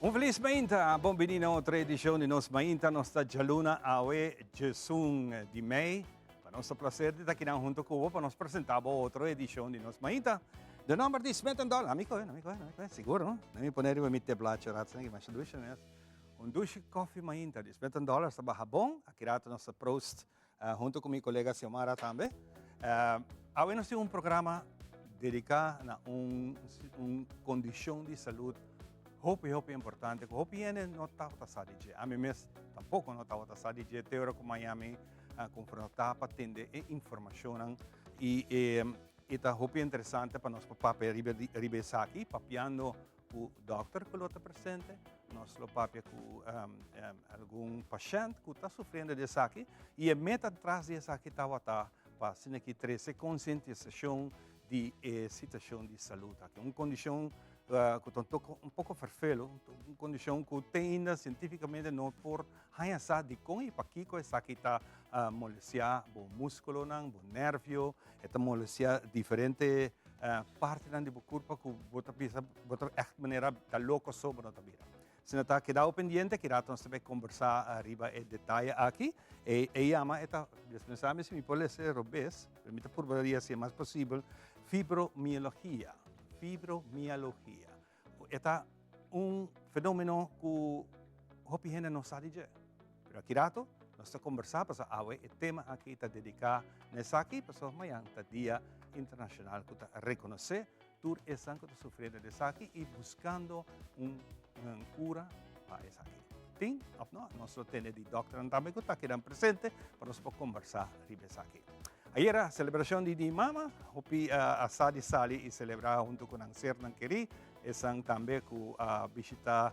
Un felis mainta, bon bini na otro edicion di nos mainta. Nos ta djaluna awe djesun di mei. Pa nos ta placer di ta kinan hunto cu bo pa nos presenta bo otro edicion di nos mainta. De nomber di Smith and Doll. Ami coge, ami coge, ami coge. Sigur, no? Let mi pone riba mi teblacho rato, sina ki masha dushi mes. Un dushi koffie mainta di Smith and Dollars ta baha bon. Aki rato nos ta proost hunto cu mi colega Xiomara tambe. Awe nos tin un programa dedica na un un condicion di salud hopi hopi importante cu hopi hende no tabata sa di dje. Ami mes tampoco no tabata sa di dje te ora cu Miami a confronta pa tende e informacionnan y e ta hopi interesante pa nos pa papia riba riba esaki papiando Ku dòkter ku lo ta presente, nos lo papia ku algun pashènt ku ta sufriendo di esaki i e meta tras di esaki tabata pa asina ki trese konsientisashon di e situashon di salud aki. Un kondishon ku ta un poko ferfelu, un kondishon ku te ainda sientifikamente no por haña sa dikon i pakiko esaki ta molestiá bo muskulonan, bo nervio, e ta molestiá diferente Partinan di bo kurpa ku bo ta bisa bo ta ègt manera ta loko so bo no ta bira. Si no ta kedao pendiente ki rato nos ta bai kombersá riba e detaye aki. E e yama e ta dispensá mi si mi por lesa robes, pero mi ta purba di hasi e mas posibel, fibromialgia, fibromialgia. E ta un fenomeno ku hopi hende no sa di dje. Pero aki rato nos ta kombersá pasobra awe e tema aki ta dediká na esaki pasobra mañan ta Dia Internashonal ku ta rekonosé tur esnan ku ta sufriendo di esaki i buskando un kura pa esaki. Tin òf no? Nos lo tene di dòkternan tambe ku ta kinan presente pa nos por kombersá riba esaki. Ayera selebrashon di di mama, hopi a sa di sali i selebrá huntu ku nan sernan kerí, esnan tambe ku a bishitá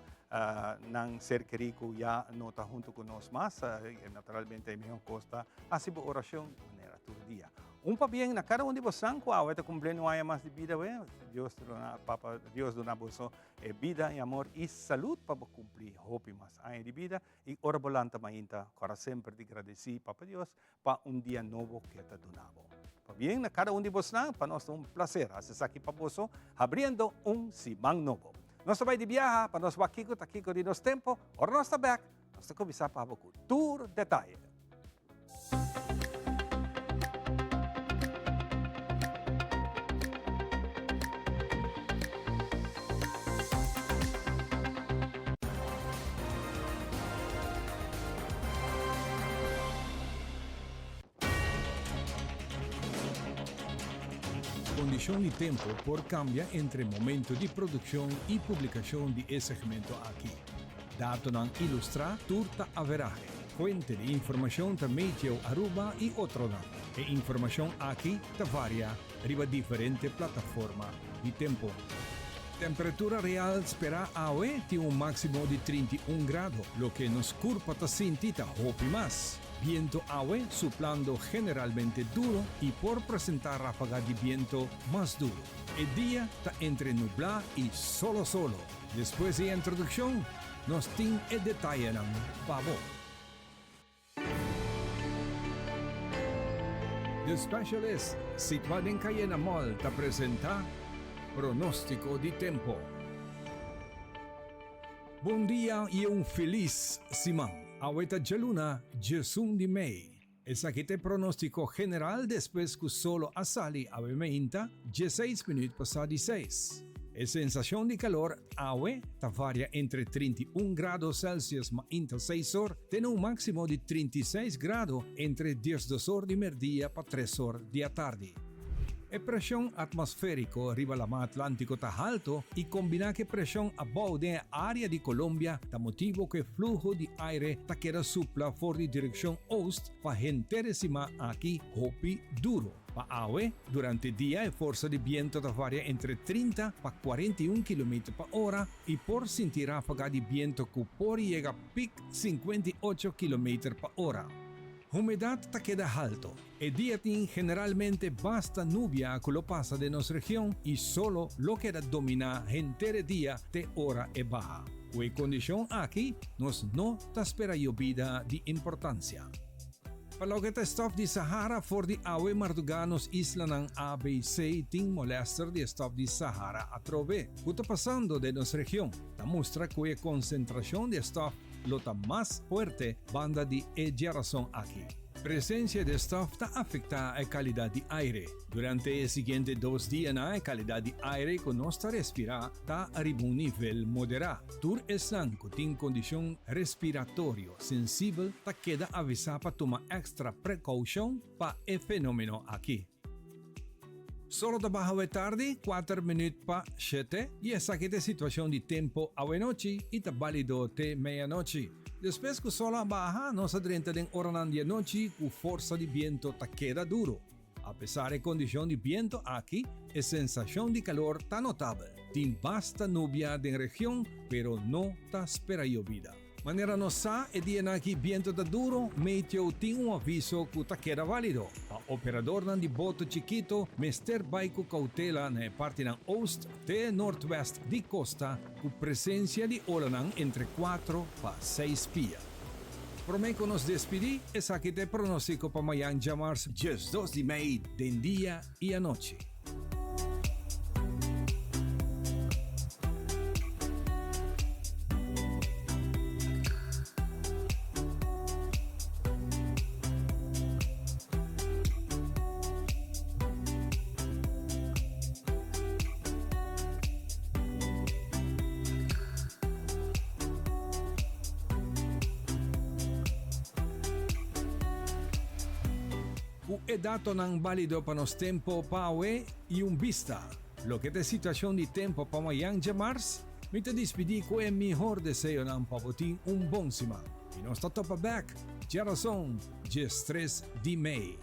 nan ser kerí ku ya no ta huntu ku nos mas. Naturalmente e mihó kos ta hasi bo orashon manera tur dia. Un pabien na kada un di bosan ku awe ta kumpliendo un aña mas di bida we. Dios duna papa Dios duna boso e bida i amor i salud pa bo kumpli hopi mas aña di bida i ora bo lanta mainta kòrda semper di gradesí Papa Dios pa un dia nobo ke ta duna bo. Pabien na kada un di bosnan, pa nos ta un plaser hasi esaki pa boso, habriendo un siman nobo. Nos ta bai di biaha pa nos wak kiko ta kiko di nos tempo, ora nos ta bek, nos ta kuminsá pa bo ku tur detaye. Kondishon di tempu por kambia entre momento di produkshon i publikashon di e segmento aki. Datonan ilustrá tur ta averahe. Fuente di informashon ta Meteo Aruba i otronan. E informashon aki ta varia riba diferente plataforma di tempu. Temperatura real sperá awe tin un máksimo di 31 grado, loke nos kurpa ta sinti ta hopi mas. Biento awe suplando generalmente duro i por presentá ráfaga di biento mas duro. E dia ta entre nublá i solo solo. Despues di e introdukshon nos tin e detayenan pa bo. The Specialist, situá den Cayena Mall, ta presentá Pronóstiko di Tempo. Bon dia i un felis siman. Awe ta djaluna djesun di mei. Esaki ta e pronóstiko general despues ku solo a sali awe meinta djeseis minüt pasá di seis. E sensashon di kalor awe ta varia entre 31 grado Celsius mainta seis or te na un máksimo di 36 grado entre diesdos or di merdia pa tres or di atardi. E preshon atmosfériko riba Laman Atlántiko ta halto i kombiná ku e preshon abou den e área di Colombia ta motibu ku e fluho di aire ta keda supla for di direkshon oost pa henter e siman aki hopi duru. Pa awe, durante dia e forsa di biento ta varia entre 30 pa 41 kilometer pa ora i por sinti ráfaga di biento ku por yega pik 58 kilometer pa ora. Humedat ta keda halto. E dia tin generalmente basta nubia ku lo pasa den nos region i solo lo keda dominá henter e dia te ora e baha. Ku e kondishon aki nos no ta spera yobida di importansia. Pa loke ta e stof di Sahara, for di awe mardugá nos islanan ABC tin molèster di e stof di Sahara atrobe. Ku ta pasando den nos region ta mustra ku e konsentrashon di e stof lo ta mas fuerte banda di e djarason aki. Presencia di e stof ta afecta e calidad di aire. Durante e siguiente dos dianan e calidad di aire cu nos ta respira ta riba un nivel modera. Tur esnan cu tin condicion respiratorio sensibel ta keda avisa pa tuma extra precaucion pa e fenomeno aki. Solo ta baha awe tardi, kuater minuut pa shete, i esaki ta e situacion di tempo awenochi i ta balido te meianochi. Despues cu solo a baha, nos a drenta den oranan di anochi cu forsa di biento ta keda duro. Apesar e condicion di biento aki, e sensacion di calor ta notabel. Tin basta nubia den region, pero no ta spera yobida. Manera nos sa, e dianan aki biento ta duro, Meteo tin un aviso cu ta keda valido. Pa operadornan di boto chikito mester bai cu cautela na e partinan oost te noordwest di costa cu presencia di olanan entre cuatro pa seis pia. Prome cu nos despidi, esaki ta e pronostico pa mayan djamars 12 di mei den dia y anochi. Ku e datonan bálido pa nos tempo pa awe i un bista loke ta e situashon di tempo pa mayan djamars, mi ta dispidí ku e mihor deseonan pa bo tin un bon siman. I nos ta topa bèk djarason 13 di mei.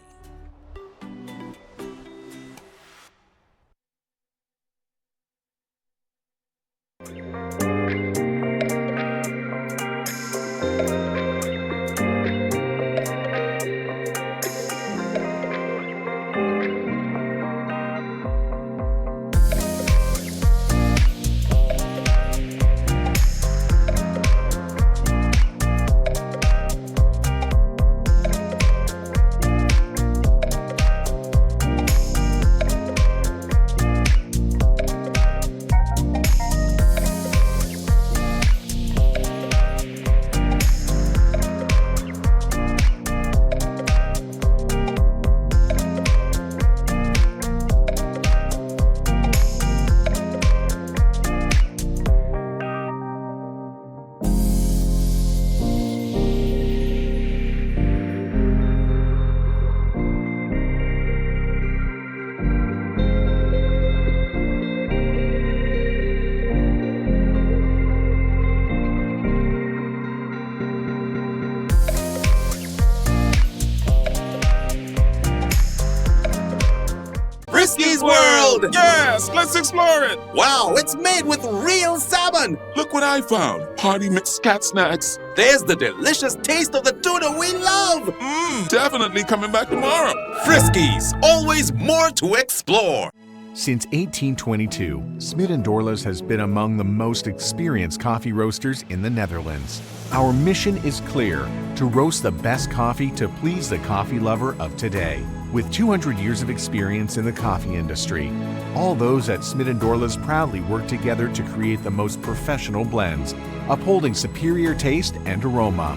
Friskies World! Yes, let's explore it! Wow, it's made with real salmon! Look what I found! Party mix cat snacks. There's the delicious taste of the tuna we love! Mmm, definitely coming back tomorrow. Friskies, always more to explore. Since 1822, Smit & Dorlas has been among the most experienced coffee roasters in the Netherlands. Our mission is clear: to roast the best coffee to please the coffee lover of today. With 200 years of experience in the coffee industry, all those at Smit & Dorlas proudly work together to create the most professional blends, upholding superior taste and aroma.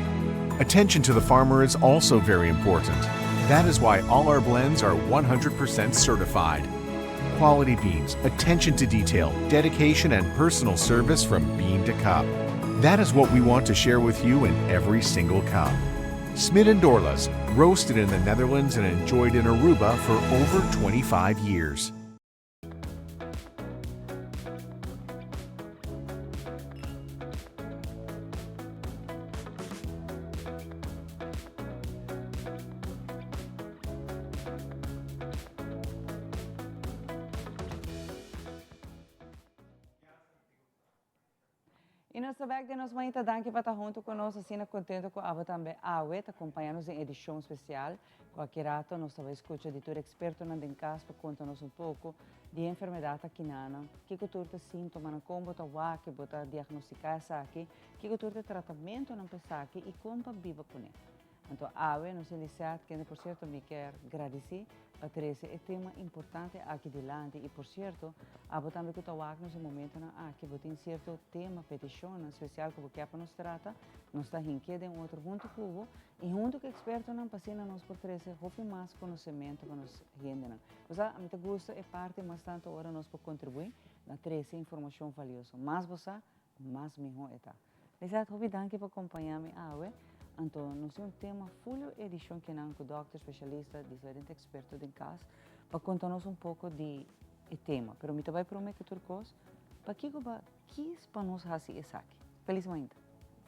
Attention to the farmer is also very important. That is why all our blends are 100% certified. Quality beans, attention to detail, dedication, and personal service from bean to cup. That is what we want to share with you in every single cup. Smit & Dorlas, roasted in the Netherlands and enjoyed in Aruba for over 25 years. Y nos ta bek den nos manita danki pa ta hunto cu nos asina contento cu abo tambe awe ta compaña nos den edicion special cu aki rato nos ta bay scucha di tur expertonan den cas pa conta nos un poco di e enfermedad akinana kico tur ta sintomanan con bo ta wak bo ta diagnostica esaki kico tur ta tratamentonan pa esaki y con pa biba cune. Anto awe nos tin Lisette, kende por cierto mi kier gradici pa trece e tema importante aki dilanti y por cierto abo tambe cu ta wak nos e momentonan aki bo tin cierto tema, peticionnan special cu bo kier pa nos trata, nos ta hinke den otro hunto cu bo y hunto cu expertonan pa asina nos por trece hopi mas conocemento pa nos hendenan. Bo sa, ami ta gusta e parti mas tanto ora nos por contribui na trece informacion valioso. Mas bo sa, mas miho e ta. Lisette, hopi danki pa compaña mi awe. Anto nos tin un tema full edicion kinan cu dokter, specialista, diferente experto den cas pa conta nos un poco di e tema. Pero mi ta bay prome cu tur cos, pakico ba kies pa nos haci esaki? Feliz mainta.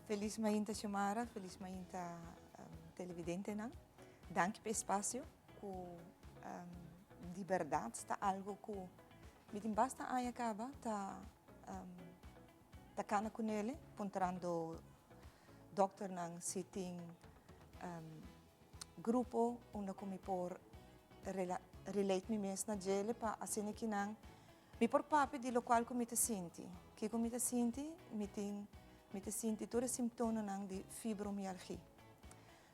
Feliz mainta Xiomara, feliz mainta televidentenan. Danki pa e espacio cu di berdad ta algo cu mi tin basta aña caba ta Ta cana cu nele, puntrando dokternan si tin grupo unda cu mi por relate mi mes na djele pa asina ki nan mi por papia di locual cu mi ta sinti. Kico mi ta sinti? Mi tin mi ta sinti tur e simptonanan di fibromialgia.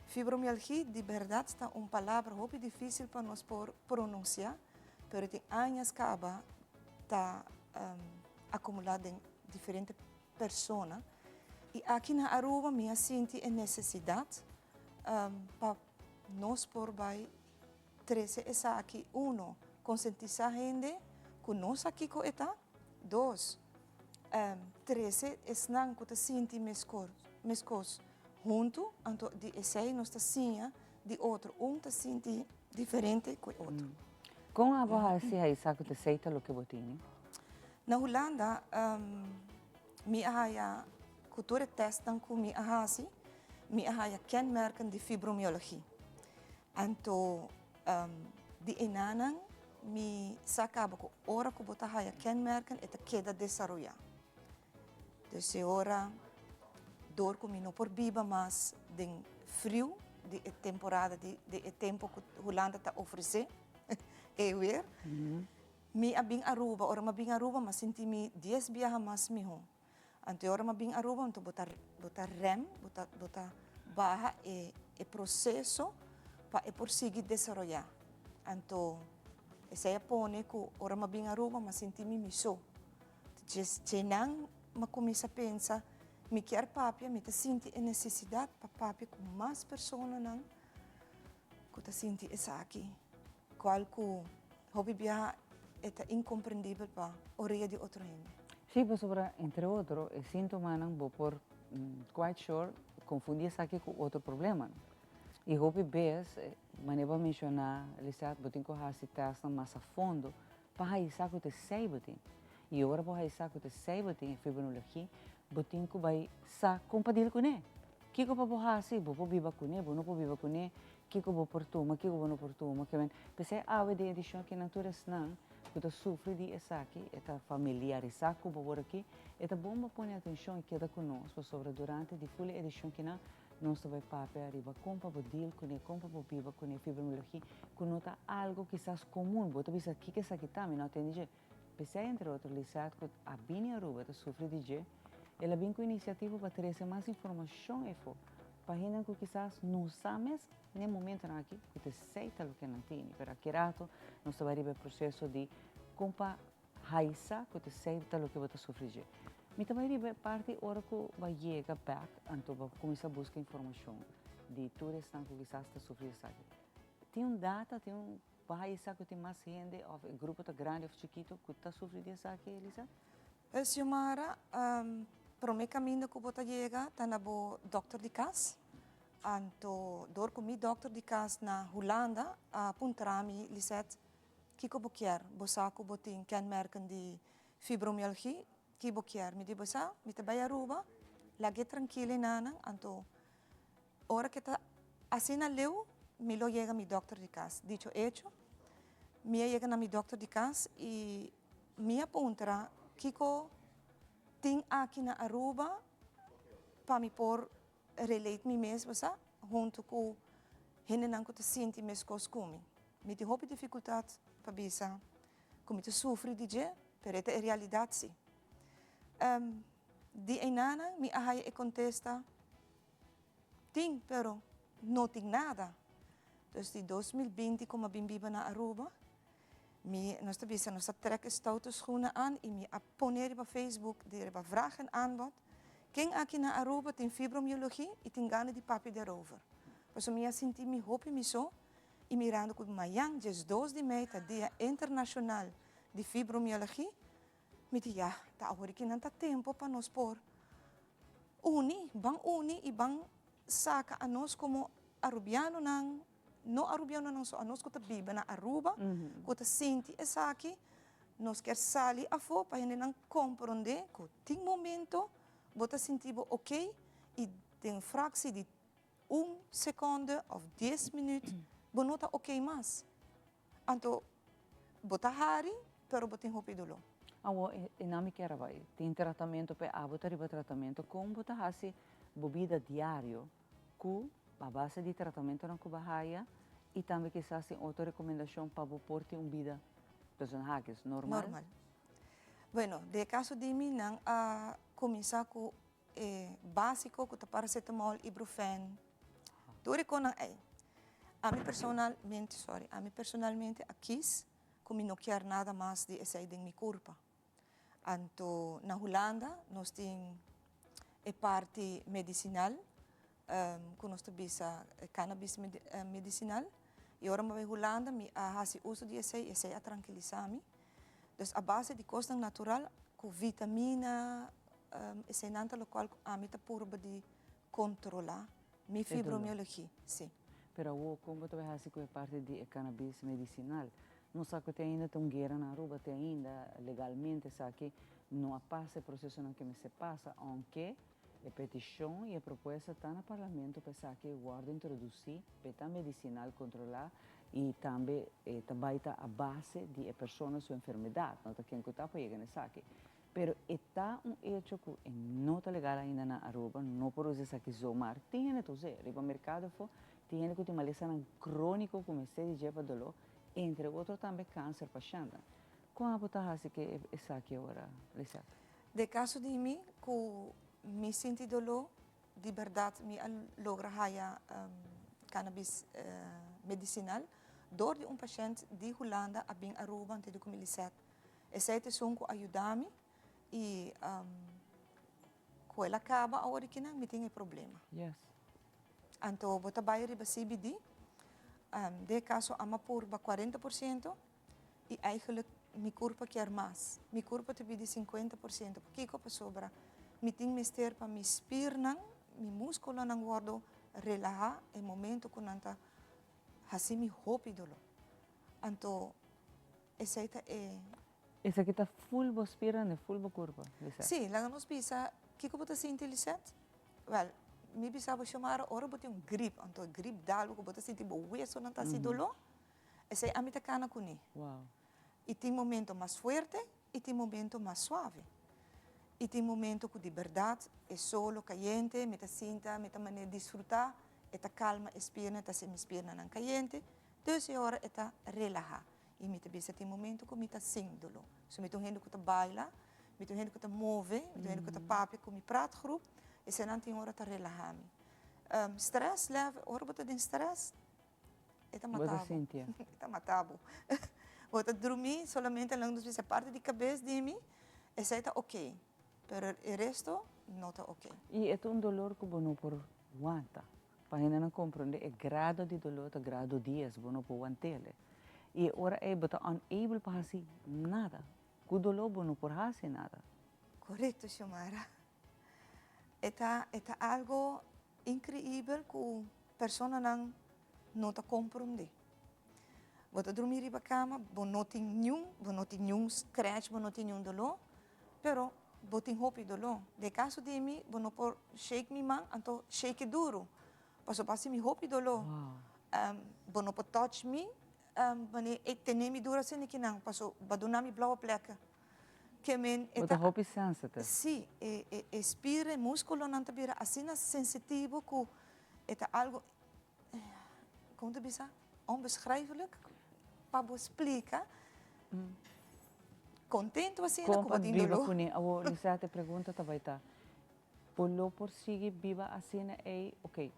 Fibromialgia di berdad ta un palabra hopi dificil pa nos por pronuncia, pero tin añas caba ta acumula den diferente persona y aki na Aruba mi a sinti e necesidad pa nos por bay trece esaki, uno, concientisa hende cu no sa kico e ta, dos, trece esnan cu ta sinti mescos hunto, anto di esey nos ta siña di otro, un ta sinti diferente cu e otro. Con abo haci haisa cu ta esey ta loke bo tini? Na Hulanda mi a haya cu tur e testnan cu mi a haci, mi a haya kenmerken di fibromialgia. Anto di enanan mi sa caba cu ora cu bo ta haya kenmerken e ta keda desaroya. Dus e ora door cu mi no por biba mas den friu di e temporada di e tempo cu Hulanda ta ofrece e weer, mi a bin Aruba. Ora mi a bin Aruba mi a sinti mi dies biaha mas miho. Anto e ora mi a bin Aruba anto bo ta bo ta rem, bo ta bo ta baha e e proceso pa e por sigui desaroya. Anto esey a pone cu ora mi a bin Aruba mi a sinti mi miso. Dje nan mi a cuminsa pensa, mi kier papia, mi ta sinti e necesidad pa papia cu mas personanan cu ta sinti esaki, cual cu hopi biaha e ta incomprendibel pa orea di otro hende. Sí, pasobra entre otro e sintomanan bo por quite sure confundi esaki cu otro problemanan. Y hopi bes, manera bo a menciona, Lisette, bo tin cu haci testnan mas a fondo Pa haisa ku ta esei bo tin. I ora bo haisa ku ta esei bo tin e fibromialgia, bo tin ku bai sa kon pa dil kuné. Kiko pa bo hasi? Bo por biba kuné, bo no por biba kuné, kiko bo por tuma, kiko bo no por tuma. Ke men, p'esei awe den edishon aki nan tur esnan ku ta sufri di esaki, e ta familiarisá ku bo wor aki, e ta bon bo pone atenshon i keda ku nos, pasobra durante di ful e edishon kinan, Nos ta bai papia riba kon pa bo deal kuné, kon pa bo biba kuné fibromialgia, ku no ta algu kisas komun. Bo ta bisa kiko esaki ta, mi no a tende dje. P'esei entre otro Lisette ku a bini Aruba ta sufri di dje, el a bin ku inisiativa pa trese mas informashon efo pa hendenan ku kisas no sa mes n'e momentonan aki ku ta esei ta loke nan tene. Pero aki rato nos ta bai riba e proseso di kon pa Haisa ku ta sei ta loke bo ta sufri dje. Mi ta bai riba e parti ora ku bo a yega bek anto bo kuminsá buska informashon di tur esnan ku kisas ta sufri esaki. Tin un data, tin un bo haisa ku tin mas hende òf e grupo ta grandi òf chikitu ku ta sufri di esaki, Elisa? Xiomara, Promé kaminda ku bo ta yega ta na bo dòkter di kas. Anto dor ku mi dòkter di kas na Hulanda a puntra mi, Lisette, Kiko bo kier? Bo sa ku bo tin kenmerken di fibromialgi? Ki bo kier? Mi di bo sa, mi ta bai Aruba, lag'é trankil enanan, anto ora ke ta asina leu, mi lo yega mi dòkter di kas. Dicho hecho, mi a yega na mi dòkter di kas i mi a puntra kiko tin aki na Aruba pa mi por relate mi mes, bo sa, huntu ku hendenan ku ta sinti meskos ku mi. Mi tin hopi difikultat pa bisa ku mi ta sufri di dje, pero e ta e realidat si. Di einanan mi a haya e kontesta, Tin, pero no tin nada. Dus di 2020 cu mi a bin biba na Aruba, mi, nos ta bisa, nos a trek e stoute schoenen aan y mi a pone riba Facebook di riba vraag en aanbod, ken aki na Aruba tin fibromialgia y tin gana di papia daarover. Pasobra mi a sinti mi hopi mi so y mirando cu mañan 12 di mei ta Dia Internacional di Fibromialgia, mi di ya, ta awor ki nan ta tempo pa nos por uni, ban uni y ban saca anos como Arubianonan, no Arubianonan so, anos cu ta biba na Aruba, cu ta sinti esaki, nos kier sali afo pa hendenan comprende cu tin momento bo ta sinti bo ok y den fractie di un seconde of 10 minuut bo no ta ok mas. Anto bo ta hari, pero bo tin hopi doló. Awo, e nan mi kier a bai. Tin tratamento p'e abo ta riba tratamento. Kon bo ta hasi bo bida diario ku a base di tratamentonan ku bo a haya i tambe kisas tin otro rekomendashon pa bo por tin un bida, tussen haakjes, normal? Normal. Bueno, den e kaso di mi nan a kuminsá ku e básiko ku ta paracetamol, ibuprofen, tur e konan ei. Ami personalmente, sorry, ami personalmente a kis ku mi no kier nada mas di esei den mi kurpa. Anto na Hulanda nos tin e parti medisinal ku nos ta bisa cannabis medisinal i ora mi a bai Hulanda mi a hasi uso di esei i esei a trankilisa mi. Dus a base di kosnan natural ku vitamina eseinan ta lokual ku ami ta purba di kontrolá mi fibromialgia, si. Pero awor kon bo ta bai hasi ku e parti di e cannabis medisinal? Nos sa ku te ainda ta un guera na Aruba, te ainda legalmente esaki no a pasa e prosesonan ke mester pasa, ounke e petishon i e propuesta ta na parlamento pa esaki wòrdu introdusí pa e ta medisinal kontrolá i tambe e ta bai ta a base di e persona su enfermedat, no ta ken ku ta pa yega na esaki. Pero e ta un echo ku e no ta legal ainda na Aruba, no por usa esaki zomaar. Tin hende ta us'é riba merkado afó, tin hende ku tin malesanan króniko ku mester di dje pa doló, entre otro tambe kanser pashèntnan. Kon abo ta hasi ke esaki ora, Lisette? Den kaso di mi ku mi sinti doló, di bèrdat mi a logra haya cannabis medisinal dor di un pashènt di Hulanda a bin Aruba antes di ku mi Lisette. Esei ta esun ku a yuda mi i ku el a kaba awor di kinan mi tin e problema. Anto bo ta bai riba CBD, den e kaso ama purba 40% i eigenlijk mi kurpa kier mas. Mi kurpa ta pidi 50%. Pakiko? Pasobra mi tin mester pa mi spiernan, mi muskulonan wòrdu relahá e momento ku nan ta hasi mi hopi doló. Anto esei ta e. Esaki ta ful bo spiernan den ful bo kurpa, Lisette? Sí, laga nos bisa, kiko bo ta sinti, Lisette? Wèl, mi bisa bo, Xiomara, ora bo tin un grip, anto e grip dal bo ku bo ta sinti bo wesonan ta hasi doló, esei ami ta kana kuné. I tin momento mas fuerte i tin momento mas suave. I tin momento ku di bèrdat e solo kayente, mi ta sinta, mi ta manera disfrutá, e ta kalma e spiernan, e ta hasi mi spiernanan kayente, dus e ora e ta relahá. I mi ta bisa tin momento ku mi ta sin doló. So mi ta un hende ku ta baila, mi ta un hende ku ta move, mi ta un hende ku ta papia ku mi praatgroep, eseinan tin ora ta relahá mi. Stress level, ora bo ta den stress, e ta Bo mata ta bo. sinti e. E ta mata bo. Bo ta drumí solamente nan nos bisa parti di kabes di mi, esei ta ok, pero e resto no ta ok. I e ta un dolor ku bo no por wanta. Pa hendenan komprondé e grado di dolor ta grado 10, bo no por want'el. I e ora ei bo ta unable pa hasi nada. Ku dolor bo no por hasi nada. Korekto, Xiomara. E ta e ta algo increibel cu personanan no ta comprende. Bo ta drumi riba cama, bo no tin niun, bo no tin niun scratch, bo no tin niun dolor, pero bo tin hopi dolor. Den caso di mi, bo no por shake mi man, anto shake e duro, pasobra bo haci mi hopi dolor. Bo no por touch mi, wanneer e tene mi duro asina kinan, pasobra bo a duna mi blauwe plekken. Ke men e Bo ta ta. hopi sensitive. Sí, e e e spier, e muskulonan ta bira asina sensitivo ku e ta algu, kon ta bisa, onbeschrijfelijk pa bo splika. Kontentu asina Kon ku pa bo tin biba doló. kuné? Awor, Lisette, e pregunta ta bai ta, bo lo por sigui biba asina ei? Oké,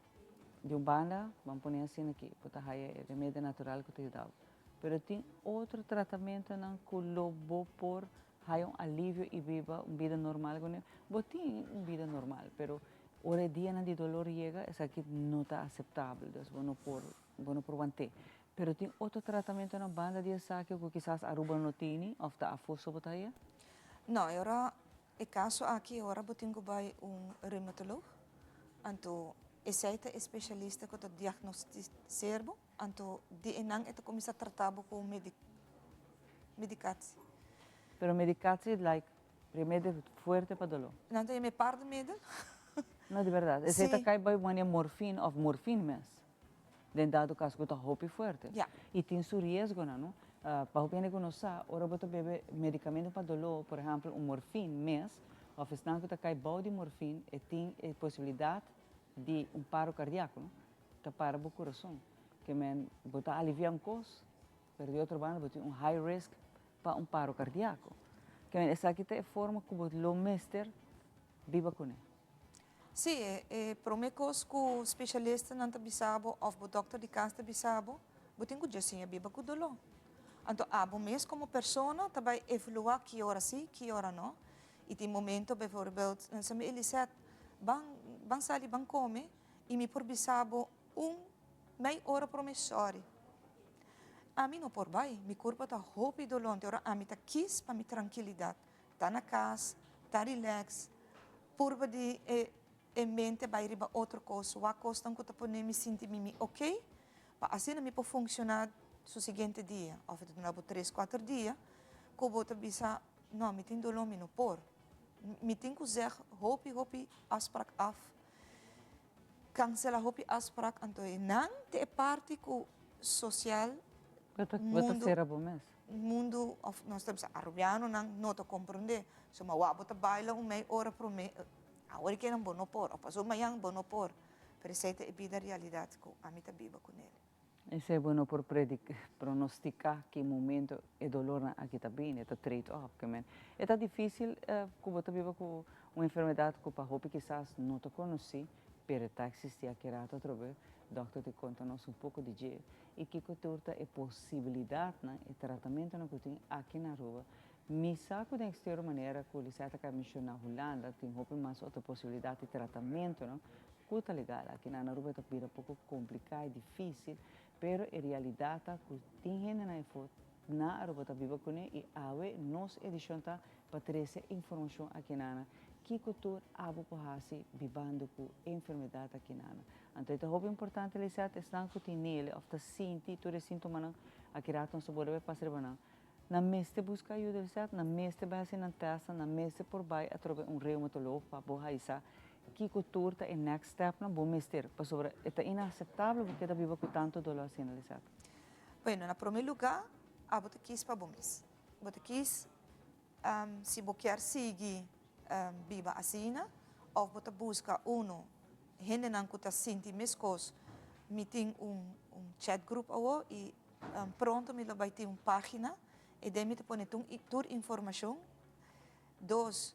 Di un banda, ban pone asina aki, bo ta haya e remedio natural ku ta yuda bo. Pero tin otro tratamentonan ku lo bo por haya un alivio i biba un bida normal kuné. Bo tin un bida normal, pero ora e dianan di dolor yega, esaki no ta aseptabel, dus bo no por, bo no por want'é. Pero tin otro tratamentonan banda di esaki ku kisas Aruba no tini òf ta afó so bo ta haya? No, e ora E kaso aki ora bo tin ku bai un reumatoloog, anto esei ta e spesialista ku ta diagnostiseer bo, anto di einan e ta kuminsá trata bo ku medikatsie. Pero medikatsie like remedio fuerte pa doló? Nan ta yama e paardenmiddel. No, di bèrdat. Esei ta kai bai wanneer morfine òf morfine mes. Den dado caso cu ta hopi fuerte. Y tin su riesgonan, no? Pa hopi hende cu no sa, ora bo ta bebe medicamento pa dolor, por ehempel un morfin mes, of esnan cu ta cay bao di morfin, e tin e posibilidad di un paro cardiaco, no? Ta para bo curason. Ke men bo ta alivia un cos, pero di otro banda bo tin un high risk pa un paro cardiaco. Ke men esaki ta e forma cu bo lo mester biba cune. Sí, e promé kos ku spesialistanan ta bisa bo òf bo dòkter di kas ta bisa bo, bo tin ku dje siña biba ku doló. Anto abo mes komo persona ta bai evaluá ki ora sí, ki ora no. I tin momento bijvoorbeeld, nan sa mi Elisette, ban ban sali ban kome i mi por bisa bo un mei ora promé sòri. Ami no por bai, mi kurpa ta hopi doló, anto ora ami ta kis pa mi trankilidat. Ta na kas, ta relax, purba di e e mente bai riba otro kos, wak kosnan ku ta pone mi sinti mi mi ok, pa asina mi por funshoná su siguiente dia, òf e ta duna bo tres, kuater dia ku bo ta bisa, no, mi tin doló, mi no por. Mi tin ku zeg hopi, hopi afsprak af, kansela hopi afsprak, anto e nan ta e parti ku sosial Bo ta sera bo mes. Mundu of nos ta bisa Arubianonan no ta comprende. So ma wak bo ta baila un mei ora prome, awor e kenan bo no por of paso mañan bo no por. Pero esey ta e bida realidad cu ami ta biba cu nel. Esey bo no por pronostica ki momento e dolornan aki ta bini, e ta trade off. Ke men e ta dificil cu bo ta biba cu un enfermedad cu pa hopi kisas no ta conoci, pero e ta existi aki rato atrobe. Dokter ta conta nos un poco di dje. I kiko tur ta e posibilidatnan, e tratamentunan ku tin aki na Aruba. Mi sa ku den eksterior manera ku Lisette a kaba menshoná Hulanda tin hopi mas otro posibilidat di tratamentunan ku ta legal. Aki na Aruba ta bira poko kompliká i difísil, pero e realidat ta ku tin hendenan efo na Aruba ta biba kuné i awe nos edishon ta pa trese informashon aki na nan kiko tur abo por hasi bibando ku e enfermedat aki na nan. Anto e ta hopi importante Lisette esnan ku tin nele òf ta sinti tur e sintomanan aki rato nos ta bolbe pasa riba nan. Nan mester buska ayuda Lisette, nan mester bai hasi nan tèstnan, nan mester por bai atrobe un reumatoloog pa bo haisa kiko tur ta e next stepnan bo mester pasobra e ta inaseptabel bo keda biba ku tantu doló asina Lisette. Bueno, na prome lugá abo ta kis pa bo mes. Bo ta kis si bo kier sigui biba asina òf bo ta buska uno hendenan ku ta sinti meskos. Mi tin un chat group awo i pronto mi lo bai tin un página i den mi ta pone tur informashon. Dos,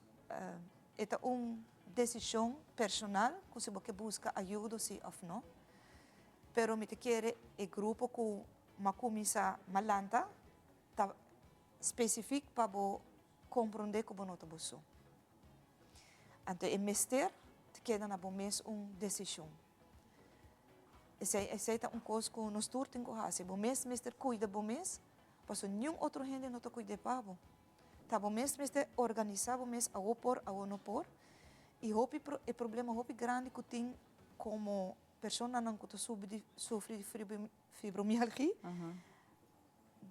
e ta un desishon personal ku si bo ke buska ayudo si òf no. Pero mi ta kere e grupo ku m'a kuminsá malanta ta spesifik pa bo komprondé ku bo no ta bo so. Anto e mester ta keda na bo mes un desishon. Esei esei ta un kos ku nos tur tin ku hasi. Bo mes mester kuida bo mes, pasobra niun otro hende no ta kuid'é pa bo. Ta bo mes mester organisá bo mes awo por, awo no por. I hopi e problema hopi grandi ku tin komo personanan ku ta sufri di fibromialgia,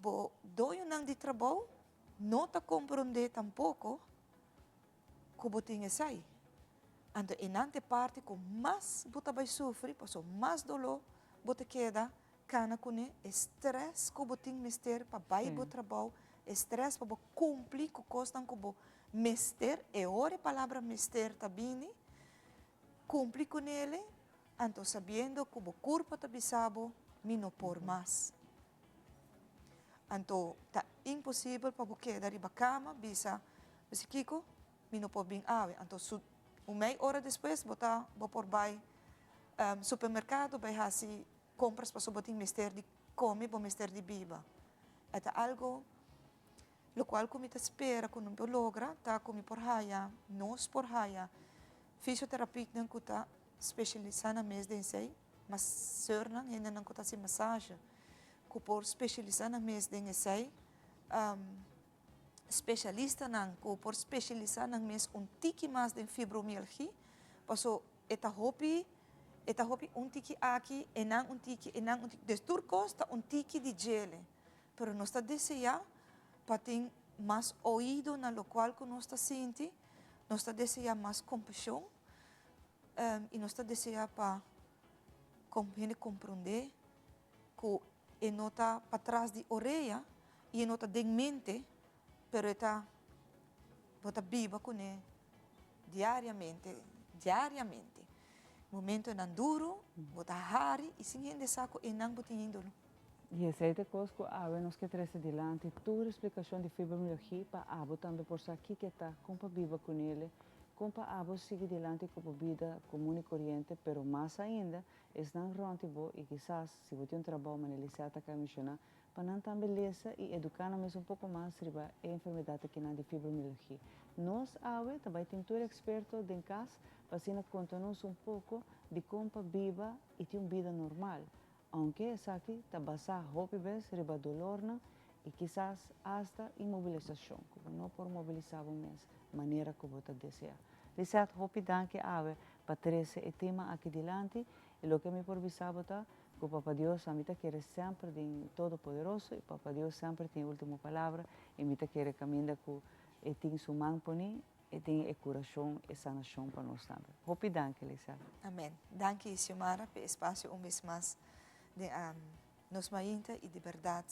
bo doñonan di trabou no ta komprondé tampoko ku bo tin esei. Anto einan ta e parti ku mas bo ta bai sufri, pasobra mas doló bo ta keda kana kuné, e strès ku bo tin mester pa bai bo trabou, e strès pa bo kumpli ku kosnan ku bo mester, e ora e palabra mester ta bini, Cumpli cu nele, anto sabiendo cu bo curpa ta bisa bo, Mi no por mas. Anto ta imposibel pa bo keda riba cama bisa, Bisa kico? Mi no por bin awe. Anto su un mei ora despues bo ta bo por bay. Supermerkado bai hasi kompras pasobra bo tin mester di kome, bo mester di biba. E ta algo lokual ku mi ta spera ku no por logra ta ku mi por haya, nos por haya fisioterapitnan ku ta spesialisá nan mes den esei, maseurnan, hendenan ku ta hasi masaje ku por spesialisá nan mes den esei. Spesialistanan ku por spesialisá nan mes un tiki mas den fibromialgia, paso e ta hopi, e ta hopi un tiki aki, enan un tiki, enan un tiki, dus tur kos ta un tiki di djele, pero nos ta deseá pa tin mas oido na lokual ku nos ta sinti, nos ta deseá mas kompashon, i nos ta deseá pa hende komprondé ku e no ta patras di orea i e no ta den mente, pero e ta, bo ta biba kuné diariamente, diariamente. Momentonan duru, bo ta hari i sin hende sa ku einan bo tin índolo. I esei ta e kos ku awe nos ke trese dilanti, tur e splikashon di fibromialgia pa abo tambe por sa kiko e ta, kon pa biba kunele, kon pa abo sigui dilanti ku bo bida komun i koriente, pero mas ainda, Esnan rònt di bo i kisas si bo tin un trabou manera Lisette a kaba menshoná, pa nan tambe lesa i eduká nan mes un poko mas riba e enfermedat akinan di fibromialgia. Nos awe ta bai tin tur eksperto den kas pa asina konta nos un poko di kon pa biba i tin un bida normal, ounke esaki ta basá hopi bes riba dolornan i kisas asta inmobilisashon, ku bo no por mobilisá bo mes manera ku bo ta deseá. Lisette, hopi danki awe pa trece e tema aki dilanti y loke mi por bisa bo ta cu Papa Dios ami ta kere semper den Todopoderoso y Papa Dios semper tin e ultimo palabra y mi ta kere caminda cu e tin su man poni e tin e curacion e sanacion pa nos tambe. Hopi danki Lisette. Amen. Danki Xiomara p'e espacio un bes mas den nos mainta y di berdad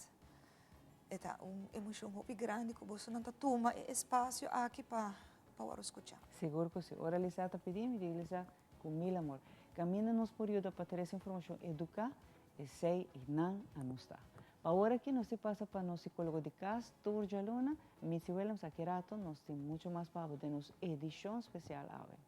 e ta un emocion hopi grandi cu bosonan ta tuma e espacio aki pa pa wòrdu skuchá. Sigur ku si. Ora Lisa ta pidi mi, di Lisa, ku mil amor. Kaminda nos por yuda pa trese informashon eduká, esei i nan a nos ta. Pa awor aki nos tin pasa pa nos sikólogo di kas tur djaluna, Mitzi Willems, aki rato nos tin muchu mas pa abo den nos edishon spesial awe.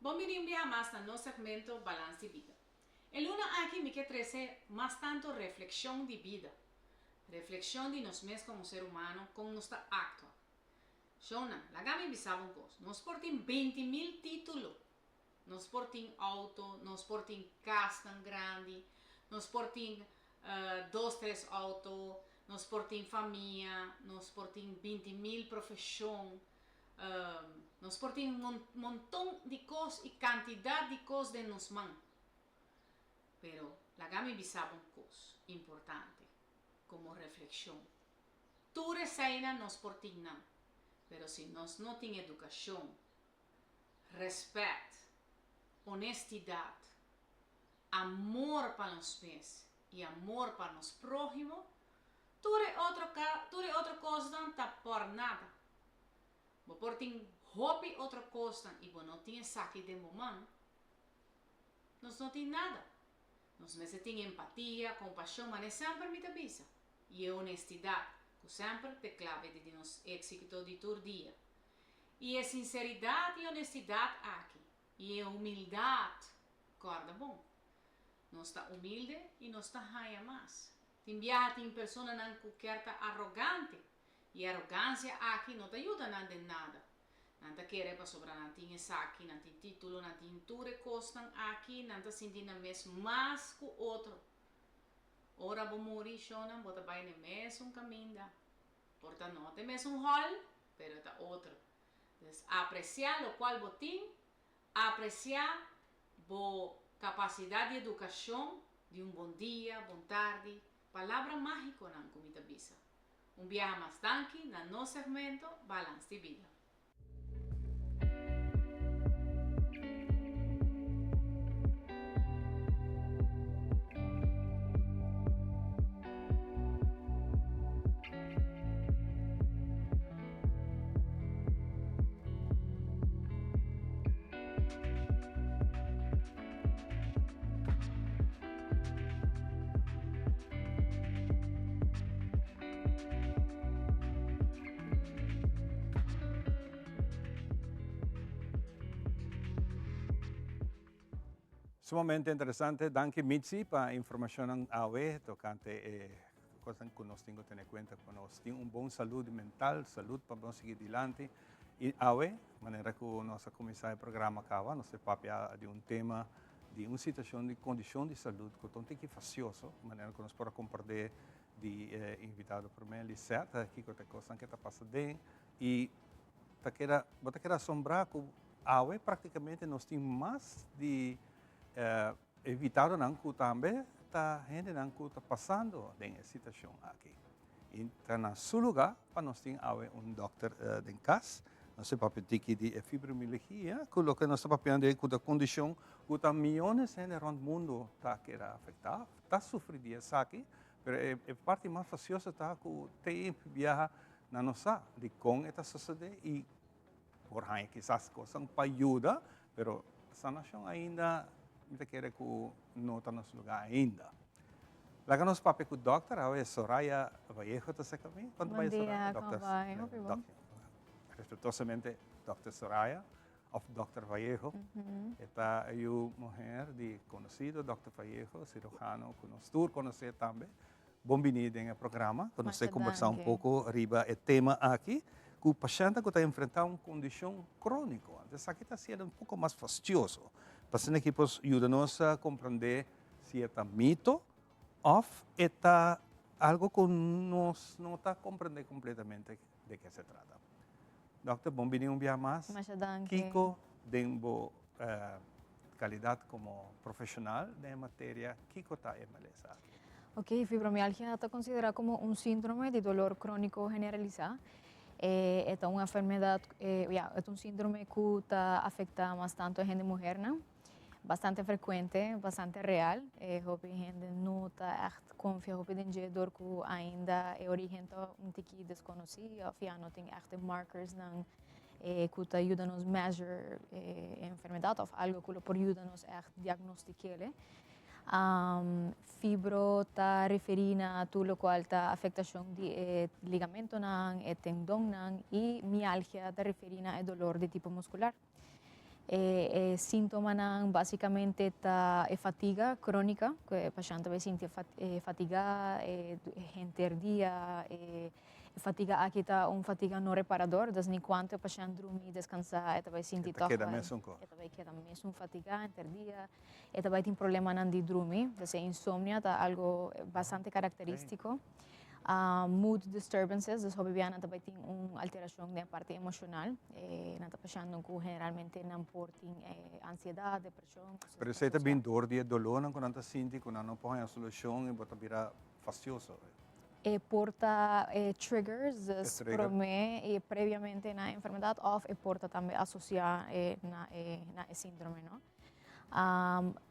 Bon bini un biaha mas na nos segmento Balans di Bida. E luna aki mi ke trese mas tanto reflexion di bida. Reflexion di nos mes como ser humano, con nos ta actua. Shownan, laga mi bisa bo un cos, nos por tin 20.000 titulo, Nos por tin auto, nos por tin casnan grandi, nos por tin dos tres auto, nos por tin famia, nos por tin 20.000 profesion, nos por tin un monton di cos y cantidad di cos den nos man. Pero laga mi bisa bo un cos importante como reflexion. Tur eseinan nos por tin nan, pero si nos no tin educacion, Respet, honestidad, amor pa nos mes y amor pa nos prohimo, tur e otro tur e otro cosnan ta por nada. Bo por tin hopi otro cosnan y bo no tin esaki den bo man, nos no tin nada. Nos mester tin empatia, compasion, mane semper mi ta bisa, y e honestidad cu semper t'e clave di nos exito di tur dia. I e sinseridat i onestidat aki, i e humildat, kòrda bon. Nos ta humilde i nos ta haña mas. Tin biaha tin personanan ku kier ta arogante, i e arogansia aki no ta yuda nan den nada. Nan ta kere pasobra nan tin esaki, nan tin título, nan tin tur e kosnan aki, nan ta sinti nan mes mas ku otro. Ora bo muri, shonnan, bo ta bai n'e mesun kaminda. Por ta no ta e mesun hòl, pero ta otro. Dus aprecia locual bo tin, aprecia bo capacidad di educacion, di un bon dia, bon tardi, palabra magiconan cu mi ta bisa. Un biaha mas danki na nos segmento Balans di Bida. Sumamente interesante. Danki, Mitzi, pa informashon awe tokante e kosnan ku nos tin ku tene kuenta ku nos tin un bon salú mental, salú pa nos sigui dilanti. I awe, manera ku nos a kuminsá e programa kaba, nos ta papia di un tema di un situashon di kondishon di salú ku ta un tiki fastioso, manera ku nos por a komprendé di e invitado promé, Lisette, kiko ta e kosnan ku ta pasa den i ta keda, bo ta keda asombrá ku awe práktikamente nos tin mas di invitadonan ku tambe ta hendenan ku ta pasando den e situashon aki. I ta na su lugá pa nos tin awe un dòkter den kas. Nos ta papia tiki di e fibromialgia, ku loke nos ta papiando ei ku ta kondishon ku ta miónes hende rònt mundu ta keda afektá, ta sufri di esaki, pero e parti mas fastioso ta ku te biaha nan no sa dikon e ta sosodé i por haña kisas kosnan pa yuda, pero sanashon ainda mi ta kere ku no ta na su lugá ainda. Laga nos papia ku dòkter awe, Soraya Vallejo ta serka mi. Kon ta Bon bai, Soraya? dia, kon bai? Hopi bon. Respetuosamente, dòkter Soraya òf dòkter Vallejo. E ta yu muher di konosido dòkter Vallejo, sirujano ku nos tur konosé tambe. Bon bini den e programa ku nos ta Masha kombersá un danki. poko riba e tema aki ku pashèntnan ku ta enfrentá un kondishon króniko. Anto esaki ta hasiel un poko mas fastioso. Pa asina aki por yuda nos a komprendé si e ta mito òf e ta algu ku nos no ta komprendé kompletamente de ke se trata. Dòkter, bon bini un bia mas. Masha danki. Kiko den bo kalidat komo profeshonal den e materia, kiko ta e malesa aki? Ok, fibromialgia ta konsiderá komo un síndrome di dolor króniko generalisá. E ta un enfermedat, ya, e ta un síndrome ku ta afektá mas tantu e hende muhernan. Bastante frekuente, bastante real. E hopi hende no ta ègt konfia hopi den dje dor ku ainda e orígen ta un tiki deskonosí òf ya no tin ègt e markersnan ku ta yuda nos measure e enfermedat òf algu ku lo por yuda nos ègt diagnostik'é. Fibro ta referí na tur lokual ta afektashon di e ligamentonan, e tendonnan i mialgia ta referí na e dolor di tipo muskular. E síntomanan básicamente ta e fatiga crónica, cu e pashent ta bay sinti fatiga henter dia, e fatiga aki ta un fatiga no reparador, dus ni cuanto e pashent drumi, descansa, e ta bay sinti E ta toch keda wel, mesun cos. e ta bay keda mesun fatiga henter dia, e ta bay tin problemanan di drumi, dus e insomnia ta algo bastante caracteristico. Mood disturbances, dus hopi bia nan ta bai tin un alteracion den e parti emocional. Nan ta pashando cu generalmente nan por tin ansiedad, depresion. Pero esey ta bin door di e dolornan cu nan ta sinti cu nan no por haña solucion y bo ta bira fastioso. E por ta triggers, dus prome y previamente na e enfermedad of e por ta tambe asocia na e sindrome, no?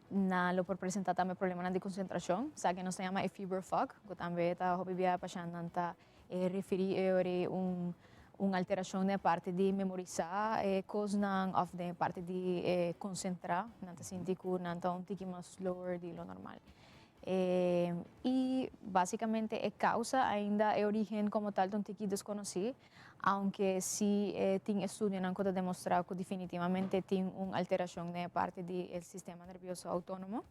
Nan lo por presenta tambe problemanan di konsentrashon, sa ke nos ta yama e fibro fog, ku tambe ta hopi bia pashèntnan ta referí e ora ei un un alterashon den e parti di memorisá e kosnan òf den e parti di konsentrá, nan ta sinti ku nan ta un tiki mas slower di lo normal. I básikamente e kousa ainda e orígen komo tal ta un tiki deskonosí. Aunke si tin estudionan ku ta demostrá ku definitivamente tin un alterashon den e parti di e sistema nervioso outónomo,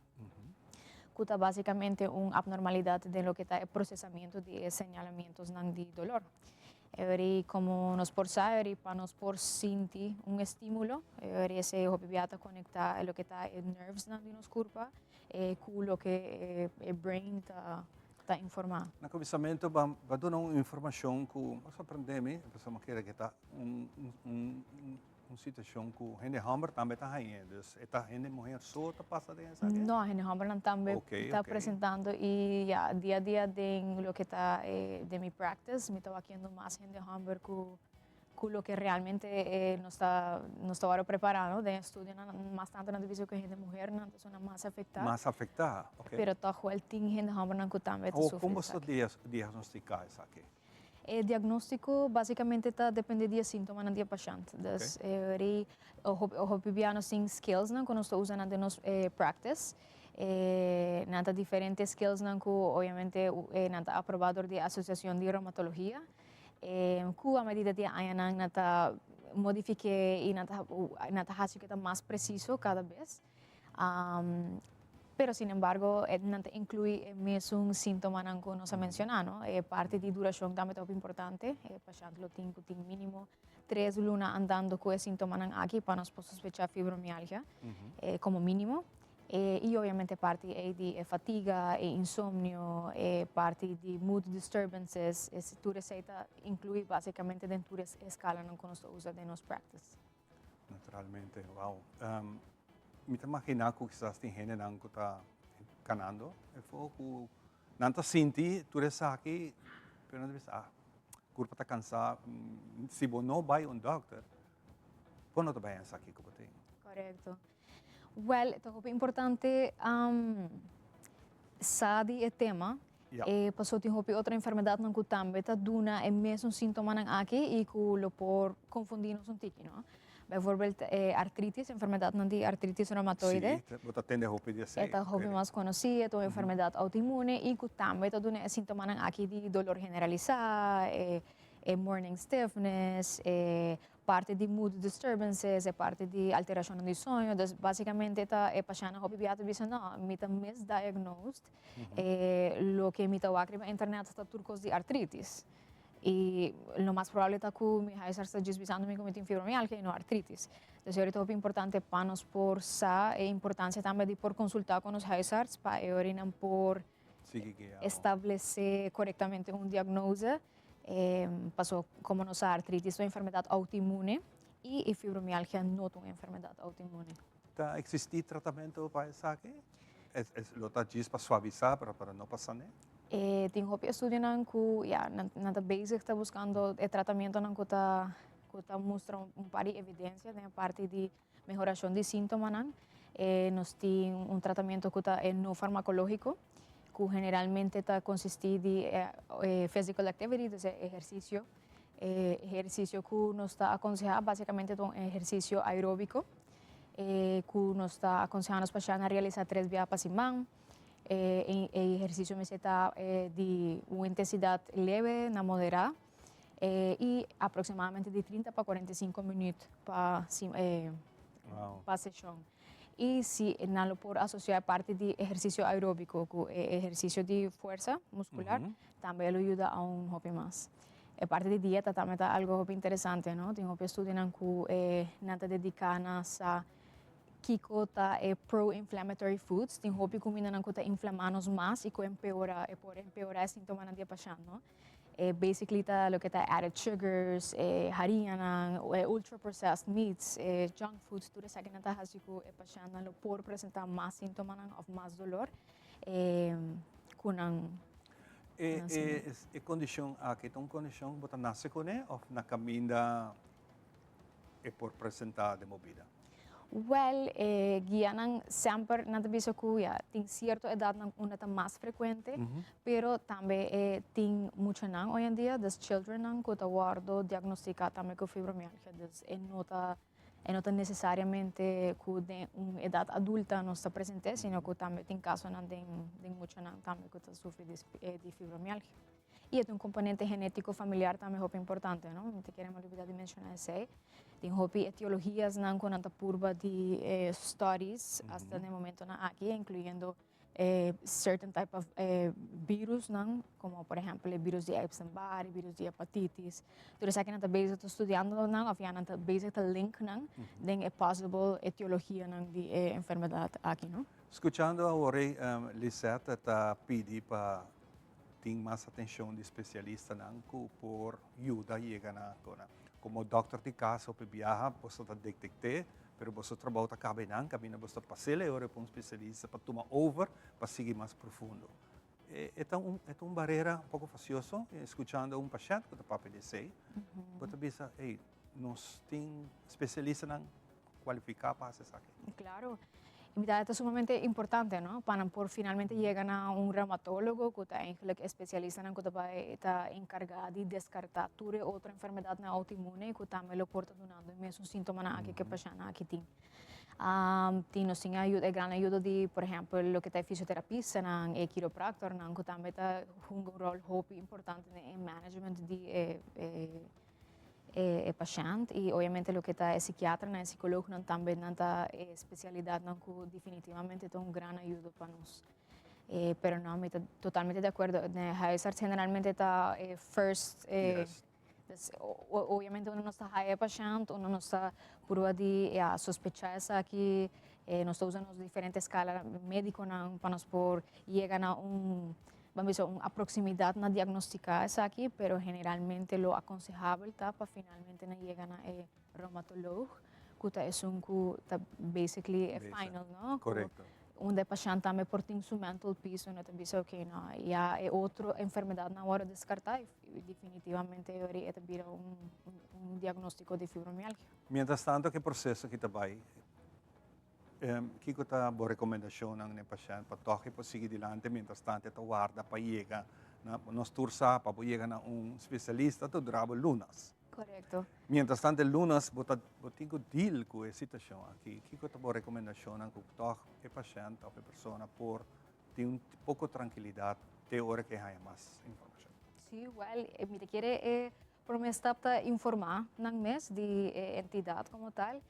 ku ta básikamente un apnormalidat den loke ta e prosesamentu di e señalamientosnan di dolor. E ora komo nos por sa, e ora pa nos por sinti un estímulo, e ora esei hopi bia ta konektá e loke ta e nervesnan di nos kurpa ku loke e brain ta. Ta informá. Na kuminsamentu bo a duna un informashon ku a sorprendé mi, pasobra mi kere ku ta un un situashon ku hende hòmber tambe ta hañ'é. Dus e ta hende muher so ta pasa den esaki? No, hende hòmbernan tambe ta presentando i ya dia a dia den loke ta den mi practice mi ta wakiendo mas hende hòmber ku Cu loke realmente nos ta nos ta worde prepara no den estudionan mas tanto nan ta bisa cu hende muhernan ta esnan mas afecta. Mas afecta, ok. Pero toch wel tin hende hombernan cu tambe ta sufri Con bo esaki. ta diagnostica esaki? E diagnostico basicamente ta depende di e sintomanan di e pashent. Dus e hopi bia nos tin scalesnan cu nos ta usa nan den nos practice. Nan ta diferente scalesnan cu obviamente nan ta aproba door di e asociacion di reumatologia. Ku a medida di e añanan nan ta modifiké i nan ta nan ta hasi ku e ta mas presiso kada bes. Pero sin embargo, nan ta inclui e mesun sintomanan cu nos a menciona, no? E parti di duracion tambe ta hopi importante. E pashent lo tin cu tin minimo 3 luna andando cu e sintomanan aki pa nos por sospecha fibromialgia, como minimo. Y obviamente parti di fatiga, e insomnio, e parti di mood disturbances, es, tur esey ta inclui basicamente den e escalanan cu nos ta usa den nos practice. Naturalmente, wow. Mi ta imagina cu kisas tin hendenan cu ta canando, e cu nan ta sinti tur esaki, pero nan ta pensa, ah, curpa ta cansa, si bo no bay un dokter, bo no ta bay esaki cu bo tin. Correcto. Well, ta hopi importante sa di e tema. E paso tin hopi otro enfermedadnan cu tambe ta duna e mesun sintomanan aki y cu lo por confundi nos un tiki, no? Bijvoorbeeld artritis, enfermedadnan di artritis reumatoide. Si, bo ta tende hopi di esey. E ta hopi mas conoci, e ta un enfermedad autoinmune y cu tambe ta duna e sintomanan aki di dolor generalisa, e morning stiffness, e parti di mood disturbances, e parti di alteracion di soño. Dus basicamente ta e pashentnan hopi bia ta bisa, no, mi ta misdiagnosed. Loke mi ta wak riba internet ta tur cos di artritis. Y lo mas probabel ta cu mi huisarts ta just bisando mi cu mi tin fibromialgia y no artritis. Dus ta hopi importante pa nos por sa e importancia tambe di por consulta cu nos huisarts pa e ora nan por Sigui guia. Establece corectamente un diagnose. Paso como nos sa, artritis ta un enfermedad autoinmune y fibromialgia no ta un enfermedad autoinmune. Ta existi tratamento pa esaki? Es lo ta djis pa suavisa, pero pa no pasa ne? Tin hopi estudionan cu ja, nan ta bezig, ta buscando e tratamentonan cu ta mustra un par di evidencia den parti di mehoracion di sintomanan. Nos tin un tratamento cu ta no farmacologico, cu generalmente ta consisti di physical activity, dus ehercicio. Ehercicio cu nos ta aconseha basicamente un ehercicio aerobico, cu nos ta aconsehando pashentnan realisa 3 biaha pa siman. E ehercicio mester ta di un intensidad leve na modera y aproximadamente di 30 pa 45 minuut pa sesion. Y si nan lo por asocia parti di ehercicio aerobico cu ehercicio di forsa muscular, tambe lo yuda un hopi mas. E parti di dieta tambe ta algo hopi interesante, no? Tin hopi estudionan cu nan ta dedica na sa kico ta e pro-inflammatory foods. Tin hopi cumindanan cu ta inflama nos mas y cu empeora, e por empeora e sintomanan di e pashent, no? Basically ta loke ta added sugars, harinanan, ultra processed meats, junk foods, tur esakinan ta haci cu e pashentnan lo por presenta mas sintomanan of mas dolor cu nan. E condicion aki ta un condicion cu bo ta nace cune of na caminda e por presenta den bo bida? Well, guianan semper nan ta bisa cu ja, tin cierto edadnan unda ta mas frecuente, pero tambe tin muchanan hoy en dia, dus childrennan cu ta wordo diagnostica tambe cu fibromialgia, dus e no ta necesariamente cu den un edad adulta nos ta presente, sino cu tambe tin casonan den muchanan tambe cu ta sufri di fibromialgia. Y e un componente genetico familiar tambe hopi importante, no? No ta kere lubida di menciona esey. Tin hopi etiologianan cu nan ta purba di studies hasta e momentonan aki, incluyendo certain type of virusnan, como por ehempel e virus di Epstein-Barr, virus di hepatitis. Tur esaki nan ta bezig ta studiando nan, of ja, nan ta bezig ta link nan den e possible etiologianan di e enfermedad aki, no? Scuchando awor, Lisette ta pidi pa tin mas atencion di specialistanan cu por yuda yega na cona. Como dokter di cas of biaha, bo ta detecta, pero bo trabou ta caba nan, caminda bo ta pasa ora pa un specialista pa tuma over, pa sigui mas profundo. E ta un barera un poco fastioso, scuchando un pashent cu ta papia di esey, bo ta bisa, hey, nos tin specialistanan cualifica pa haci esaki. Claro. Y ta sumamente importante, no? Pa por finalmente yega na un reumatologo cu ta eigenlijk especialista cu ta encarga di descarta tur otro enfermedadnan autoinmune cu tambe lo por ta dunando e mesun sintomanan aki cu e pashent aki tin. Tin nos tin ayuda, gran ayuda di, por ehempel, loke ta fisioterapistanan, e ron می e pashent y obviamente loke ta e psikiaternan e psicoloognan tambe nan ta e specialidadnan cu definitivamente ta un gran ayudo pa nos. Pero no, mi ta totalmente di acuerdo. E huisarts generalmente ta e first, dus obviamente uno no ta haya e pashent, uno no ta purba di, ja, sospecha esaki, nos ta usa nos diferente escala mediconan pa nos por yega na un, ban bisa, un aproximidad na diagnostica esaki, pero generalmente lo aconsejabel ta pa finalmente nan yega na e reumatoloog, cu ta esun cu ta basically e final, no? Correcto. Unda e pashent tambe por tin su mental peace, unda ta bisa, ok, no, ya e otro enfermedadnan a worde descarta y definitivamente e ta bira un diagnostico di fibromialgia. Mientras tanto cu e proceso aki ta bay, kico ta bo recomendacionnan na e pashent pa toch e por sigui dilanti mientras tanto e ta warda pa yega na, nos tur sa pa bo yega na un specialista ta dura bo lunas. Correcto. Mientras tanto e lunas bo ta bo tin cu deal cu e situacion aki, kico ta bo recomendacionnan cu toch e pashent of e persona por tin un poco trankilidad te ora cu e haya mas informacion? Sí, wel, mi ta kere e prome stap ta informa nan mes di e entidad como tal.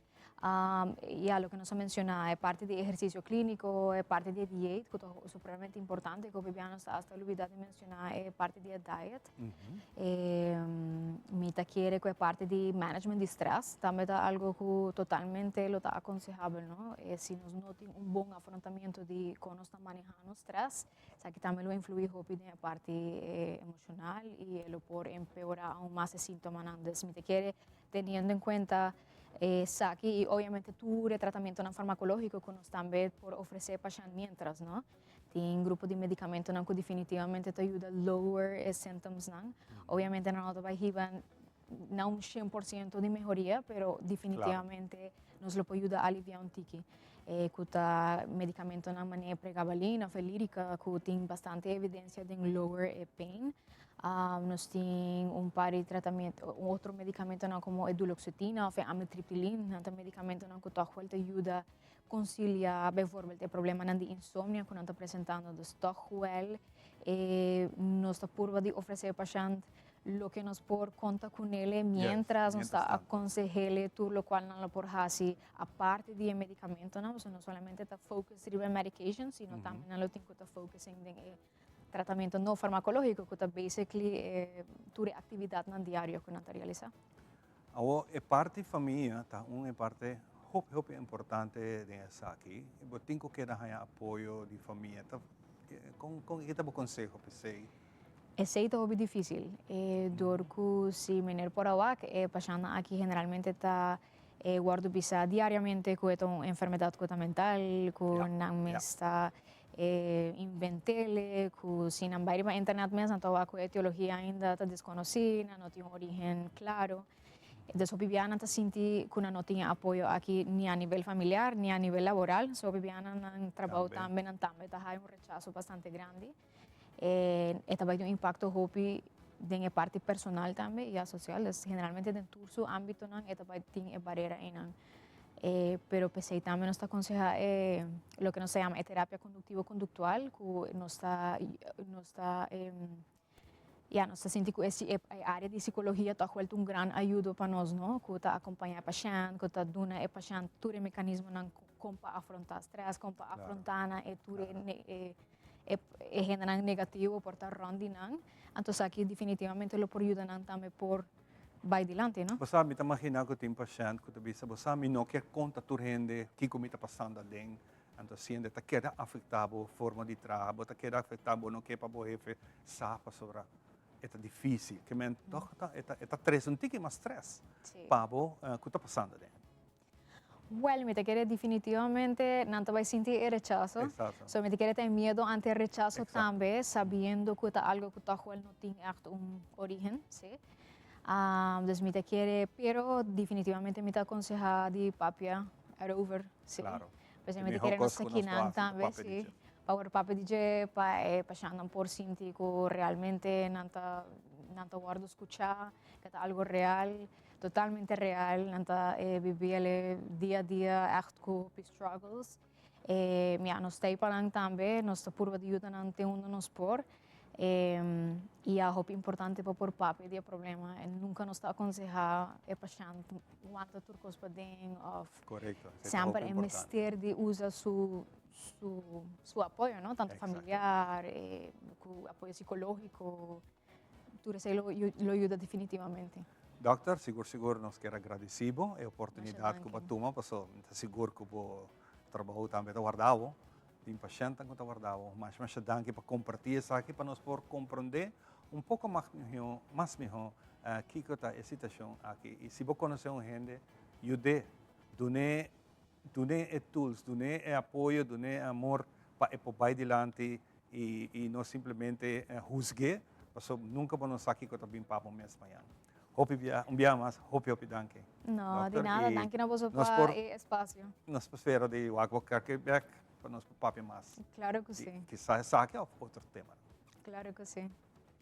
Ya loke nos a menciona, e parti di ehercicio clinico, e parti di e dieet, cu ta supremamente importante, cu hopi bia nos ta hasta olbida di menciona e parti di e diet. Mi ta kere cu e parti di management di stress tambe ta algo cu totalmente lo ta aconsejabel, no? Si nos no tin un bon afrontamiento di con nos ta maneha nos stress, esaki tambe lo influi hopi den e parti emocional y e lo por empeora aun mas e sintomanan. Dus mi ta kere teniendo en cuenta esaki y obviamente tur e tratamientonan farmacológico cu nos tambe por ofrece pashent mientras, no? Tin grupo di medicamentonan cu definitivamente ta yuda lower e symptomsnan. Obviamente nan no ta bay hiba na un 100% di mehoria, pero definitivamente nos lo por yuda alivia un tiki. Cu ta medicamentonan manera pregabalin of e Lyrica cu tin bastante evidencia den lower e pain. Nos tin un par di tratamiento, un otro medicamentonan como e duloxetina of e amitriptilin, nan ta medicamentonan cu toch wel ta yuda concilia bijvoorbeeld e problemanan di insomnia cu nan ta presentando. Dus toch wel nos ta purba di ofrece e pashent loke nos por conta cunele mientras nos ta aconsehele tur locual nan lo por haci aparte di e medicamentonan, pasobra no solamente ta focus riba e medication, sino tambe nan lo tin cu ta focusing den e tratamiento no farmacológico cu ta basically tur e actividadnan diario cu nan ta realisa. Awor e parti famia ta un e parte hopi hopi importante den esaki. Bo tin cu keda haña apoyo di famia. Ta con con ki ta bo conseho p'esey? Esey ta hopi dificil. Dor cu si meneer por a wak e pashantnan aki generalmente ta wordo bisa diariamente cu e ta un enfermedad cu ta mental, cu nan mes ta inventele, cu si nan bay riba internet mes nan ta wak cu e etiologia ainda ta desconoci, nan no tin un origen claro. Dus hopi bia nan ta sinti cu nan no tin e apoyo aki ni a nivel familiar ni a nivel laboral. So hopi bia nan nan trabao tambe nan tambe ta haya un rechazo bastante grandi. E ta bai tin un impacto hopi den e parti personal tambe y a social. Dus generalmente den tur su ambitonan e ta bai tin e barera einan. Pero p'esei tambe nos ta aconseha e loke nos ta yama e terapia conductivo conductual cu nos ta nos ta ya nos ta sinti cu e area di psicologia ta vuelto un gran ayudo pa nos no cu ta acompaña e pashent cu ta duna e pashent tur e mecanismonan con pa afronta stress con pa afronta na e tur e e hendenan negativo por ta rond di nan, anto esaki definitivamente lo por yuda nan tambe por bai dilanti, no? Bo sa, mi ta magina cu tin pashent cu ta bisa, bo sa, mi no kier conta tur hende kico mi ta pasando aden, anto si hende ta keda afecta bo forma di traha, bo ta keda afecta, bo no kier pa bo hefe sa pasobra e ta dificil. Ke men toch ta, e ta trece un tiki mas stress pa bo cu ta pasando aden. Well, mi ta kere definitivamente nan ta bai sinti e rechaso. Exacto. So mi ta kere ta e miedo ante e rechaso tambe, sabiendo cu ta algo cu toch wel no tin echt un origen, si. Dus mi ta kere, pero definitivamente mi ta aconseha di papia erover, si. Pues E mi ta mihor kere nos cos cu ta nos por kinan haci ta tambe, papia di si. dje. Pa wor papia di dje, pa e pashentnan por sinti cu realmente nan ta wordo scucha, cu ta algo real. Totalmente real, nan ta bibiele dia a dia echt cu hopi struggles. Ja, nos ta pa nan tambe, nos ta purba di yuda nan te unda nos por. Y ya hopi importante pa por papia di e problema en nunca nos ta aconseha e pashent wanta tur cos paden of Correcto, esey ta semper hopi e importante. mester di usa su su su apoyo no, tanto familiar cu apoyo psicologico, tur esey lo lo yuda definitivamente. Dokter, sigur sigur nos kier a gradici bo e Masha oportunidad cu bo a danki. tuma paso mi ta sigur cu bo trabou tambe ta warda bo. Tin pashentnan ku ta warda bo. Masha masha danki pa kompartí esaki pa nos por komprondé un poko mas mihó, mas mihó kiko ta e situashon aki. I si bo konosé un hende, yud'é, dun'é, dun'é e tools, dun'é e apoyo, dun'é e amor pa e por bai dilanti i i no simplemente husg'é, pasobra nunka bo no sa kiko ta bin pa bo mes mañana. Hopi bia, un bia mas, hopi hopi danki. No, di Dokter, nada, i danki na boso nos pa por e espacio. Nos por spera di wak bo kerke bek pa nos por papia mas. Claro cu Di si. kisas esaki of otro temanan. Claro cu si.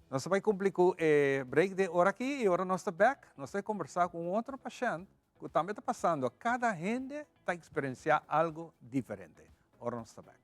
Nos ta bai cumpli cu e break den ora aki y ora nos ta bek nos ta conversa cu un otro pashent cu tambe ta pasando. Cada hende ta experiencia algo diferente. Ora nos ta bek.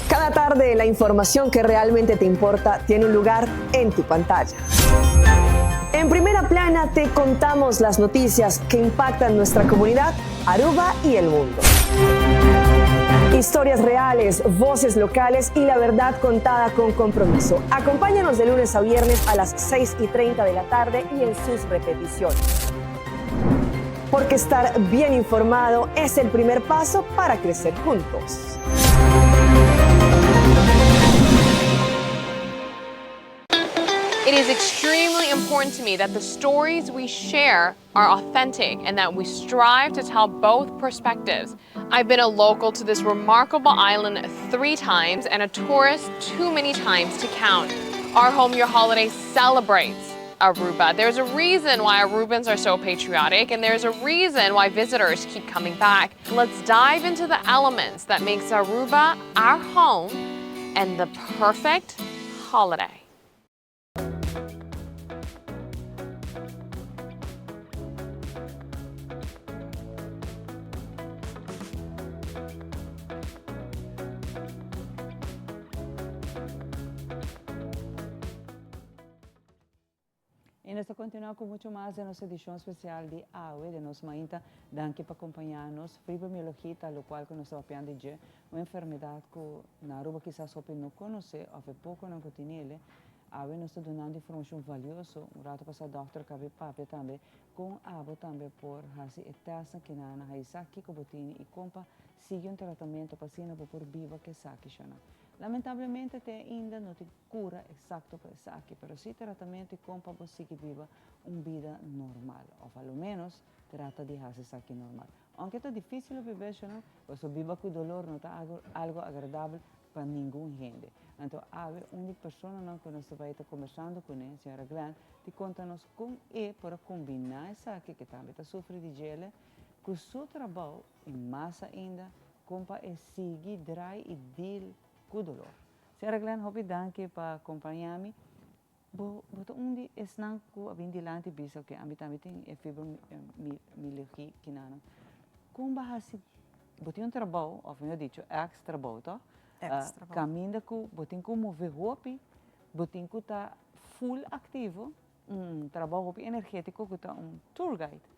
Cada tarde la información que realmente te importa tiene un lugar en tu pantalla. En primera plana te contamos las noticias que impactan nuestra comunidad, Aruba y el mundo. Historias reales, voces locales y la verdad contada con compromiso. Acompáñanos de lunes a viernes a las 6 y 30 de la tarde y en sus repeticiones. Porque estar bien informado es el primer paso para crecer juntos. It is extremely important to me that the stories we share are authentic and that we strive to tell both perspectives. I've been a local to this remarkable island three times and a tourist too many times to count. Our Home Your Holiday celebrates Aruba. There's a reason why Arubans are so patriotic and there's a reason why visitors keep coming back. Let's dive into the elements that makes Aruba our home and the perfect holiday. Y nos ta continua cu mucho mas den nos edicion special di awe den nos mainta. Danki pa acompaña nos. Fibromialgia ta locual cu nos ta papiando di dje, un enfermedad cu na Aruba kisas hopi no conoce of e poconan cu tinele. Awe nos ta dunando informacion valioso. Un rato pasa dokter cabe papia tambe con abo tambe por haci e testnan ki nan a haisa kico bo tini y con pa sigui un tratamento pa asina bo por biba cu esaki shona. Lamentablemente te ainda no tin cura exacto pa esaki, pero si tratamiento y con pa bo sigui biba un bida normal, of a lo menos trata di haci esaki normal. Aunke ta dificil hopi bes, pasobra biba cu dolor no ta algo agradabel pa ningun hende. Anto awe un di personanan cu nos ta bay ta conversando cune, señora Glenn, di conta nos con e por a combina esaki, ke tambe ta sufri di djele, cu su trabou y mas ainda con pa e sigui draai y deal cu dolor. Señora Glenn, hopi danki pa compaña mi. Bo bo ta un di esnan cu a bin dilanti bisa oke ami tambe tin e fibromialgia kinanan. Con bo a haci? Bo tin un trabou, of mihor dicho ex trabou to? Ex trabou. Caminda cu bo tin cu move hopi, bo tin cu ta full activo, un trabou hopi energetico cu ta un tour guide.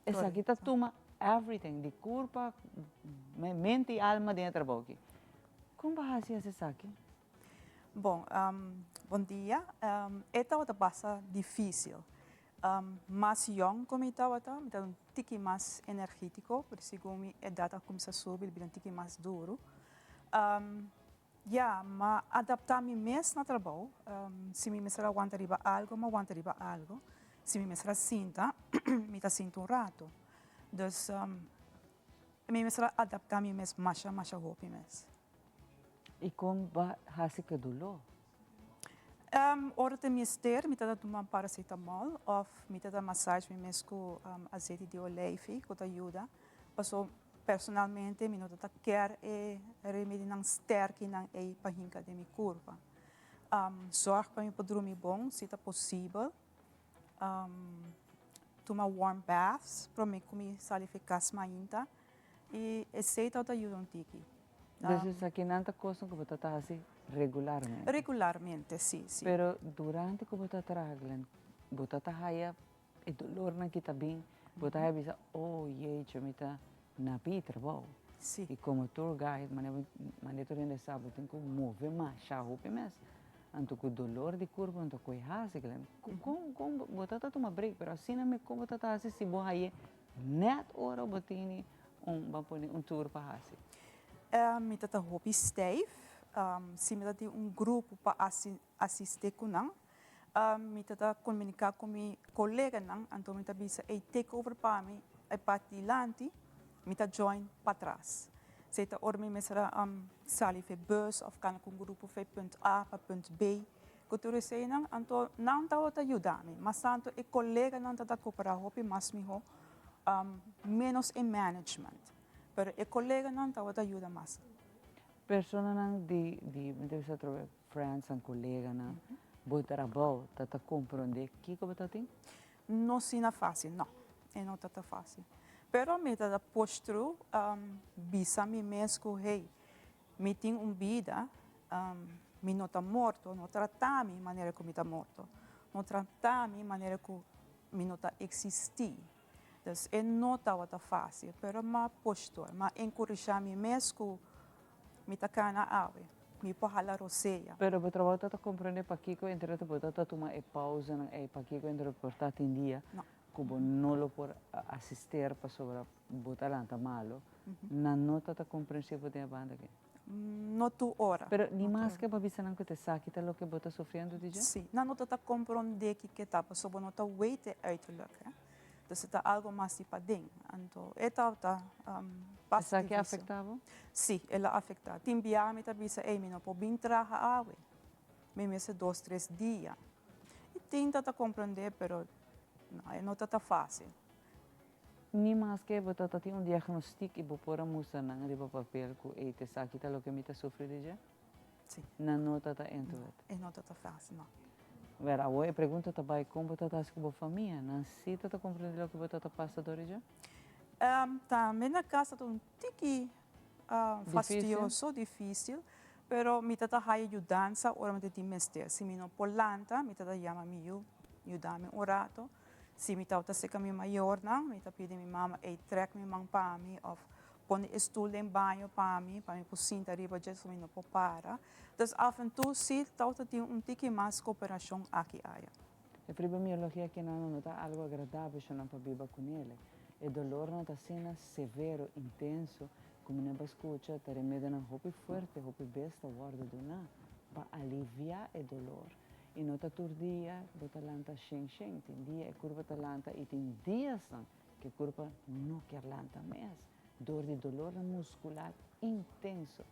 Esaki ta tuma. everything, di kurpa, mente i alma den e trabou aki. Kon bo a hasi esaki? Bon, bon dia. E tabata basta difísil. Mas yong ku mi tabata, mi tabata un tiki mas energítiko, pero segun mi edat a kuminsá subi, el bira un tiki mas duru. Ya, m'a adaptá mi mes na trabou. Si mi mester a wanta riba algu, m'a wanta riba algu. Si mi mester a sinta, mi ta sinta un ratu. Dus, mi mester a adaptá mi mes masha, masha hopi mes. I kon bo hasi ku e doló? Ora ta mester, mi ta ta tuma paracetamol òf mi ta ta massage mi mes ku azeti di oleifi ku ta yuda. Paso personalmente mi no ta ta kier e remedinan sterkinan ei pa hinka den mi kurpa. Zorg pa mi por drumi bon si ta posibel. Tuma warm baths prome ku mi sali fi kas mainta i esei ta yuda un tiki. Dus esakinan ta kosnan ku bo ta ta hasi regularmente? Regularmente, si, si. Pero durante ku bo ta traha, Glen, bo ta ta haya e dolornan ki ta bin, bo ta haya bisa, oh jeetje, mi ta na pi trabou. Si. I komo tour guide, manera tur hende sa, bo tin ku move masha hopi mes. Anto ku dolor di kurpa, anto ku e hasi, Glen, kon, kon, bo ta ta tuma break, pero asina mi kon bo ta ta hasi si bo haye Net ora bo tini un, ban pone un tour pa hasi. Mi ta ta hopi stijf. Si mi ta tin un grupo pa asiste ku nan, mi ta ta komuniká ku mi koleganan, anto mi ta bisa, ey, take over pa mi e parti dilanti, mi ta join patras. Esei ta ora mi mester a sali for e bus òf kana ku un grupo for e punt A pa punt B. Ku tur eseinan, anto nan tabata yuda mi. Mas tantu e koleganan ta ta koperá hopi mas mihó, ménos e management. Pero e koleganan tabata yuda mas. Personanan di, di, mi ta bisa atrobe, friends-nan, koleganan, bo trabou ta ta komprondé kiko bo ta tin? No asina fásil, no. E no ta ta fásil. Pero mi ta ta push through, bisa mi mes ku, hey, Mi tin un bida, mi no ta morto, no trata mi manera ku mi ta morto, no trata mi manera ku mi no ta eksistí. Dus e no tabata fásil, pero m'a push door, m'a enkurashá mi mes ku mi ta kana awe, mi por hala rosea. Pero bo trabou ta ta komprendé pakiko entre otro bo ta ta tuma e pausanan ei, pakiko entre otro por ta tin dia ku bo no lo por asister pasobra Bo ta lanta malo, nan no ta ta comprensivo den e banda aki? No tur ora. Pero ni maske bo bisa nan cu ta esaki ta loke bo ta sufriendo di dje? Si, nan no ta ta comprende kiko ta, pasobra bo no ta weet e uiterlijk, hè. Dus e ta algo mas di paden. Anto e ta ta basta Esaki a afecta bo? Si, el a afecta. Tin bia mi ta bisa, ey, mi no por bin traha awe. Mi mester dos, tres dia. Y tin ta ta comprende, pero no, e no ta ta facil. Ni maske bo ta ta tin un diagnostik i bo por a mustra nan riba papel ku ey ta esaki ta loke mi ta sufri di dje? Si. Nan no ta ta into it? E no ta ta fácil, no. Wèl, awor e pregunta ta bai kon bo ta ta hasi ku bo famia? Nan si ta ta komprendé loke bo ta ta pasa dor di dje? Tambe na kas ta ta un tiki fastioso, difícil, pero mi ta ta haya yudansa ora mi ta tin mester. Si mi no por lanta, mi ta ta yama mi yu, yuda mi un rato. Si mi tabata serka mi mayornan, mi ta pidi mi mama, ey, trek mi man pa mi of pone e stul den baño pa mi, pa mi por sinta riba dje so mi no por para. Dus af en toe si tabata tin un tiki mas koperashon aki aya. E fibromialgia kinan no ta algo agradabel shonan pa biba kunele. E dolornan ta asina severo, intenso, ku mi no por skucha ta remedionan hopi fuerte, hopi bes ta wòrdu duná pa aliviá e dolor. I no ta tur dia bo ta lanta shen shen, tin dia e kurpa ta lanta i tin diasnan ku e kurpa no kier lanta mes dor di dolornan muskular intenso.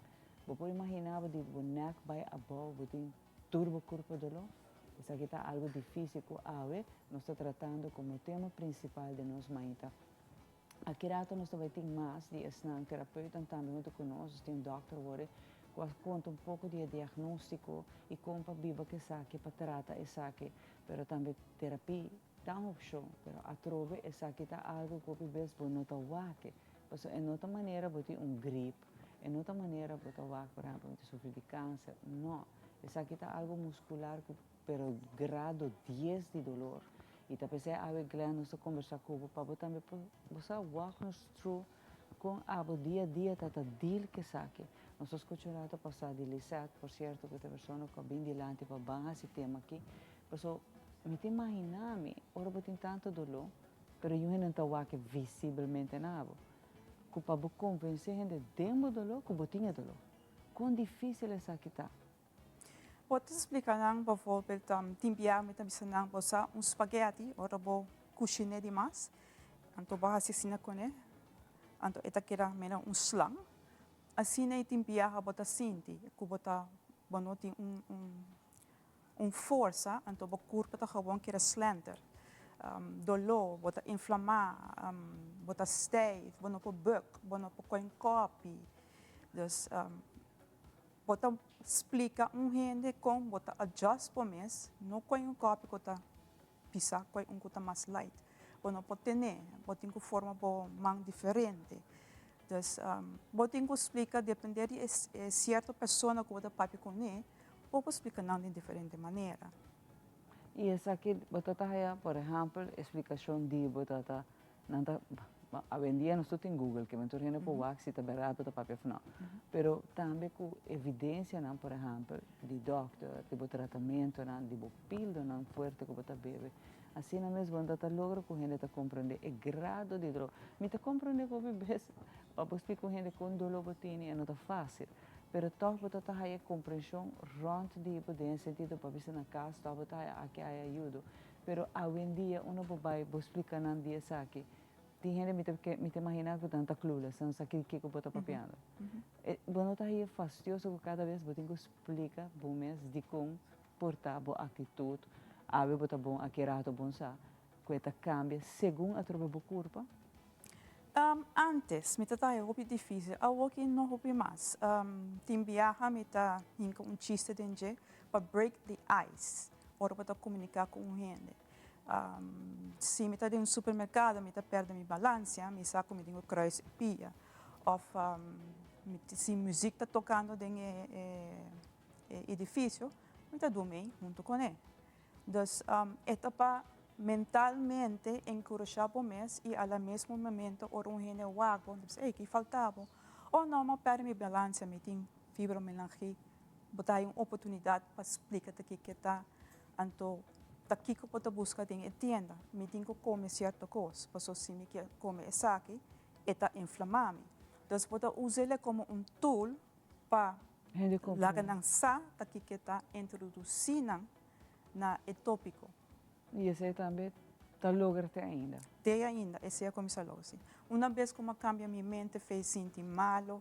Bo por imaginá bo di bo nèk bai abou bo tin tur bo kurpa doló? Esaki ta algu difísil ku awe nos ta tratando komo tema prinsipal den nos mainta. Aki rato nos ta bai tin mas di esnan terapeutan tambe hunto ku nos, nos tin un dòkter worde ku a konta un poko di e diagnóstiko i kon pa biba ku esaki, pa trata esaki, pero tambe terapi ta un opshon, pero atrobe esaki ta algu ku hopi bes bo no ta wak, pasobra e no ta manera bo tin un grip, e no ta manera bo ta wak por ehèmpel bo ta sufri di kanser, no, esaki ta algu muskular ku pero grado dies di dolor. I ta p'esei awe Glenn nos ta kombersá ku bo pa bo tambe por bo sa wak nos through kon abo dia a dia ta ta deal ku esaki. Nos a skucha un rato pasá di Lisette, por sierto ku ta e persona ku a bin dilanti pa ban hasi tema aki, paso mi ta imaginá mi ora bo tin tantu doló pero yu hende no ta wak visibelmente na bo, ku pa bo konvensé hende den bo doló ku bo tin e doló. Kon difísil esaki ta? Bo ta splika nan bijvoorbeeld tin bia mi ta bisa nan bo sa un spaghetti ora bo kushiné dimas anto bo hasi asina kuné anto e ta keda mira un slang asina e tin biaha bo ta sinti ku bo ta bo no tin un un forsa anto bo kurpa ta gewoon keda slenter doló bo ta inflamá bo ta stijf bo no por buk bo no por kohe un kòpi dus. Bo ta splika un hende kon bo ta adjust bo mes, no koi un kòpi ku ta pisá, koi un ku ta mas light. Bo no por ten'é, bo tin ku forma bo man diferente. Dus bo tin ku splika dependé di e sierto persona ku bo ta papia kuné, bo por splika nan den diferente manera. I esaki bo ta ta haya, por ehèmpel, e splikashon di bo ta ta Nan ta, awendia nos tur tin Google, ke men tur hende por wak si ta berdad bo ta papia of no. Pero tambe ku evidensianan, por ehèmpel, di dòkter, di bo tratamentonan, di bo pildonan fuerte ku bo ta bebe. Asina mes bo no ta logra ku hende ta komprendé e grado di doló. Mi ta komprendé ku hopi bes pa bo splika un hende kon doló bo tene e no ta fásil. Pero tòg bo ta ta haya komprenshon rònt di bo den e sentido pa bisa na kas tòg bo ta haya aki haya ayudo. Pero awendia uno por bai bo splica nan di esaki. Tin hende mi ta mi ta imagina cu nan ta clueless, nan no sa kico bo ta papiando. Bo no ta haye fastioso cu cada bes bo tin cu splica bo mes dicon por ta bo actitud, awe bo ta bon, aki rato bon sa, cu e ta cambia segun atrobe bo curpa? Antes mi ta ta haye hopi dificil, awoki no hopi mas. Tin biaha mi ta hinca un chiste den dje pa break the ice. Ora bo ta komuniká ku un hende. Si mi ta den un supermerkado mi ta pèrdè mi balansia, mi sa ku mi tin ku kruis e pia. Òf si muzik ta tokando den e edifisio, mi ta dum'ei huntu kuné. Dus e ta pa mentalmente enkurashá bo mes i a la mesmo momento ora un hende wak bo, ta bisa, ey, ki falta bo? Oh no, mi a pèrdè mi balansia, mi tin fibromialgia. Bo ta hay un oportunidad pa splica ta kiko ta, anto ta kiko bo ta busca den e tienda. Mi tin cu come cierto cos, paso si mi kier come esaki, e ta inflama mi. Dus bo ta usele como un tool pa laga nan sa ta kiko ta introduci nan na e topico. Y esey tambe ta logra te ainda? Te ainda, esey a cuminsa logra, si. Una bes cu mi a cambia mi mente fe sinti malo,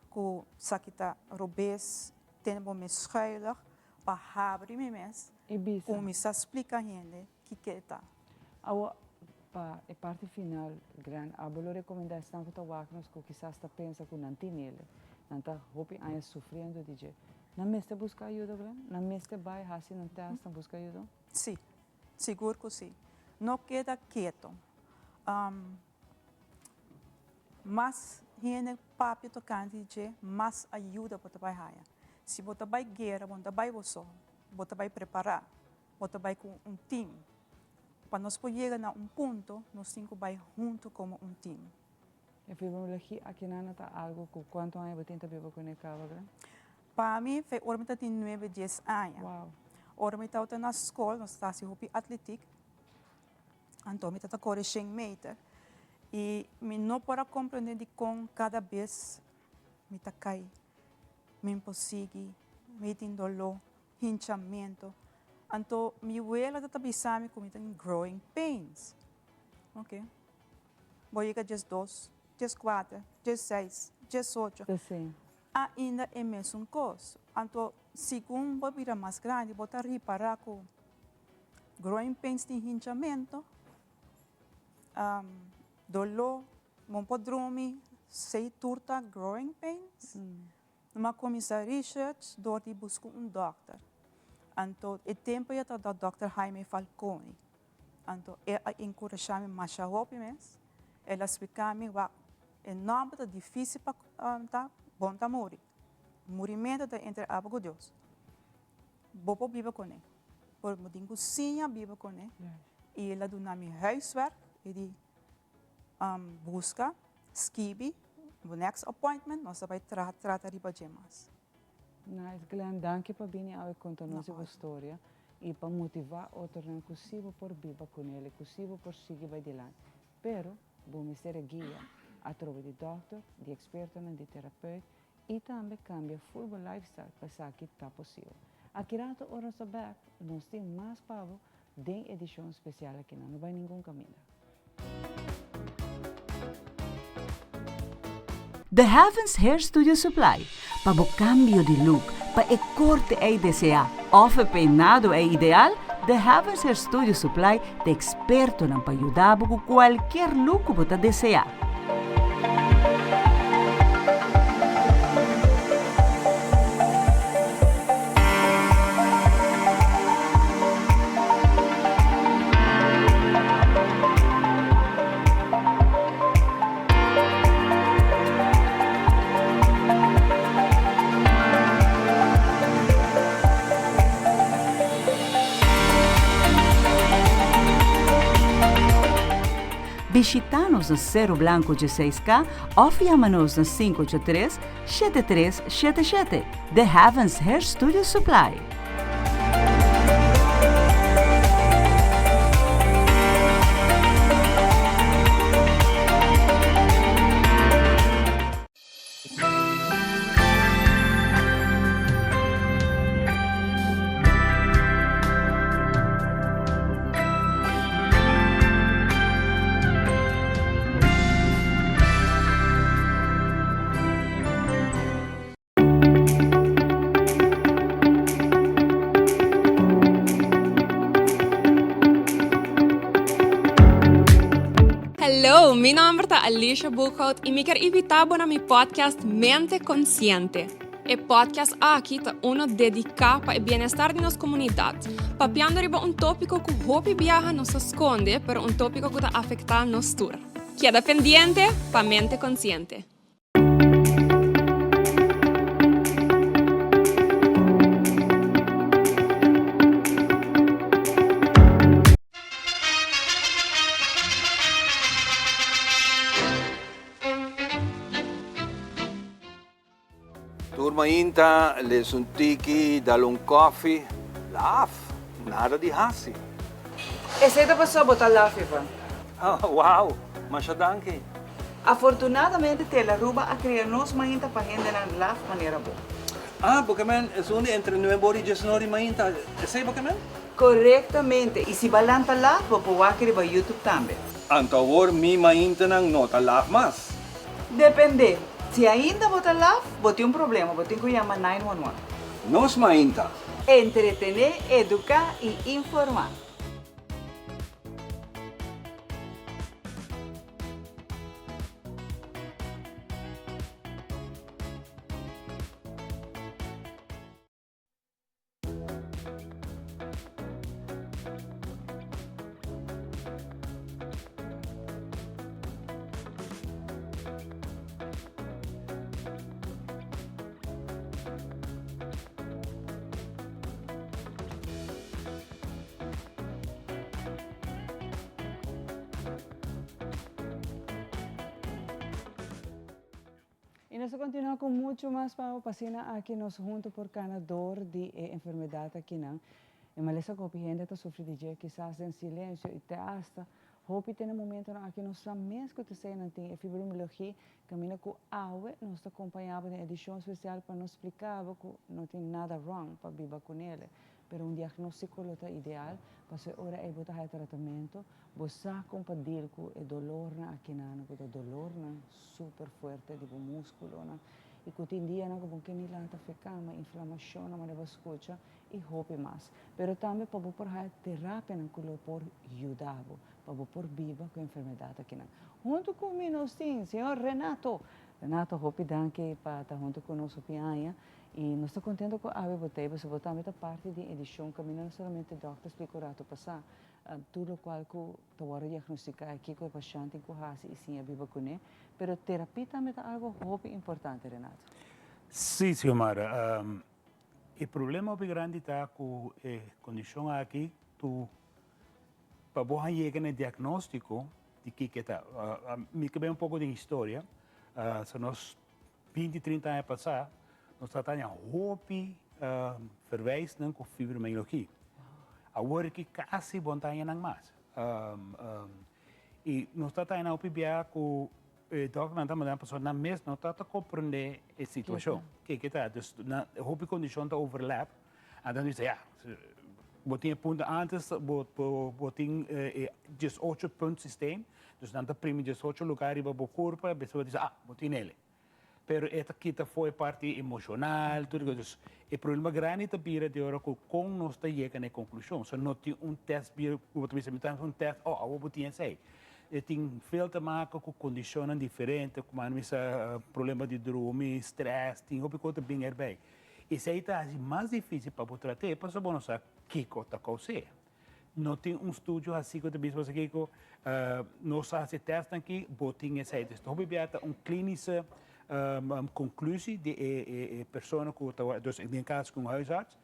Ku sa ki ta robes tene bo mes schuilig pa habri mi mes I bisa. Kuminsá splika hende kiko e ta. Awo, pa e parti final, Glenn, abo lo rekomendá esnan ku ta wak nos ku kisas ta pensa ku nan tin el, nan ta hopi aña sufriendo di dje. Nan mester buska ayuda, Glenn? Nan mester bai hasi nan tèst, nan buska ayuda? Sí, sigur ku sí. No keda keto. Mas hende papia tokante di dje, mas ayuda bo ta bai haya. Si bo ta bai guera, bo no ta bai bo so, bo ta bai prepará, bo ta bai ku un tim. Pa nos por yega na un punto, nos tin ku bai huntu komo un tim. E fibromialgia akinan ta algu ku kuantu aña bo tin ta biba kuné kaba, Glen? Pa mi, fe ora mi ta tin nuebe, dies aña. Wow. Ora mi tabata na skol, nos ta hasi hopi atletik. Anto mi ta ta kore shen meter i mi no por a komprende dikon kada bes mi ta kai, mi por sigui, mi tin doló, hinchamentu. Anto mi wela ta ta bisa mi ku mi tin growing pains. Oke, bo yega diesdos, dieskuater, diesseis, diesocho, ainda e mesun kos. Anto segun bo bira mas grandi bo ta ripará ku Growing pains tin hinchamento, doló, bo por drumi, sei tur ta growing pains. Mi a cuminsa research door di busca un dokter. Anto e tempo ya ta dokter Jaime Falconi. Anto e a encurasha mi masha hopi mes. El a splica mi wak e nomber ta dificil pa ta, bon ta muri. Murimento ta entre abo cu Dios. Bo por biba kuné. Por bo tin ku siña biba kuné. I el a duna mi huiswerk, e di buska, skibi, bo next appointment nos ta bai traha trata riba dje mas. Nice Glenn, danki pa bini awe konta nos di bo storia i pa motivá otronan ku si bo por biba kunel i ku si bo por sigui bai dilanti. Pero bo mester e guia atrobe di dòkter, di ekspertonan, di terapeut i tambe kambia ful bo lifestyle pa esaki ta posibel. Aki rato ora nos ta bèk nos tin mas pa bo den edishon spesial akinan. No bai ningun kaminda. The Heavens Hair Studio Supply, pa bo cambio di look, pa e corte ey desea of e peinado ey ideal, The Heavens Hair Studio Supply ta expertonan pa yuda bo cu cualkier look cu bo ta desea. Bishita nos na Cerro Blanco dieseis K of yama nos na 583 7377. The Heavens Hair Studio Supply. Hello, mi nomber ta Alicia Boekhout y mi kier invita bo na mi podcast Mente Consciente. E podcast aki ta uno dedica pa e bienestar di nos comunidad, papiando riba un topico cu hopi biaha nos ta sconde, pero un topico cu ta afecta nos tur. Keda pendiente pa Mente Consciente. Tur mainta les un tiki, dal un koffie, laf, nada di hasi. Esei ta pasobra bo ta laf, Ivan. Wow, masha danki. Afortunadamente Telaruba a crea nos mainta pa hendenan laf manera bo. Ah, bo ke men esun di entre nuebe ora y diesnor di mainta, esei bo ke men? Corectamente, y si ba lanta laf bo por wak riba YouTube tambe. Anto awor mi maintanan no ta laf mas. Depende, si ainda bo ta laf, bo tin un problema, bo tin cu yama 911. Nos mainta. Entretene, educa y informa. Y nos ta continua cu mucho mas pa bo p'asina aki nos hunto por cana door di e enfermedad akinan. E malesa cu hopi hende ta sufri di dje kisas den silencio y te hasta hopi tene momentonan aki nos sa mes cu t'esey nan tin e fibromialgia caminda cu awe nos ta compaña bo den edicion special pa nos splica bo cu no tin nada wrong pa biba cunele pero un diagnostico lo ta ideal pasobra e ora ey bo ta haya tratamento Bo sa kon pa deal ku e dolornan akinan, ku ta dolornan super fuerte di bo muskulonan i ku tin dianan ku bo ke ni lanta fe kama, inflamashonnan manera bo a skucha i hopi mas. Pero tambe pa bo por haya terapianan ku lo por yuda bo pa bo por biba ku e enfermedat akinan. Huntu ku mi nos tin señor Renato. Renato hopi danki pa ta huntu ku nos hopi aña i nos ta kontento ku awe bo ta ei pasobra bo tambe ta parti di e edishon kaminda no solamente dòkter splika un ratu pasá Tur lokual ku ta wòrdu diagnostiká i kiko e pashènt tin ku hasi i siña biba kuné. Pero terapia tambe ta algu hopi importante, Renato. Sí, Xiomara. E problema hopi grandi ta ku e kondishon aki tu. Pa bo yega na e diagnóstiko di kiko ta. Mi ke bai un poko di historia. So nos 20, 30 aña pasá, nos tabata hopi verwijsnan ku fibromialgia. Awor ku kasi bo n' ta haña mas. I nos tabata hopi bia ku dòkter ta manda persona nan mes no ta komprondé e situashon. Kiko ta? Dus na hopi kondishon ta overlap. Anto dice, ja, bo tin punto antes, bo tin 18 punt systeem. Dus dan ta primi 18 lugá riba bo kurpa, bo dice, ah, bo tin ele. Pero e ta kita for parti emoshonal, tur kos. Dus e problema grandi ta bira di ora ku kon nos ta yega na e konklushon. So no tin un test, ku bo ta bisa, un test, oh, awor bo tin esei. E tin veel te maken ku kondishonnan diferente, ku bisa problema di drumi, stress, tin hopi kos ta bin erbij. Esei ta hasi mas difísil pa bo trata, pasobra bo no sa kiko ta kous'é. No tin un estudio asina ku ta bisa bo kiko, nos a hasi test aki, bo tin esei. Dus hopi bia ta un klinische konklusie di e persona ku ta, dus den kaso ku un huisarts.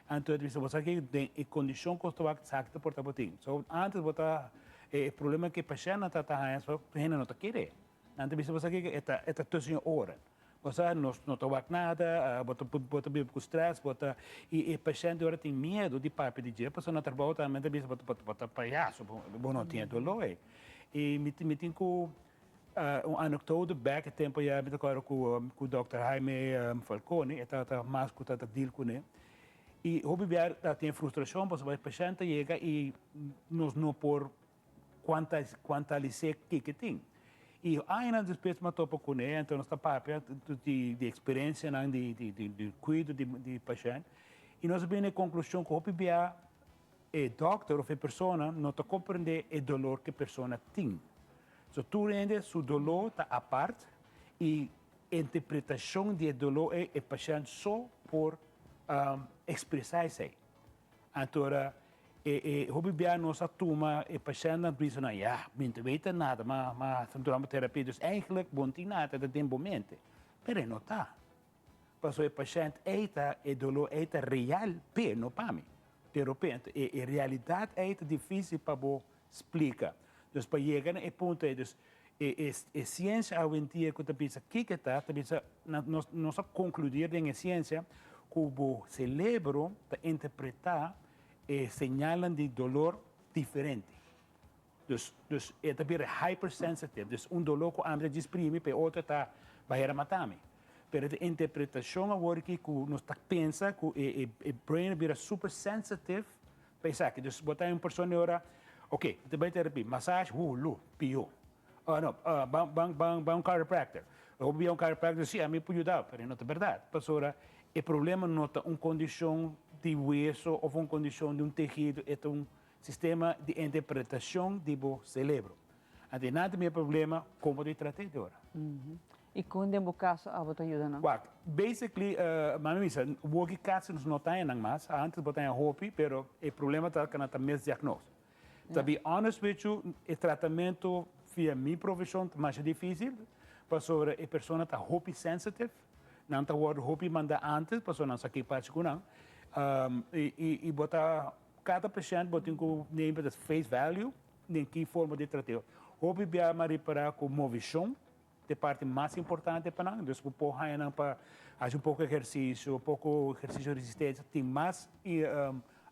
Anto e ta bisa bo sa kiko den e kondishon ku ta wak esaki ta por ta bo tin. So antes bo ta e problema ku e pashèntnan ta haña, so hende no ta kere. Nan ta bisa bo sa kiko e ta tussen je oren. Bo sa, nos no ta wak nada, bo ta biba ku stress, bo ta i e pashènt ora tin miedu di papia di dje, pasobra na trabou tambe ta bisa bo ta payaso, bo no tin e doló ei. I mi tin ku un anekdote bèk e tempu ya mi ta kòrda ku dòkter Jaime Falconi, e tabata mas ku tabata deal kuné. I hopi bia ta tin frustrashon pasobra e pashènt ta yega i nos no por kuantalis'é kiko tin. I añanan despues mi a topa kuné, anto nos ta papia di eksperensianan di kuido di pashènt i nos a bini na e konklushon ku hopi bia e dòkter òf e persona no ta komprendé e dolor ku e persona tin. So tur hende su doló ta apart i interpretashon di e doló ei e pashènt so por ekspresá esei. Anto ora e hopi bia nos a tuma e pashèntnan bisa nan, ya, mi no ta weta nada, ma ma durante terapia, dus eigenlijk bo no tin nada, ta den bo mente. Pero e no ta. Pasobra e pashènt ei ta, e doló ei ta real p'e, no pa mi. Pero p'e, anto e realidat ei ta difísil pa bo splika. Dus pa yega na e punto ei, dus e siensia awendia ku ta bisa kiko ta, ta bisa, nos a konkludir den e siensia ku bo selebro ta interpretá e señalnan di dolor diferente. Dus e ta bira hypersensitive. Dus un doló ku ami ta djis primi, pa e otro ta bai mata mi. Pero e interpretashon awor aki ku nos ta pensa ku e brain a bira super sensitive pa esaki. Dus bo ta un persona ora, ok, ta bai terapia, massage, lu, pió. Oh, no, ban, ban, ban un chiropractor. Of un chiropractor, si, ami por yuda, pero no ta berdat. Pasobra e problema no ta un kondishon di wesu òf un kondishon di un tehido, e un sistema di interpretashon di bo selebro. Anto, nada mi problema, kon bo trata ora. I kon den bo kaso abo ta yuda nan? Wak, basically, mami bisa, working cats no ta mas, antes bo ta hopi, pero e problema ta ku nan ta misdiagnose. To be honest with you, e tratamentu via mi profeshon ta mas difísil, pasobra e persona ta hopi sensitive, nan ta wòrdu hopi manda antes, pasobra nan sa ki pasa ku nan. I bo ta, kada pashènt bo tin ku neem het face value, den ki forma di trat'é. Hopi bia m'a ripará ku movishon ta e parti mas importante pa nan, dus bo por haña nan pa hasi un poko ehersisio, un poko ehersisio di resistensia, tin mas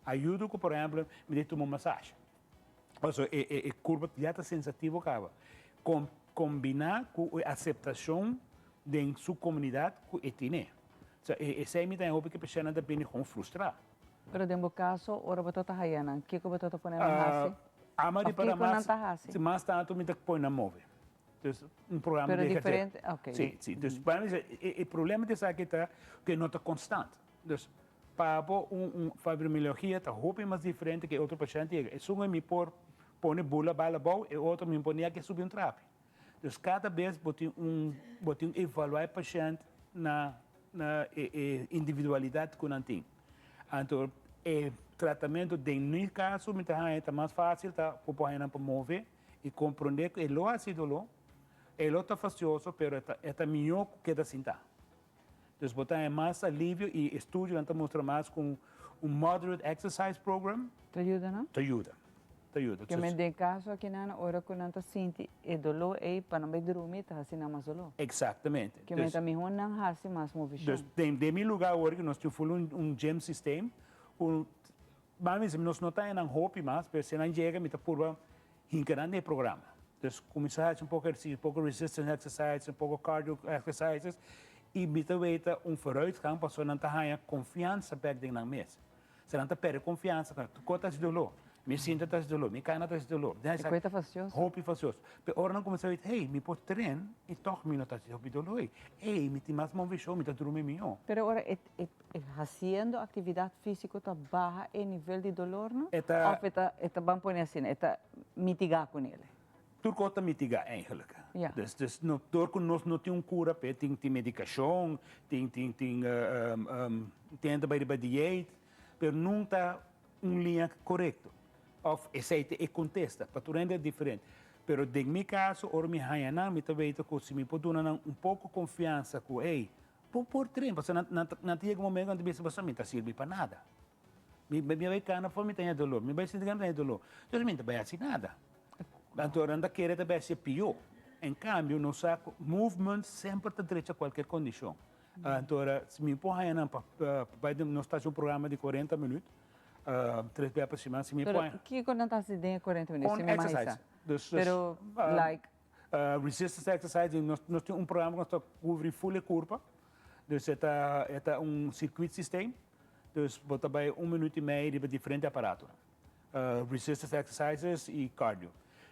ayudo ku por ehèmpel mi ta tuma un masashi. Pasobra e kurpa ya ta sensativo kaba. Kombiná ku e aseptashon den su komunidat ku e tene. So esei mi ta hopi ku e pashèntnan ta bini gewoon frustrá. Pero den bo kaso, ora bo ta haya nan, kiko bo ta pone nan hasi? Ama Of ripará kiko nan mas, ta hasi? Mas tantu mi ta pone nan move. Dus un programa Pero di diferente, ok. Si. Dus pa mi, e problema di esaki ta ku no ta konstant. Dus pa bo un fibromialgia ta hopi mas diferente ku otro pashènt yega. Esun mi por pone bula bala abou, e otro mi por ni a ke subi un trapi. Dus kada bes bo tin evaluá e pashènt na e individualidat ku nan tin. Anto e tratamentu den mi kaso mi ta haña ta mas fásil ta por haña nan pa move i komprondé ku e lo hasi doló, e lo ta fastioso, pero e ta mihó ku keda sintá. Dus bo ta haña mas alivio i estudionan ta mustra mas ku un moderate exercise program Ta yuda, no? ta yuda. ta yuda. Ke men den kaso akinan ora ku nan ta sinti e doló ei pa nan bai drumi ta hasi nan mas doló. Eksaktamente. Ke men ta mihó nan hasi mas movishon. Dus den mi lugá awor ku nos tin full un gym systeem ku Ban bisa nos no ta enan hopi mas, pero si nan yega mi ta purba hinka nan den e programa. Dus kuminsá hasi un poko ehersisio, un poko resistance exercises, un poko cardio exercises i mi ta weta un vooruitgang pasobra nan ta haña konfiansa bèk den nan mes. Si nan ta pèrdè konfiansa, tur kos ta hasi doló, mi sinta ta hasi doló, mi kana ta hasi doló. E kos ta fastioso. Hopi fastioso. Pero ora nan kuminsá weta, hey, mi por tren i tòg mi no ta hasi hopi doló ei. Hey, mi tin mas moveshon, mi ta drumi mihó. Pero ora e E haciendo actividad fisico ta baha e nivel di dolor no? E ta. Of e ta, e ta ban pone asina, e ta mitiga con ele? Tur cos ta mitiga eigenlijk. Ja. Dus, dus no, door cu nos no tin un cura p'e, tin, tin medicacion, tin, tin, tin, tin hende ta bay riba dieet, pero nunca ta un liña corecto. Of esey ta e contesta, pa tur hende ta diferente. Pero den mi caso, ora mi haya nan, mi ta weten cu si mi por duna nan un poco confiansa cu, hey, Bo por train, pasobra nan nan nan ta yega un momento ku nan ta bisa pasobra mi ta sirbi pa nada. Mi mi bai kana for mi ta haña doló, mi bai sinti mi ta haña doló. Entonces mi no ta bai hasi nada. Anto nan ta kere ta bai hasi pió. En kambio nos sa ku movement semper ta drecha kualkier kondishon. Anto ora si mi por haña nan pa pa bai den nos ta hasi un programa di kuarenta minüt, tres bia pa siman, si mi por Pero haña. kiko nan ta hasi den e kuarenta minüt? Kon Si mi exercise. mahisa. Dus dus Pero like. Resistance exercise, nos nos tin un programa ku nos ta kubri full e kurpa, dus e ta e ta un circuit systeem, dus bo ta bai un minuut i mei riba diferente aparatonan. Resistance exercises i cardio.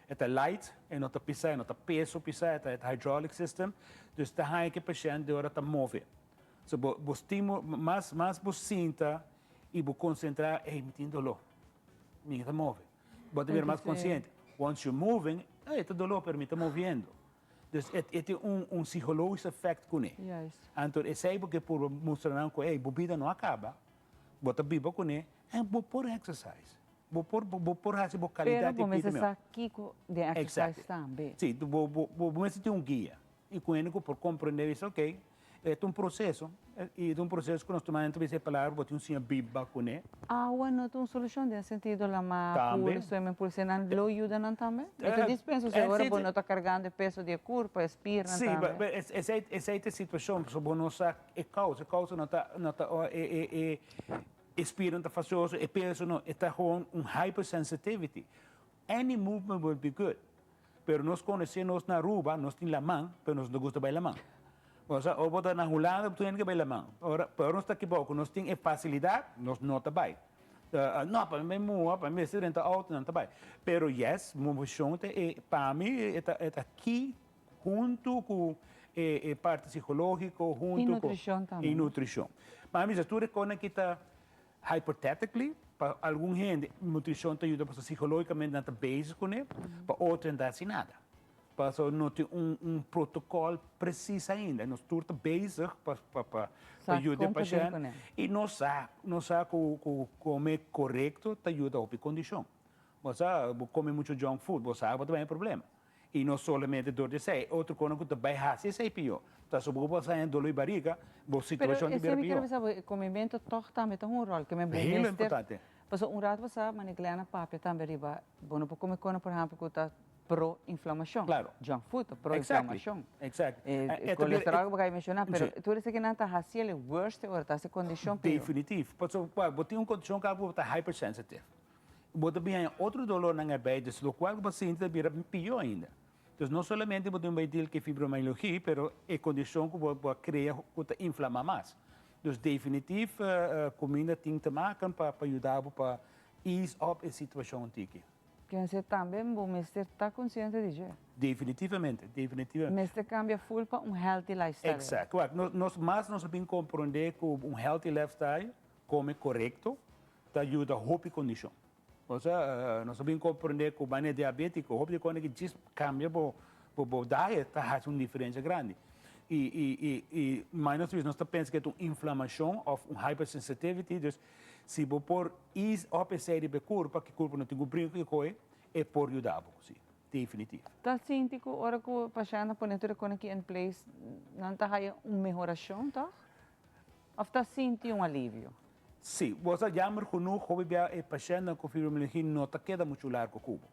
E ta light, e no ta pisa, e no ta peso pisa, e ta e ta hydraulic system, dus ta haña ku e pashènt di ora ta move. So bo bo stimu mas mas bo sinta i bo konsentrá, ey mi tin doló, mi ta move. Bo ta bira mas konsiente. Once you're moving, ey, ta doló, pero mi ta moviendo. Dus e e tin un un psicologisch effect kuné. Juist. Anto esei bo ke purba mustra nan ku ey, bo bida no a kaba, bo ta biba kuné en bo por exercise. Bo por bo por hasi bo Pero kalidat di bo bida mester mihó. sa kiko den exercise Exactly. tambe. Si, bo bo bo mester tin un guia. I ku hende ku por komprendé bisa ok, e ta un proseso, i e ta un proseso ku nos ta manda bisa e palabra bo tin un siña biba kuné. Awa no ta un solushon den sentido lama Tambe. pul, swimming pool, si nan lo yuda nan tambe? E ta dispensa si ora bo no ta kargando e peso di e kurpa, e spirnan tambe. Si, esei esei ta e situashon, pasobra bo no sa e kousa, e kousa no ta no ta e e e e spirnan ta fasioso, e peso no, e ta gewoon un hypersensitivity. Any movement will be good. Pero nos conoce nos na Aruba, nos tin laman, pero nos no gusta bay laman. Osea, ora bo ta na Hulanda, bo tur hende ke bay laman. Ora, pero ora nos ta aki bou, cu nos tin e facilidad, nos no ta bay. No, pa mi bay muha, pa mi mester renta auto, nan ta bay. Pero yes, movecion ta e, pa mi e ta, e ta key hunto cu e, e parti psicologico, hunto Y cu. nutricion tambe. Y nutricion. Pa mi, tur e cosnan ki ta. Hypothetically, pa algun hende nutricion ta yuda pasobra psicologicamente nan ta bezig cune, pa otro nan ta haci nada. Pasobra no tin un un protocol precies ainda. Nos tur ta bezig pa pa pa Sa yuda e con pa deal pashent cune. y nos sa, nos sa cu cu come corecto ta yuda hopi condicion. Bo sa, bo come mucho junk food, bo sa bo ta bay e problema. I no solamente dor di esei, otro kono ku ta bai hasi esei pió. Ta so bo por haña doló di bariga, bo Pero situashon ta esei bira mi pió. kier bisa bo, e komementu tòg tambe ta un ròl ke men bo Heel mester. importante. Pasobra un ratu pasá Mane Glena papia tambe riba bo no por kome kono por ehèmpel ku ta pro inflamashon. Klaro. Junk food ta pro Exactly, inflamashon. exactly. E E ta bira kolesteròl ku bo kai menshoná, pero Sí. tur esakinan ta hasi el e worst ora ta hasi kondishon pió. Definitif. Pasobra bo tin un kondishon kaba ku bo ta hypersensitive. Bo ta bin haña otro dolornan erbij, dus lokual ku bo sinti ta bira pió ainda. Dus no solamente bo tin bai deal ku e fibromialgia, pero e kondishon ku bo bo a krea ku ta inflamá mas. Dus definitif kuminda tin te maken pa pa yuda bo pa ease up e situashon tiki. Kense tambe bo mester ta konsiente di dje. Definitivamente, definitivamente. Mester kambia full pa un healthy lifestyle. Exacto. Wak, nos mas nos a bin komprondé ku un healthy lifestyle, kome korekto, Ta yuda hopi kondishon. Osea, nos a bin komprendé ku manera diabétiko, hopi di kos ki djis kambia bo bo diet ta hasi un diferensia grandi. I i i i mai nos ta pensa ku e ta un inflamashon òf un hypersensitivity, dus si bo por ease up esei riba e kurpa, ku e kurpa no tin ku brinka ku e koe, e por yuda bo, si, definitif. Ta sinti ku ora ku pashènt a pone tur e kos aki in place, nan ta haya un mehorashon tòg? Òf ta sinti un alivio? Sí, bo sa jammer genoeg hopi bia e pashentnan ku fibromialgia no ta keda muchu largo ku bo.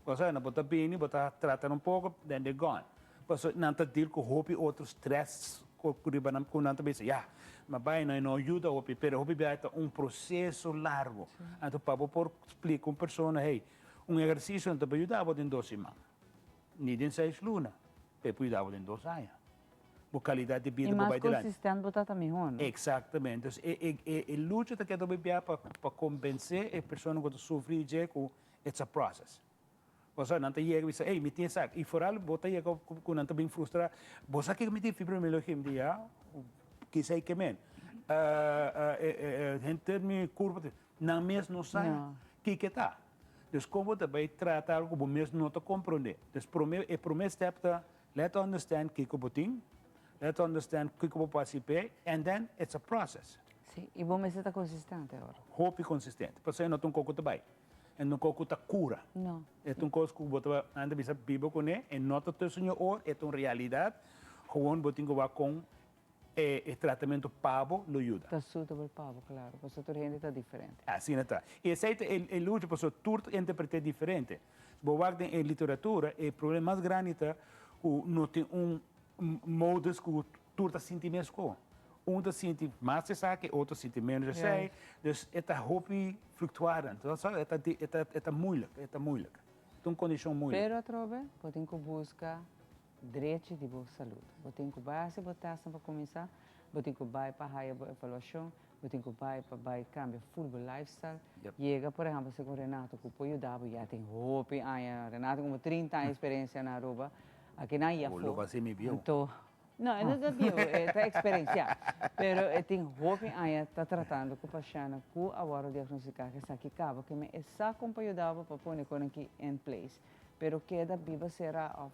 Bo sa, nan bo ta bini, bo ta trata nan un poko, then they're gone. Pasobra nan ta deal ku hopi otro stress ku riba nan ku nan ta bisa, ya, mi a bai nan e no yuda hopi, pero hopi bia ta un proseso largo. Anto pa bo por splika un persona, hey, un ehersisio no ta por yuda bo den dos siman, ni den seis luna, pero e por yuda bo den dos aña. Bo calidad di bida Y bo mas bai dilanti. consistent bo ta ta mihó, no? Exactamente. Dus e e e e lucha ta keda bia pa pa convence e persona cu ta sufri di dje cu it's a process. Pasobra nan ta yega bisa, ey, mi tin esaki. Y vooral bo ta yega cu cu nan ta bin frustra, bo sa kico mi tin fibromialgia? Mi di, ya, kisei ke men. E e henter mi curpa ta, nan mes no sa No. kiko ta. Dus con bo ta bay trata algo cu bo mes no ta comprende. Dus prome e prome step ta Let understand kiko bo tin, let understand kiko bo por hasi p'e, and then it's a process. Sí, y bo mester ta consistente awor. Hopi consistente, pasobra e no ta un kos ku ta bai, e no ta un kos ku ta kura. No. E ta un kos ku bo ta nan ta bisa biba kuné, e no ta tussen je oor, e ta un realidat, gewoon bo tin ku wak kon e tratamentu pa bo lo yuda. Ta suitable pa bo, claro, pasobra tur hende ta diferente. Asina ta. Y esey ta e lucha pasobra tur ta interprete diferente. Si bo wak den e literatura, e problema mas grandi ta cu no tin un modus cu tur ta sinti mesco. Un ta sinti mas esaki, otro ta sinti menos esey. Dus e ta hopi fluctuarend. E ta moeilijk, e ta moeilijk. E ta un condicion moeilijk. Pero atrobe, bo tin cu busca drechi di bo salud. Bo tin cu bai haci bo testnan pa cuminsa, bo tin cu bai pa haya bo evaluacion, bo tin cu bai pa bai cambia full bo lifestyle. Yega por ehempel segun Renato cu por yuda bo, ya tin hopi aña, Renato como 30 aña experiencia na Aruba, akinan y afo. Bo lo haci mi bieu. Anto, no, e no ta bieu, e ta experiencia, pero e tin hopi aña ta tratando cu pashentnan cu a worde diagnostica cu esaki caba, cu e sa con pa yuda bo pa pone con aki in place. Pero keda biba sera of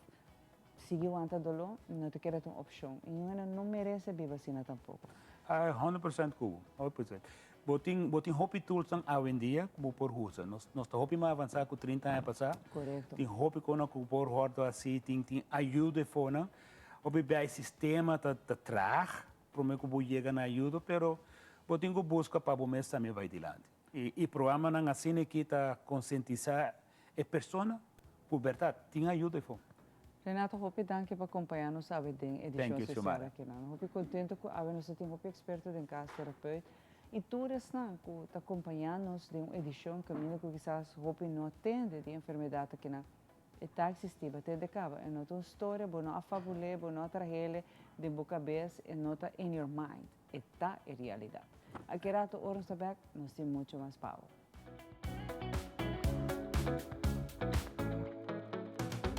sigui wanta doló no ta keda ta un opshon. I un hende no merese biba asina tampoko. 100% ku bo, 100%. Bo tin bo tin hopi toolsnan awendia ku bo por usa. Nos nos ta hopi mas avansá ku 30 aña pasá. Korekto. Tin hopi kosnan ku bo por wòrdu hasi, tin tin ayuda efonan. Hopi bia e sistema ta ta traag promé ku bo yega na ayuda, pero bo tin ku buska pa bo mes tambe bai dilanti. I programanan asina aki ta konsientisá E persona ku bèrdat tin ayuda efo. Renato hopi danki pa kompañá nos awe den edishon spesial aki nan. Hopi kontento ku awe nos ta tin hopi eksperto den kas terapeut i tur esnan ku ta kompañá nos den un edishon kaminda ku kisas hopi no a tende di enfermedat akinan. E ta eksistí, bo tende kaba, e no ta un storia, bo no a fabul'é, bo no a trah'ele den bo kabes, e no ta in your mind, e ta e realidat. Aki rato ora nos ta bèk, nos tin muchu mas pa bo.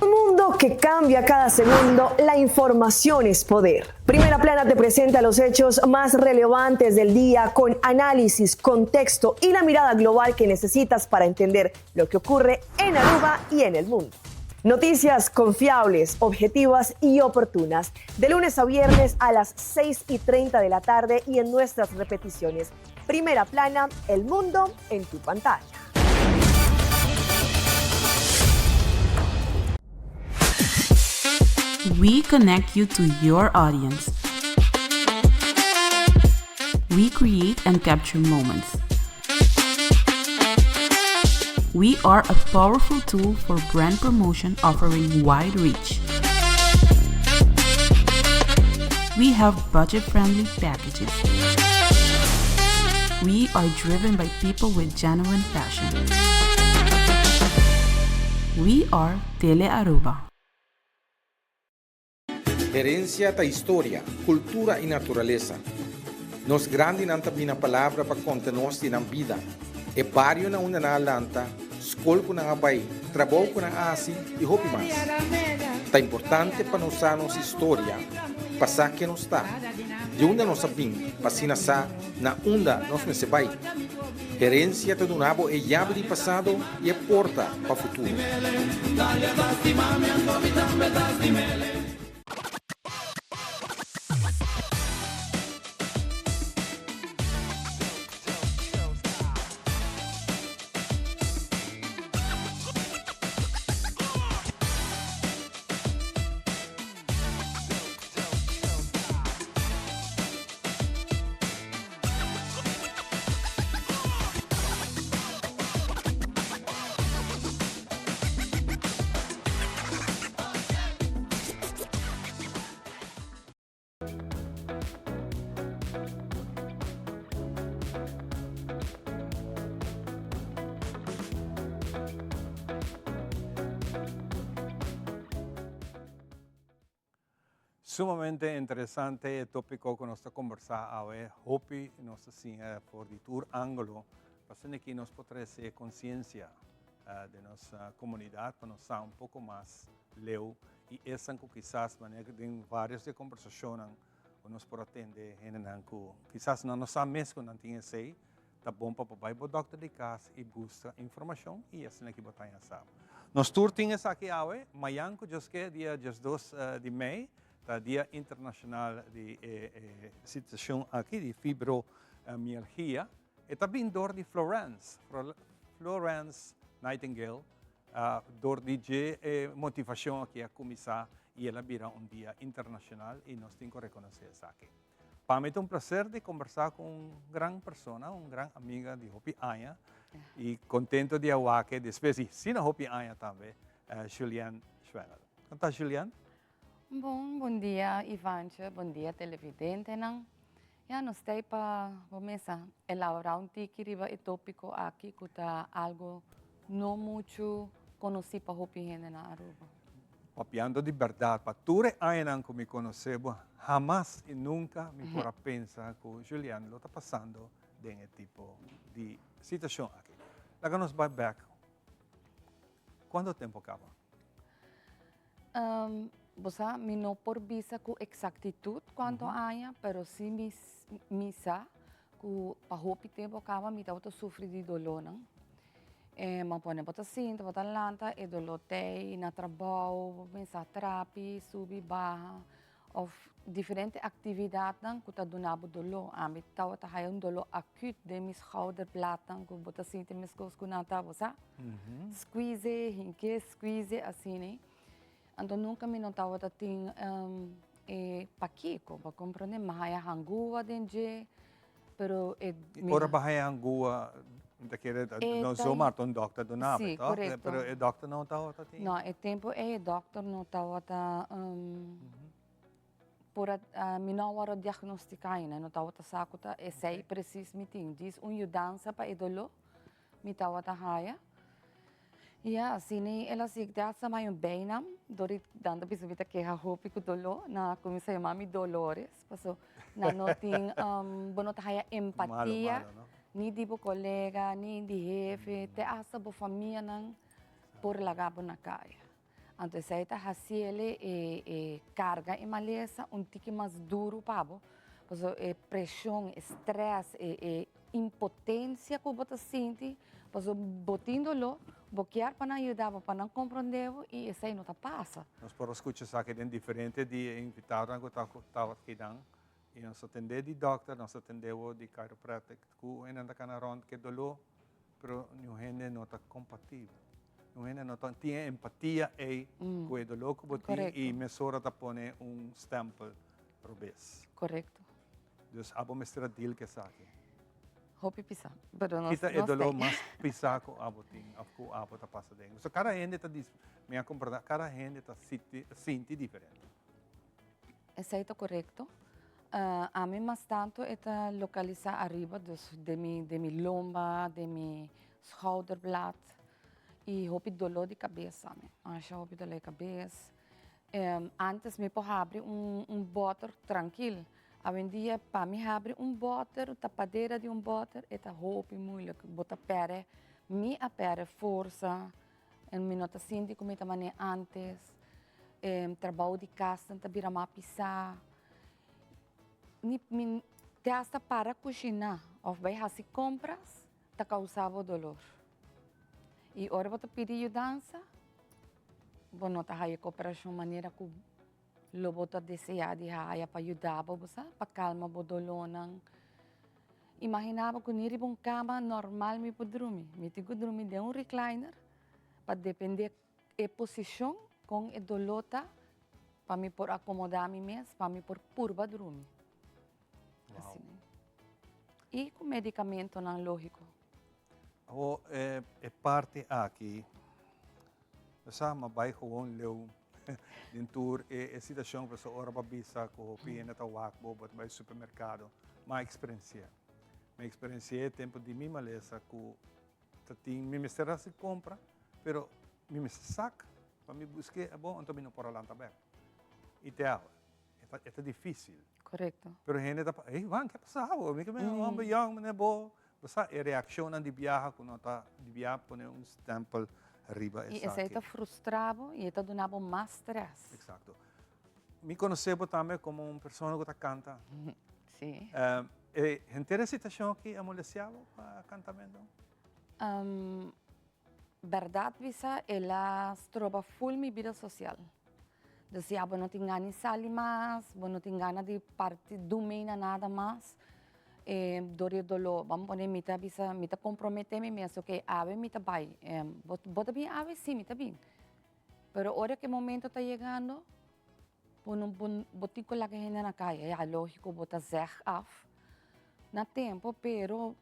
Un mundo que cambia cada segundo, la información es poder. Primera Plana te presenta los hechos más relevantes del día con análisis, contexto y la mirada global que necesitas para entender lo que ocurre en Aruba y en el mundo. Noticias confiables, objetivas y oportunas, de lunes a viernes a las 6 y 30 de la tarde y en nuestras repeticiones. Primera Plana, el mundo en tu pantalla. We connect you to your audience. We create and capture moments. We are a powerful tool for brand promotion offering wide reach. We have budget-friendly packages. We are driven by people with genuine passion. We are Tele Aruba. Herencia ta historia, cultura y naturalesa. Nos grandinan ta bina palabra pa conta nos di nan bida, e bario na unda nan a lanta, scol cu nan a bay, trabou cu nan a haci y hopi mas. Ta importante pa nos sa nos historia pa sa ken nos ta, di unda nos a bin pa asina sa na unda nos mester bay. Herencia ta duna bo e yabi di pasado y e porta pa futuro. Sumamente interesante e tópiko ku nos ta kombersá awe. Hopi nos ta siña for di tur ángulo pa asina ki nos por trese e konsiensia den nos komunidat pa nos sa un poko mas leu i esan ku kisas manera ku den vários di e kombersashonnan ku nos por a tende hendenan ku kisas nan no sa mes ku nan tin esei. Ta bon pa bo bai bo dòkter di kas i buska informashon i asina ki bo ta haña sa. Nos tur tin esaki awe, mayan ku Dios ke, dia 12 di mei, ta dia internashonal di e situashon aki di fibromialgia. E ta bin dor di Florence, Florence Nightingale, dor di dje e motivashon aki a kuminsá i el a bira un dia internashonal i nos tin ku rekonosé esaki. Pa mi ta un placer di conversa cu un gran persona, un gran amiga di hopi aña y contento di a wak despues di asina hopi aña tambe, Julienne Schwengle. Con ta Julienne? Bon, bon dia Ivantje, bon dia televidentenan. Ya nos ta pa bo mesa elabora un tiki riba e topico aki cu ta algo no mucho conoci pa hopi hende na Aruba. Papiando di berdad, pa tur e añanan cu mi conoce bo, hamas y nunca mi por a pensa cu Julian lo ta pasando den e tipo di situacion aki. Laga nos bai bek. Cuanto tempo caba? Bo sa, mi no por bisa cu exactitud cuanto aña, pero si mi sa cu pa hopi tempo caba mi tabata sufri di dolornan. E ma pone bo ta sinta, bo ta lanta, e doló t'ei na trabou, bo pensa trapi, subi, baha, òf diferente aktividatnan ku ta duna bo doló. Ami tabata haya un doló akut den mi schouderbladnan ku bo ta sinti meskos ku nan ta, bo sa, squeeze, hink'é, squeeze, asina. Anto nunka mi no tabata tin e pakiko, bo a komprondé? Mi a haya hangua den dje. Pero e Ora bo haya angua, mi ta kere no zomaar ta un dokter duna bo, Sí, korekto. Pero e dokter no tabata tin? No, e tempo ei e dokter no tabata por a, mi no a wòrdu diagnostiká ainda, no tabata sa ku ta esei presis mi tin. Djis un yudansa pa e doló Mi tabata haya. Ya, asina el a sigui te hasta mai un bijnaam. Dor di dan ta bisa mi ta keha hopi ku doló. Nan a kuminsá yama mi Dolores, paso nan no tin, bo no ta haya empatia ni di bo kolega, ni di hefe, te hasta bo famianan por laga bo na kaya. Anto esei ta hasiele e e karga e malesa un tiki mas duru pa bo, pasobra e preshon, e strès, e e impotensia ku bo ta sinti, pasobra bo tin doló, bo kier pa nan yuda bo, pa nan komprondé bo i esei no ta pasa. Nos por a skucha esaki den diferente di e invitadonan ku tabata kinan i nos a tendé di dòkter, nos a tendé bo di chiropractic ku hende ta kana rònt ku e doló. Pero niun hende no ta kompatibel. Niun hende no ta tin e empatia ei ku e doló ku bo tin i mesora ta pone un stèmpel robes. Korekto. Dus abo mester a deal ku esaki. Hopi pisá, pero nos Ki ta e doló mas pisá ku abo tin òf ku abo ta pasa den? So kada hende ta dis, mi a komprendé, kada hende ta sinti diferente. Esei ta korekto. Ami mas tantu e ta lokalisá ariba, dus den mi den mi lomba, den mi schouderblad i hopi doló di kabes ami. Masha hopi doló di kabes. Antes mi por habri un un bòter trankil. Awendia pa mi habri un bòter, tapadera di un bòter, e ta hopi moeilijk. Bo ta pèrdè, mi a pèrdè forsa. En mi no ta sinti ku mi ta manera antes. E trabou di kas ta bira mas pisá. Ni mi te hasta para kushiná òf bai hasi kompras ta kousa bo dolor. I ora bo ta pidi yudansa, bo no ta haya koperashon manera ku lo bo ta deseá di haya pa yuda bo, bo sa, pa kalma bo dolónan. Imaginá bo ku ni riba un kama normal mi por drumi. Mi tin ku drumi den un recliner pa dependé e posishon kon e doló ta pa mi por akomodá mi mes, pa mi por purba drumi. Asina. I ku medikamentonan lógiko. Awor e parti aki, bo sa, mi a bai gewoon leu den tur e situacion pasobra ora bo a bisa cu hopi hende ta wak bo, bo ta bay supermercado. Mi a experiencia. Mi a experiencia e tempo di mi malesa cu ta tin, mi mester haci compra, pero mi mester sak pa mi busque, bon, anto mi no por a lanta bek. Y te awe. e ta dificil. Correcto. Pero hende ta, hey Juan, ke pasa bo? Mi ke mi homber young, mane bo. Bo sa e reaccionnan di biaha cu no ta di biaha pone un stempel riba Y esaki. esey ta frustra bo y e ta duna bo mas stress. Exacto. Mi conoce bo tambe como un persona cu ta canta. Si. E henter e situacion aki a molestia bo pa cantamento? Berdad bisa el a stroba full mi bida social. Dus ya bo no tin gana di sali mas, bo no tin gana di parti dumei na nada mas. E dor di e doló, bam pone mi ta bisa, mi ta compromete mi mes, ok, awe mi ta bai. Bo bo ta bin awe? Si, mi ta bin. Pero ora ku e momento ta yegando, bo no bo bo tin ku laga hende na kaya. Ya, lógiko bo ta zeg af na tempu, pero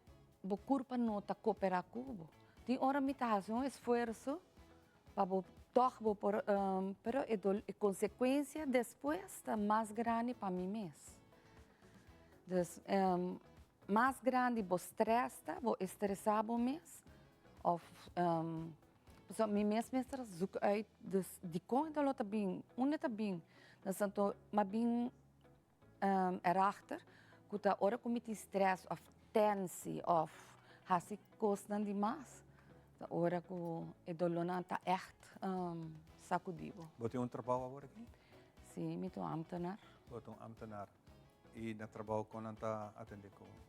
bo kurpa no ta koperá ku bo. Tin ora mi ta hasi un esfuerso pa bo tòg bo por, pero e dol e konsekuensia despues ta mas grandi pa mi mes. Dus mas grandi bo strès ta, bo estresá bo mes òf pasobra mi mes mester a zoek uit dus dikon e doló ta bin, unda e ta bin. Dus anto mi a bin Erachter ku ta ora ku mi tin stress òf tensi òf hasi kosnan di mas, ta ora ku e dolónan ta ègt sakudí bo. Bo tin un trabou awor aki? Sí, mi ta un ámtenar. Bo ta un ámtenar. I na trabou kon nan ta atendé ku bo?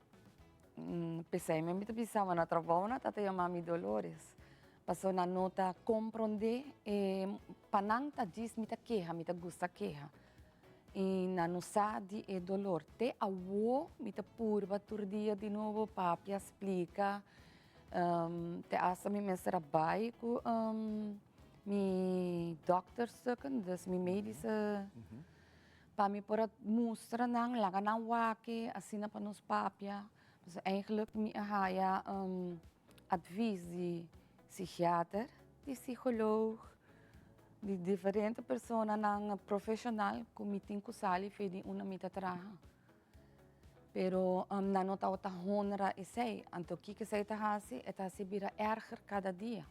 P'esei mi ta bisa bo na trabou nan ta ta yama mi Dolores. Pasobra nan no ta komprondé e pa nan ta djis mi ta keha, mi ta gusta keha. I nan no sa di e dolor. Te awo mi ta purba tur dia di nobo papia, splika. Te asta mi mester a bai ku mi dokterstukken, dus mi medische, pa mi por a mustra nan, laga nan wak e, asina pa nos papia. Pasobra eigenlijk mi a haya advies di psichiater, di psicoloog, di diferente personanan profesional cu mi tin cu sali fe di unda mi ta traha. Pero nan no tabata honra esey. Anto kico esey ta haci? E ta haci bira erger cada dia.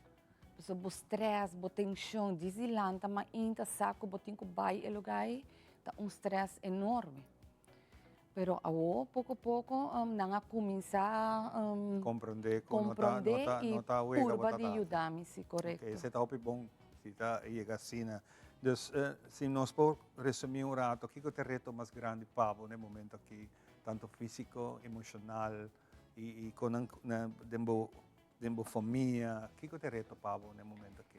Pasobra bo stress, bo tension, disi lanta mainta sa cu bo tin cu bay e lugar ey, ta un stress enorme. Pero awo poco poco nan a cuminsa Comprende cu no ta, no ta, no ta wega bo purba ta di ta. yuda mi, si, correcto. Ok, esey ta hopi bon si ta yega asina. Dus si nos por resumi un rato, kico ta e reto mas grandi pa bo na e momento aki, tanto fisico, emocional y y con nan den bo den bo famia, kico ta e reto pa bo na e momento aki?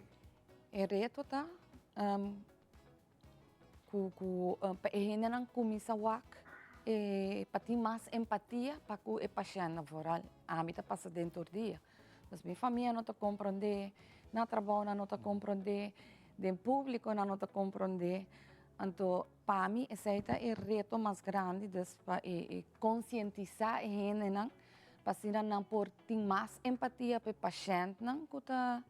E reto ta Ku ku pa e hendenan kuminsá wak e pa tin mas empatia pa ku e pashèntnan foral ami ta pasa den tur dia. Pues mi famia no ta komprondé, na trabou nan no ta komprondé, den públiko nan no ta komprondé. Anto pa mi esei ta e reto mas grandi dus pa e e konsientisá e hendenan pa asina nan por tin mas empatia pa e pashèntnan ku ta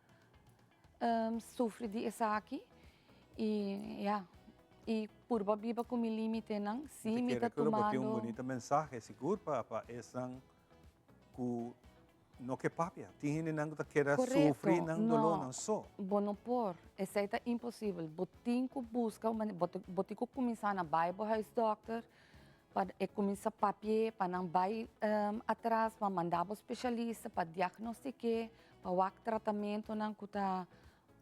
sufri di esaki y ya y purba biba cu mi limitenan si mi ta tumando. Bo tin un bunita mensahe sigur pa pa esnan cu no ke papia tin hendenan cu ta keda sufri nan dolornan so. Bo no por esey ta imposibel bo tin cu busca un manera bo tin cu cuminsa na bay bo huisdokter pa e cuminsa papia pa nan bay atras pa manda bo specialista pa diagnostique Pa wak tratamentonan ku ta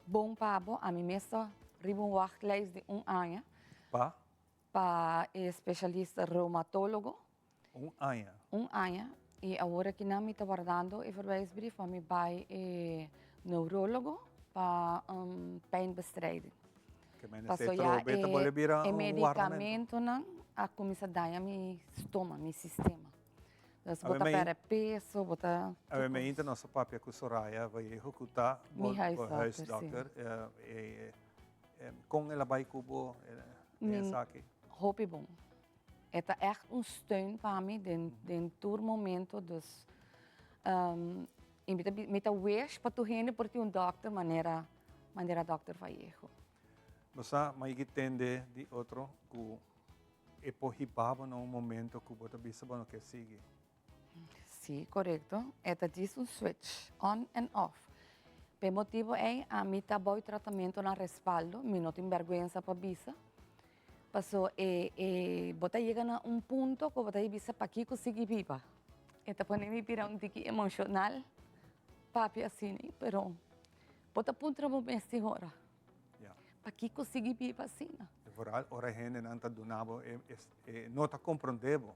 bon pa bo, ami mes ta riba un wachtlijst di un aña. Pa? Pa e specialista reumatólogo. Un aña? Un aña. I awor akinan mi ta wardando e verwijsbrief pa mi bai e neurólogo pa pijnbestrijding. Ke men esei trobe ta bolbe bira E un wardamento. medicamentonan a kuminsá daña mi stoma, mi sistema. Dus bo ta perde peso, bo ta. Awe meinta nos a papia ku Soraya Vallejo ku ta Mi huisdokter. Kon el a bai ku bo den esaki? Hopi bon. E ta ègt un steun pa mi den tur momento. Dus mi ta wish pa tur hende por tin un dòkter manera manera dòkter Vallejo. Bo sa, mi tende di otro ku E por hiba bo na un momento cu bo ta bisa bo no kier sigui. Sí, corecto. E ta djis un switch, on and off. P'e motibo ei, ami ta bou tratamentonan respaldo, mi no tin berguensa pa bisa. Paso e e bo ta yega na un punto ku bo ta bisa pakiko sigui biba. E ta pone mi bira un tiki emoshonal papia asina, pero bo ta puntra bo mes tin ora. Pakiko sigui biba asina? E vooral ora hendenan ta duna bo e e no ta komprondé bo.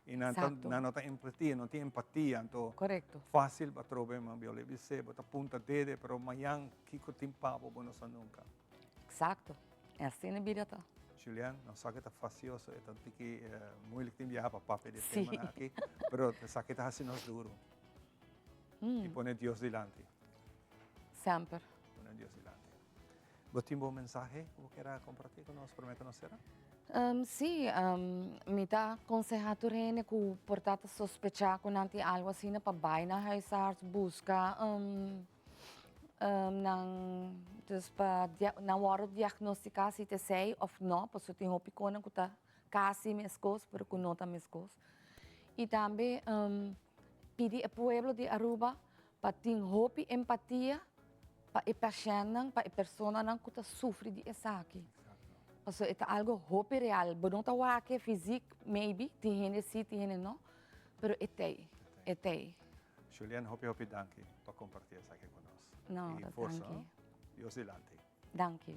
I nan ta nan no ta empatia, no tin empatia, anto Korekto. fásil pa trobe man biolé bis'é, bo ta punta dede, pero mañan kiko tin pa bo, bo no sa nunka. Eksakto. E asina e bida ta. Julian, nos sa ke ta fasioso, e ta un tiki moeilijk tin biaha pa papia di e temanan aki, pero esaki ta hasi nos duru. I pone Dios dilanti. Semper. Pone Dios dilanti. Bo tin bo mensahe ku bo kier a kompartí ku nos promé ku nos sera? Sí, mi ta konsehá tur hende ku por ta ta sospechá ku nan tin algu asina pa bai na huisarts buska nan dus pa nan wòrdu diagnostiká si ta esei òf nò, pasobra tin hopi konan ku ta kasi meskos pero ku no ta meskos. I tambe pidi e pueblo di Aruba pa tin hopi empatia pa e pashèntnan, pa e personanan ku ta sufri di esaki. Pasobra e ta algu hopi real. Bo no ta wak e fysiek, maybe, tin hende si, tin hende no, pero e t'ei, e t'ei. Julian, hopi hopi danki pa kompartí esaki ku nos. No, I forsa, danki. Dios dilanti. Danki.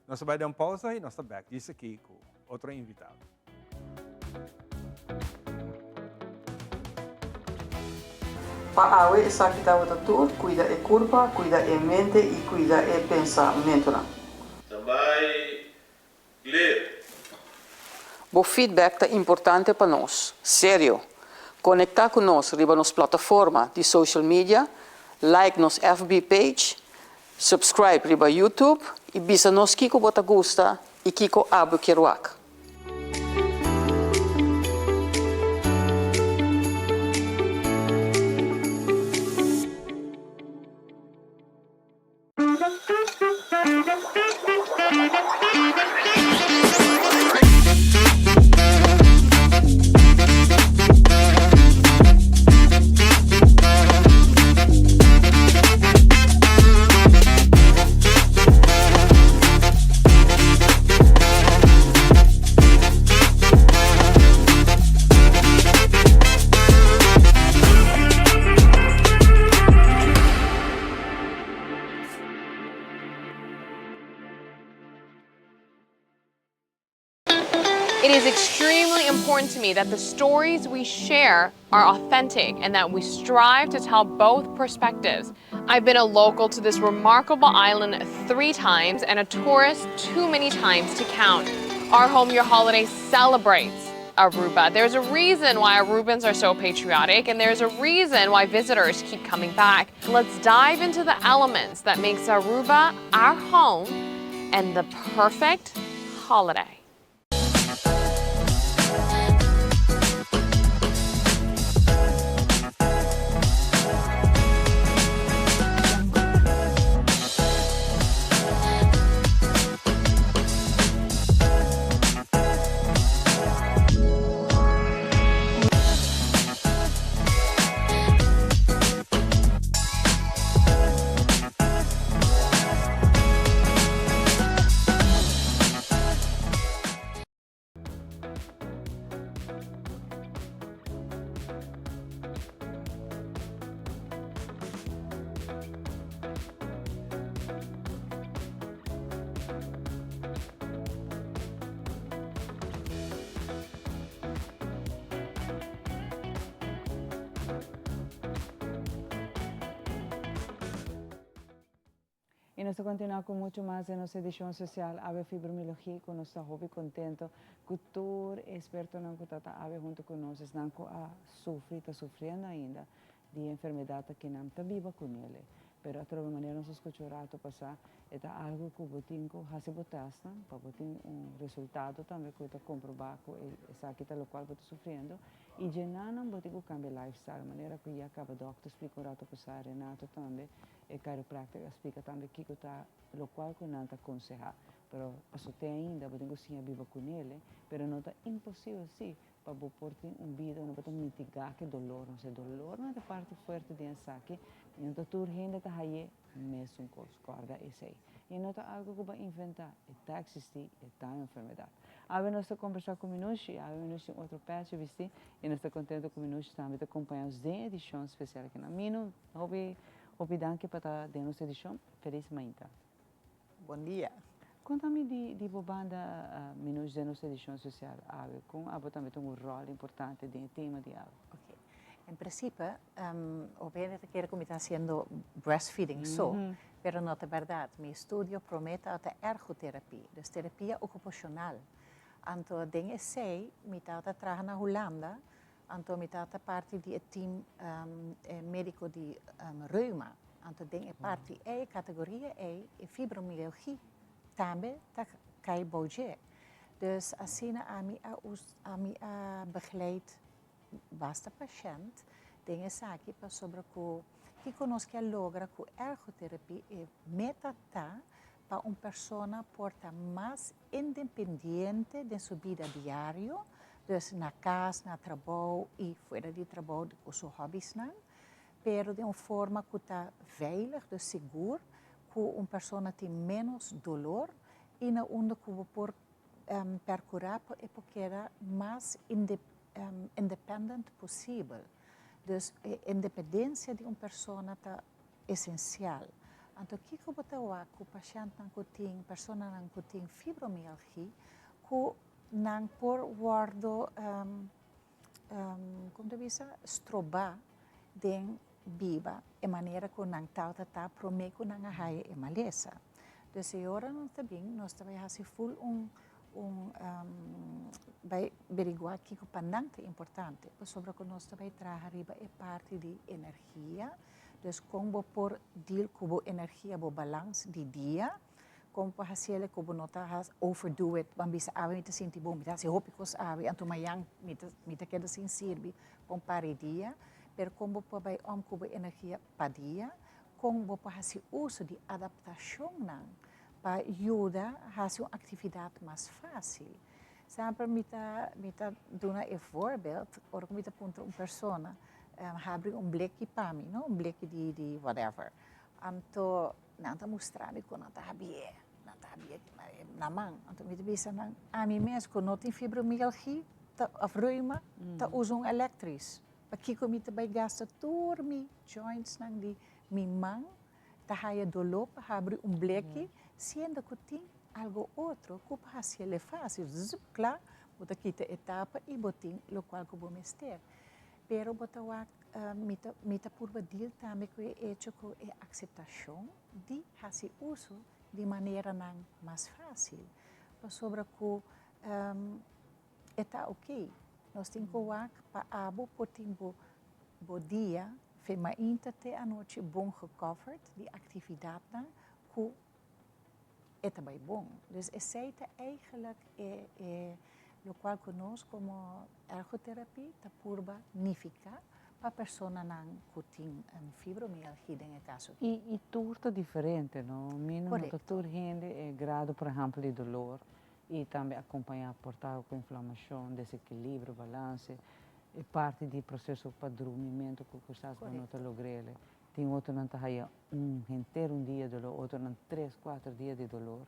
Nos ta bai den un pausa i nos ta bek djis aki ku otro invitado. Pa awe esaki tabata tur, kuida e kurpa, kuida e mente i kuida e pensamentunan. Ta bai clear. Bo feedback ta importante pa nos. Serio! Conecta cu nos riba nos plataforma di social media, like nos FB page, subscribe riba YouTube y bisa nos kico bo ta gusta y kico abo kier wak. It is extremely important to me that the stories we share are authentic and that we strive to tell both perspectives. I've been a local to this remarkable island three times and a tourist too many times to count. Our Home Your Holiday celebrates Aruba. There's a reason why Arubans are so patriotic and there's a reason why visitors keep coming back. Let's dive into the elements that makes Aruba our home and the perfect holiday. Y nos ta continua cu mucho mas den nos edicion social Awe Fibromialgia cu nos ta hopi contento cu tur e expertonan cu ta ta awe hunto cu nos, esnan cu a sufri y ta sufriendo ainda di e enfermedad aki nan ta biba cu nele. Pero atrobe manera nos a scucha un rato pasa e ta algo cu bo tin cu haci bo testnan pa bo tin un resultado tambe cu ta comproba cu esaki ta locual bo ta sufriendo y djenanan bo tin cu cambia lifestyle manera cu ya caba dokter splica un rato pasa Renato tambe E chiropractor a splica tambe kico ta locual cu nan ta conseha, pero paso te ainda bo tin cu siña biba cu nele, pero no ta imposibel si pa bo por tin un bida unda bo ta mitiga ki dolornan, osea dolornan ta parti fuerte den esaki y no ta tur hende ta haye mesun cos, corda esey. I no ta algu ku bo a inventá, e ta eksistí, e ta un enfermedat. Awe nos ta kombersá ku Minushi, i awe Minushi tin otro pèchi bistí, i nos ta kontentu ku Minushi tambe ta kompañá nos den e edishon spesial aki. Na Minu, hopi, hopi danki pa ta den nos edishon. Felis mainta. Bon dia. Konta mi di di bo banda, Minush, den nos edishon spesial awe. Kon abo tambe ta un ròl importante den e tema di awe? Oké. En principe, hopi hende ta kere ku mi ta hasiendo breastfeeding so, pero no ta bèrdat. Mi estudio promé tabata ergoterapie, dus terapia okupashonal. Anto den esei mi tabata traha na Hulanda, anto mi tabata parti di e team médiko di reuma. Anto den e parti ei, e kategoria ei, e fibromialgia tambe ta kai bou dje. Dus asina ami a ami a begeleid Basta pashènt den esaki pasobra ku kiko nos ke logra ku ergoterapie e meta ta pa un persona por ta mas independiente den su bida diario, dus na kas, na trabou i fuera di trabou ku su hòbisnan, pero den un forma ku ta veilig, dus sigur, ku un persona tin ménos dolor i na unda ku bo por percura pa e por keda mas independent posibel. Dus e independencia di un persona ta esencial. Anto kico bo ta wak cu pashentnan cu tin, personanan cu tin fibromialgia, cu nan por wordo, como ta bisa, stroba den biba e manera cu nan tawata ta prome cu nan a haya e malesa. Dus e ora nos ta bin, nos ta bay haci ful un un bay berigua kico pa nan ta importante, pasobra cu nos ta bay traha riba e parti di energia, dus con bo por deal cu bo energia, bo balans di dia, con bo por haciele cu bo no ta overdo it, ban bisa awe mi ta sinti bon, mi ta haci hopi cos awe, anto mayan mi ta mi ta keda sin sirbi pa un par di dia, pero con bo por bay om cu bo energia pa dia, con bo por haci uso di adaptacionnan pa yuda haci un actividad mas facil. Semper mi ta mi ta duna e voorbeeld ora cu mi ta puntra un persona habri un bleki pa mi, no, un bleki di di whatever, anto nan ta mustra mi con nan ta habié, nan ta habié na man, anto mi ta bisa nan, ami mes cu no tin fibromialgia ta of reuma ta usa un electrisch, pakico mi ta bay gasta tur mi jointsnan di mi man ta haya doló pa habri un bleki, siendo ku tin algo otro ku pa hasiel e fásil, zup, kla, bo ta kita e tapa i bo tin lokual ku bo mester. Pero bo ta wak, mi ta mi ta purba deal tambe ku e echo ku e akseptashon di hasi uso di maneranan mas fásil, pasobra ku e ta oké. Nos tin ku wak pa abo por tin bo bo dia fe mainta te anochi bon gecovered di actividadnan cu e ta bay bon. Dus esey ta eigenlijk e e locual cu nos como ergoterapie ta purba nifica pa personanan cu tin fibromialgia den e caso aki. I i tur ta diferente no? Mi no nota tur hende e grado por ehempel di dolor i tambe acompaña por ta cu inflamacion, desequilibrio, balance. E parti di proceso pa drumimento cu kisas bo no ta logrele. Tin otronan ta haya un henter un dia dolor, otronan tres, cuater dia di dolor.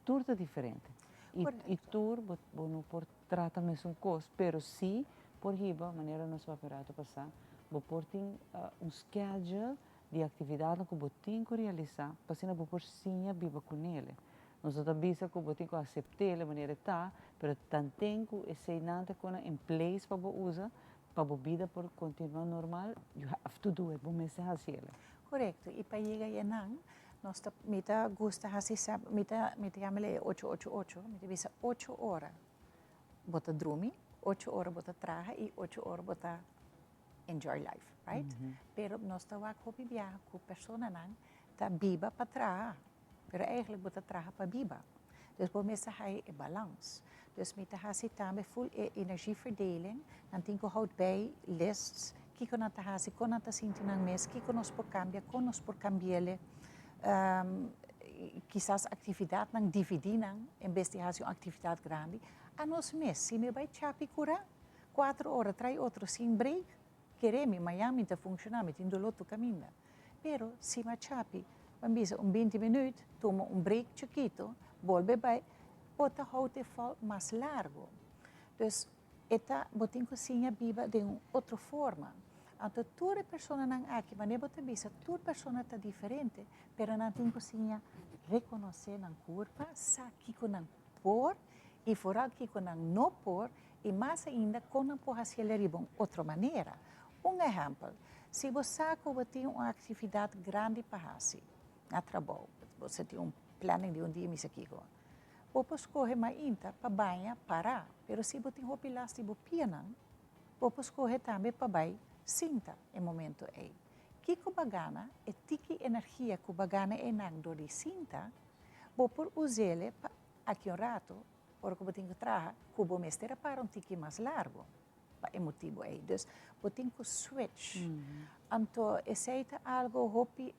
Tur ta diferente. Y y tur bo bo no por trata mesun cos, pero si por hiba, manera nos papia rato pasa, bo por tin un schedule di actividadnan cu bo tin cu realisa pa asina bo por siña biba cu nele. Nos no ta bisa cu bo tin cu acept'el e manera e ta, pero tanten cu eseinan ta cona in place pa bo usa, pa bo bida por continua normal, you have to do it, bo mester haci'el. Corecto, y pa yega enan, nos ta, mi ta gusta haci sa, mi ta, mi ta yam'el e ocho ocho ocho, mi ta bisa ocho ora bo ta drumi, ocho ora bo ta traha y ocho ora bo ta enjoy life, right? Pero nos ta wak hopi biaha cu personanan ta biba pa traha. Pero eigenlijk bo ta traha pa biba. Dus bo mester haya e balans. Dus mi ta hasi tambe full e energieverdeling. Nan tin ku houd bij lists kiko nan ta hasi, kon nan ta sinti nan mes, kiko nos por kambia, kon nos por kambi'ele. Kisas aktividatnan dividí nan en bes di hasi un aktividat grandi. A nos mes, si mi bai chapi kura, kuater ora trai otro sin break, kere mi, mañan mi ta funshoná, mi tin doló tur kaminda. Pero si mi a chapi. Ban bisa un 20 minuut, tuma un break chikito, bolbe bai, bo ta houdt e vol mas largo. Dus e ta, bo tin cu siña biba den un otro forma. Anto tur e personanan aki, wanneer bo ta bisa tur persona ta diferente, pero nan tin cu siña reconoce nan curpa, sa kico nan por y vooral kico nan no por y mas ainda con nan por haciel riba un otro manera. Un ehempel, si bo sa cu bo tin un actividad grandi pa haci na trabou, bo sa tin un planning di un dia misa kico, bo por scoge mainta pa baña para, pero si bo tin hopi last di bo pianan, bo por scoge tambe pa bay sinta e momento ey. Kico bo a gana, e tiki energia cu bo a gana eynan door di sinta, bo por uzele pa aki un rato, ora cu bo tin cu traha, cu bo mester a para un tiki mas largo pa e motibo ey. Dus bo tin cu switch. Anto esey ta algo hopi,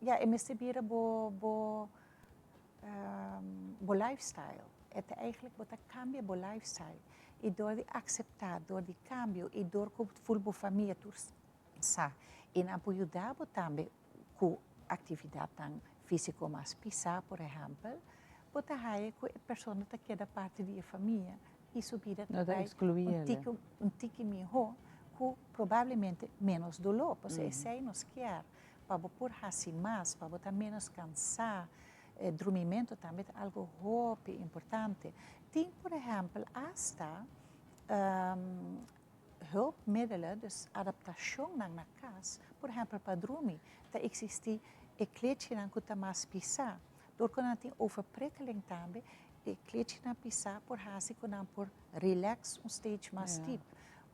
ya, e mester bira bo, bo, bo lifestyle. E ta eigenlijk bo ta cambia bo lifestyle. Y door di acepta, door di cambio y door cu full bo famia tur sa y nan por yuda bo tambe cu actividadnan fisico mas pisa, por ehempel, bo ta haya cu e persona ta keda parti di e famia y su bida ta No ta bay exclui un ele. tiki, un tiki miho cu probablemente menos dolor. Pasobra esey nos kier, pa bo por haci mas, pa bo ta menos cansa. E drumimento tambe ta algo hopi importante. Tin, por ehempel, hasta hulpmiddelen, dus adaptacionnan na cas, por ehempel pa drumi, ta existi e kleedjenan cu ta mas pisa. Door cu nan tin overprikkeling tambe, e kleedjenan pisa por haci cu nan por relax un stage mas diep.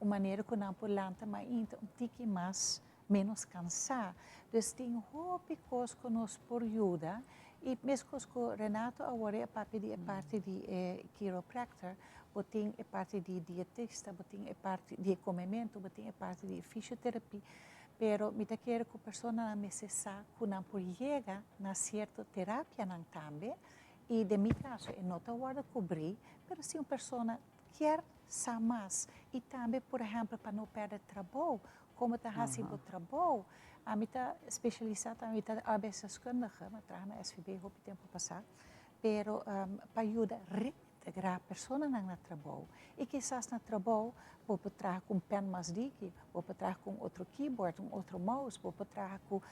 Un manera cu nan por lanta mainta un tiki mas menos cansá. Dus tin hopi cos cu nos por yuda y mescos cu Renato awor e a papia di e parti di e chiropractor, bo tin e parti di dietista, bo tin e parti di e comemento, bo tin e parti di e fisioterapia, pero mi ta kere cu personanan mester sa cu nan por yega na cierto terapianan tambe y den mi caso e no ta wordo cubri, pero si un persona kier sa mas y tambe por ehempel pa no perde trabou, Como ta haci bo trabou? Ami ta specialisa tambe, mi ta arbeidsdeskundige, mi a traha na SVB hopi tempo pasa, pero pa yuda reintegra personanan na trabou. Y kisas na trabou bo por traha cu un pen mas diki, bo por traha cu un otro keyboard, un otro mouse, bo por traha cu,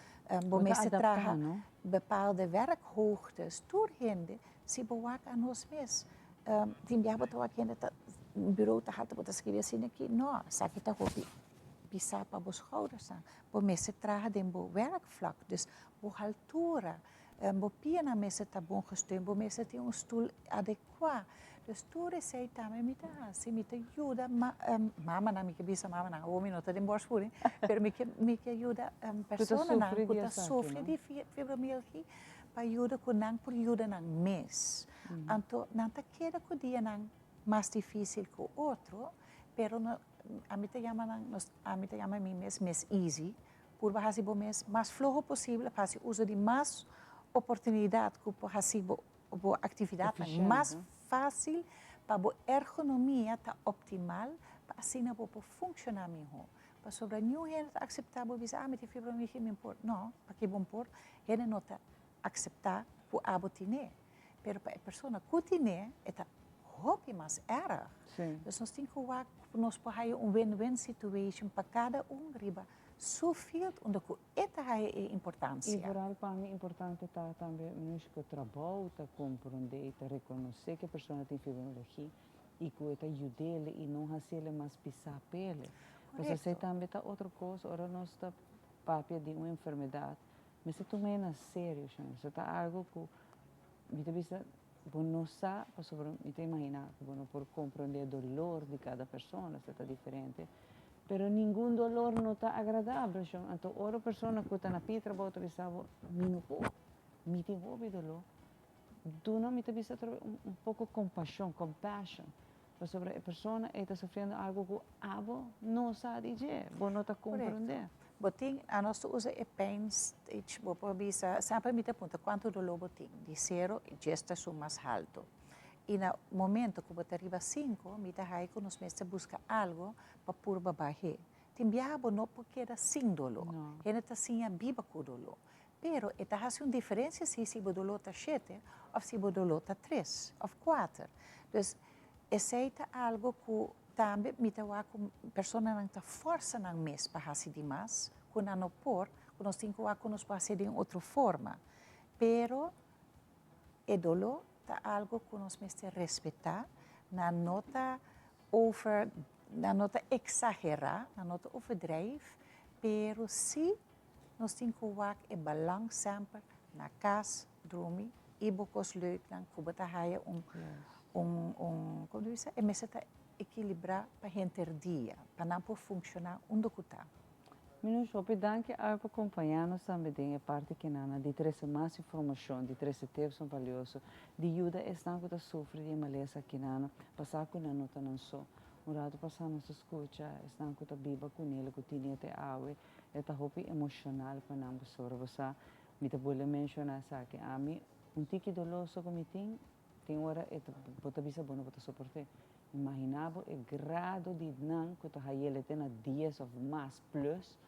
bo mester traha bepaalde werkhoogtes. Tur hende, si bo wak anos mes, tin biaha bo ta wak hende ta bureau ta halto bo ta scribi asina aki, no, esaki ta hopi. Pisá pa bo schoudersnan. Bo mester traha den bo werkvlak, dus bo haltura, bo pianan mester ta bon gesteund, bo mester tin un stoel adekuá. Dus tur esei tambe mi ta hasi, mi ta yuda mamanan, mi ke bisa mamanan, awor mi no ta den borstvoeding, pero mi ke mi ke yuda personanan ku ta sufri di fibromialgia pa yuda ku nan por yuda nan mes. Anto nan ta keda ku dianan mas difísil ku otro, pero no Ami ta yama nan, nos, ami ta yama mi mes mes easy. Purba hasi bo mes mas floho posibel pa hasi uso di mas oportunidat ku por hasi bo bo aktividatnan mas fásil pa bo ergonomia ta optimal pa asina bo por funshoná mihó. Pasobra niun hende ta akseptá bo bisa, ah mi tin fibromialgia mi por. No, paki bo por? Hende no ta akseptá ku abo tin'é. Pero pa e persona ku tin'é e ta hopi mas erg. Dus nos tin ku wak ku nos por haya un win-win situation pa kada un riba su field unda ku e ta haya e importancia. I vooral pa mi importante ta tambe meneer ku trabou ta komprondé i ta rekonosé ku e persona tin fibromialgia i ku e ta yud'é i no hasié mas pisá p'e. Pasobra esei tambe ta otro kos ora nos ta papia di un enfermedat mester tum'é na serio, shon. Esei ta algu ku mi ta bisa Bo no sa, pasobra mi ta imaginá ku bo no por komprondé e dolor di kada persona, esei ta diferente. Pero ningun dolor no ta agradabel, shon. Anto ora persona ku ta na pie trabou ta bisa bo, mi no por, mi tin hopi doló. Duna, mi ta bisa atrobe, un poko kompashon, compassion, pasobra e persona ei ta sufriendo algu ku abo no sa di dje, bo no ta komprondé. Bo tin, anos ta usa e pain stage, bo por bisa, semper mi ta puntra cuanto dolor bo tin, di cero, djes ta esun mas halto. Y na momento cu bo ta riba cinco, mi ta haya cu nos mester busca algo pa purba bah'é. Tin biaha bo no por keda sin doló. Hende ta siña biba ku doló. Pero e ta hasi un diferensia si si bo doló ta shete òf si bo doló ta tres òf kuater. Dus esei ta algu ku tambe mi ta wak ku personanan ta fòrsa nan mes pa hasi di mas ku nan no por, ku nos tin ku wak ku nos por hasié den otro forma. Pero e doló ta algu ku nos mester respetá, nan no ta over, nan no ta eksagerá, nan no ta overdrijf, pero sí nos tin ku wak e balans semper na kas, drumi i bo kos leuknan ku bo ta haya un, un, un, komo ta bisa, e mester ta ekilibrá pa henter dia, pa nan por funshoná unda ku ta. Minus, hopi danki awe pa kompañá nos tambe den e parti kinana di trese mas informashon, di trese tipsnan balioso, di yuda esnan ku ta sufri di e malesa kinana pa sa ku nan no ta nan so. Un ratu pasá nos ta skucha esnan ku ta biba kuné, ku tine te awe, e ta hopi emoshonal pa nan pasobra bo sa, mi ta bolbe menshoná esaki, ami un tiki doló so ku mi tin, Tin ora e ta bo ta bisa bo no bo ta soport'é. Imaginá bo e grado di nan ku ta hay'el te na dies òf mas plus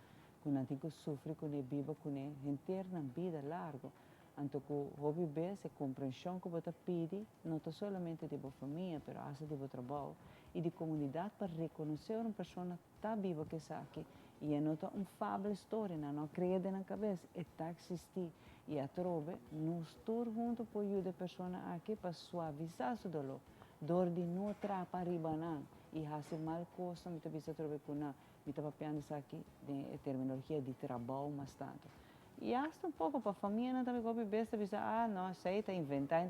ku nan tin ku sufri kuné, biba kuné henter nan bida largu. Anto ku hopi bes e komprenshon ku bo ta pidi no ta solamente di bo famia pero asta di bo trabou i di komunidat pa rekonosé ora un persona ta biba ku esaki i e no ta un fabel story, nan no a krea den nan kabes, e ta eksistí i atrobe nos tur huntu por yuda e persona aki pa suavisá su doló dor di no trapa riba nan i hasi mal kosnan, mi ta bisa atrobe ku nan, mi ta papiando esaki den e terminologia di trabou mas tantu i asta un poko pa famianan tambe ku hopi bes ta bisa ah no esei ta inventá.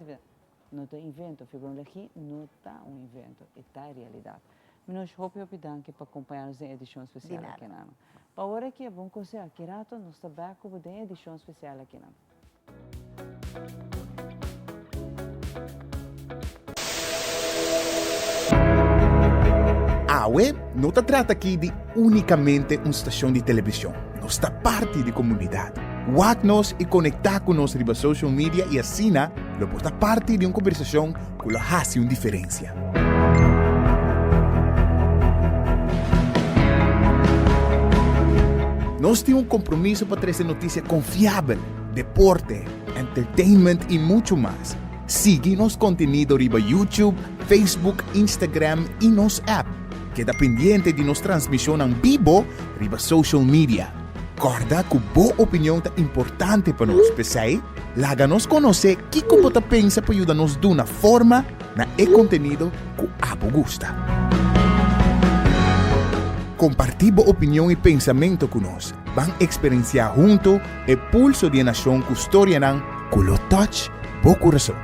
No ta invento, fibromialgia no ta un invento, e ta e realidad. Minosh, hopi hopi danki pa compaña nos den e edicion especial Di nada. akinan. Pa ora aki e bon conseho, aki rato nos ta back cu bo den e edicion especial akinan. Awe no ta trata aki di únikamente un stashon di televishon. Nos ta parti di komunidat. Wak nos i konektá ku nos riba social media i asina lo por ta parti di un kombersashon ku lo hasi un diferensia. Nos tin un kompromiso pa trese notisia konfiabel, deporte, entertainment i muchu mas. Sigui nos kontenido riba YouTube, Facebook, Instagram i nos app. Keda pendiente di nos transmishonnan bibo riba social media. Kòrda ku bo opinion ta importante pa nos, p'esei laga nos konosé kiko bo ta pensa pa yuda nos duna forma na e kontenido ku abo gusta. Kompartí bo opinion i pensamentu ku nos. Ban eksperensiá huntu e pulso di e nashon ku storianan ku lo touch bo kurason.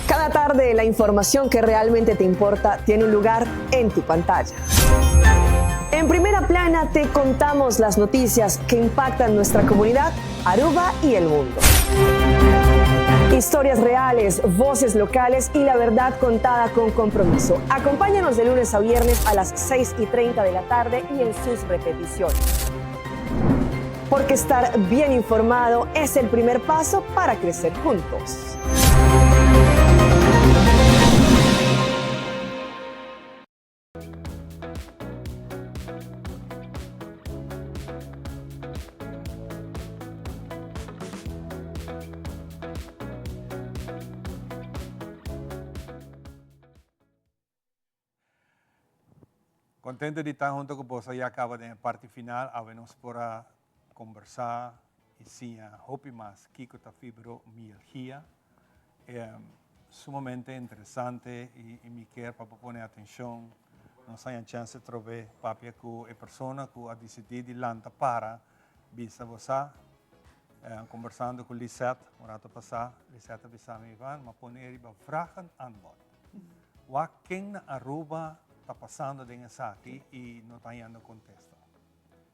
Cada tarde la información que realmente te importa tiene un lugar en tu pantalla. En primera plana te contamos las noticias que impactan nuestra comunidad, Aruba y el mundo. Historias reales, voces locales y la verdad contada con compromiso. Acompáñanos de lunes a viernes a las 6 y 30 de la tarde y en sus repeticiones. Porque estar bien informado es el primer paso para crecer juntos. Contento di ta hunto cu boso ya caba den e parti final. Awe nos por a conversa y siña hopi mas kico ta fibromialgia. Sumamente interesante y mi kier pa bo pone atencion. Nos haña chance trobe papia cu e persona cu a dicidi di lanta para bisa bo sa. Kombersando ku Lisette un rato pasá, Lisette a bisa mi, Ivan, m'a pone riba vraag en antwoord. Wak ken na Aruba ta pasando den esaki i no ta hañando kontesta.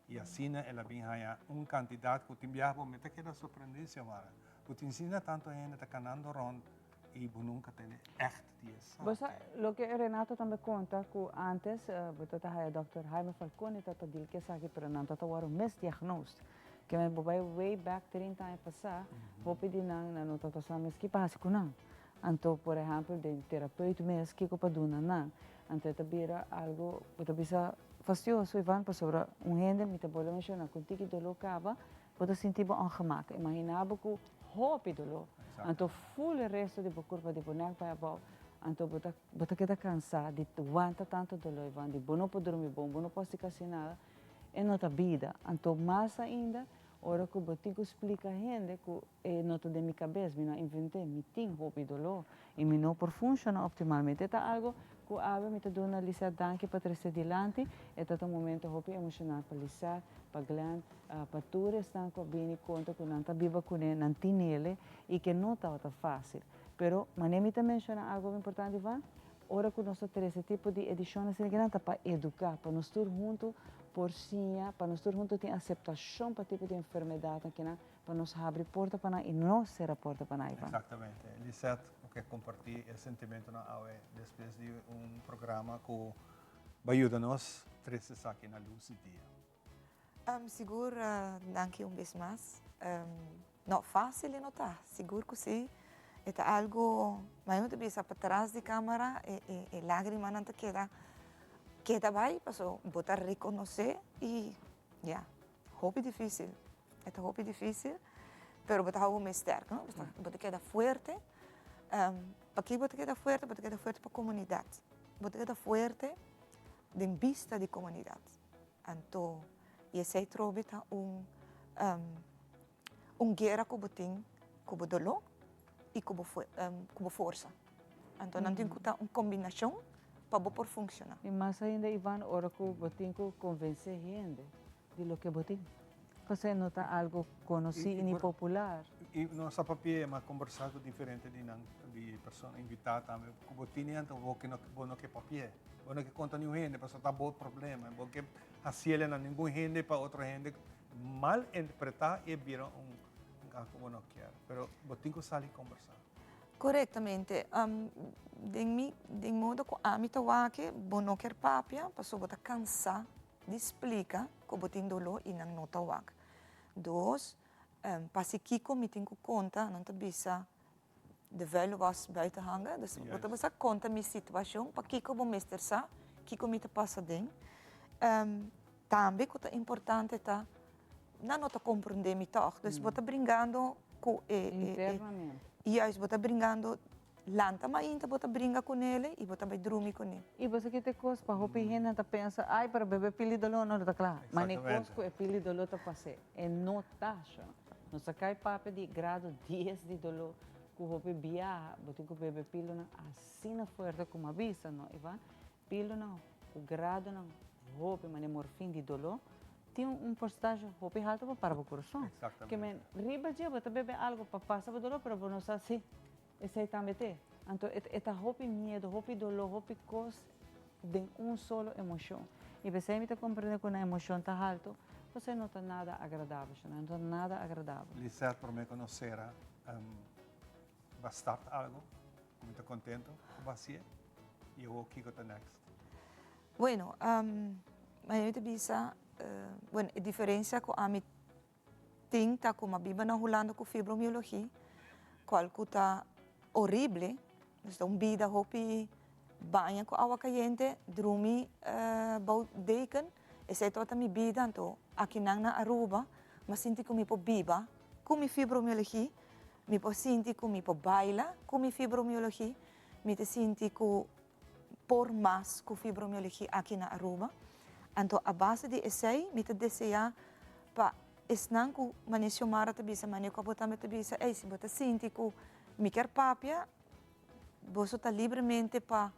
I asina el a bin haña un kantidat ku tin biaha bo mi ta keda sorprendí, Xiomara, ku tin asina tantu hende ta kanando rònt i bo nunka tende ègt di esaki. Bo sa loke Renato tambe konta ku ántes bo ta ta haya dòkter Jaime Falconi ta ta dil ku esaki pero nan ta ta wòrdu misdiagnosed. Ke men bo bai way back 30 aña pasá hopi di nan nan no ta ta sa mes ki pa hasi ku nan. Anto por ehèmpel den terapeut mes kiko pa duna nan. Anto e ta bira algo bo ta bisa fastioso Ivan pasobra un hende mi ta bolbe menshona ku un tiki doló kaba bo ta sinti bo ongemak. Imagina bo ku hopi doló anto ful e resto di bo kurpa di bo nek bai abou anto bo ta bo ta keda kansa di wanta tantu doló Ivan di bo no por drumi bon bo no por hasi kasi nada e no ta bida. Anto mas ainda ora ku bo tin ku splika hende ku E no ta den mi kabes, mi no a invent'é, mi tin hopi doló i mi no por funshoná optimalmente. E ta algu ku awe mi ta duna Lisette danki pa trese dilanti. E ta ta un momento hopi emoshonal pa Lisette, pa Glenn, pa tur esnan ku a bini konta ku nan ta biba kuné, nan tinele i ke no tabata fásil. Pero manera mi ta menshoná algu hopi importante, Ivan, ora ku nos ta trese tipo di edishon asina kinan ta pa eduká, pa nos tur huntu por siña, pa nos tur huntu tin aseptashon pa tipo di enfermedatnan kinan. Pa nos habri porta pa nan i no sera porta pa nan, Ivan. Exactamente. Lisette, bo ke comparti e sentimentonan awe despues di un programa cu ba yuda nos trece esaki na luz di dia? Sigur, danki un bes mas. No facil e no ta, sigur cu si. E ta algo, ma mi ta bisa patras di camera e lagrimanan ta keda keda bay paso bo ta reconoce y ya. Hopi difícil, e ta hopi difícil, pero bo ta hou bo mes sterk, no? Bo ta keda fuerte. Pakiko bo ta keda fuerte? Bo ta keda fuerte pa komunidat. Bo ta keda fuerte den bista di komunidat. Anto, i esei trobe ta un un guera ku bo tin ku bo doló i ku bo ku bo forsa. Anto nan tin ku ta un kombinashon pa bo por funshoná. I mas ainda Ivan ora ku bo tin ku konvensé hende di loke bo tin. Pasobra no ta algo konosí i ni popular. I nos a papia i a kombersá ku diferente di nan di persona invitá tambe ku bo tini anto bo ke bo no ke papia. Bo no ke konta niun hende pasobra ta bo problema. Bo ke hasiel na ningun hende pa otro hende mal interpretá i e bira un algo ku bo no kier. Pero bo tin ku sali kombersá. Korektamente. Den mi, den modo ku ami ta wak, bo no kier papia pasobra bo ta kansá di splika ku bo tin doló i nan no ta wak. Dos, pasi kiko mi tin ku konta, nan ta bisa de vuile was buiten hangen. Dus bo ta bisa konta mi situashon, pakiko bo mester sa kiko mi ta pasa den. Tambe ku ta importante ta nan no ta komprondé mi tòg. Dus bo ta bringando ku e. Internamente. Juist, bo ta bringando, lanta mainta bo ta bringa kunele i bo ta bai drumi kuné. I bo sa kiko e kos pa hopi hende ta pensa, ai pero bebe pili doló no ta kla. Ma ne kos ku e pili doló ta pas'é, e no ta asha. Nos ta kai papia di grado dies di doló ku hopi biaha bo tin ku bebe pilonan asina fuerte ku mi a bisa, no Ivan? Pilonan ku gradonan hopi manera morfin di doló tin un porcentahe hopi halto pa para bo kurason. Ke men riba dje bo ta bebe algo pa pasa bo doló pero bo no sa si esei tambe t'e. Anto e ta hopi miedo, hopi doló, hopi kos den un solo emoshon. I p'esei mi ta komprende ku nan emoshon ta halto, pasobra no ta nada agradabel, no ta nada agradabel. Lisette, promé ku nos sera, bo a start algo ku mi ta kontento ku bo a hasié. I awor kiko ta next? Bueno, mi ta bisa, bueno, e diferencia cu ami tin ta cu mi a biba na Hulanda cu fibromiologie, cual cu ta horrible, dus ta un bida hopi baña cu awa cayente, drumi bou deken, esey tabata mi bida, anto akinan na Aruba mi a sinti cu mi por biba cu mi fibromiologie, mi por sinti cu mi por baila cu mi fibromiologie, Mi ta sinti ku por mas ku fibromialgia aki na Aruba. Anto a base di esei mi ta deseá pa esnan ku manera Xiomara ta bisa, manera ku abo tambe ta bisa, ey si bo ta sinti ku mi kier papia, boso ta libremente pa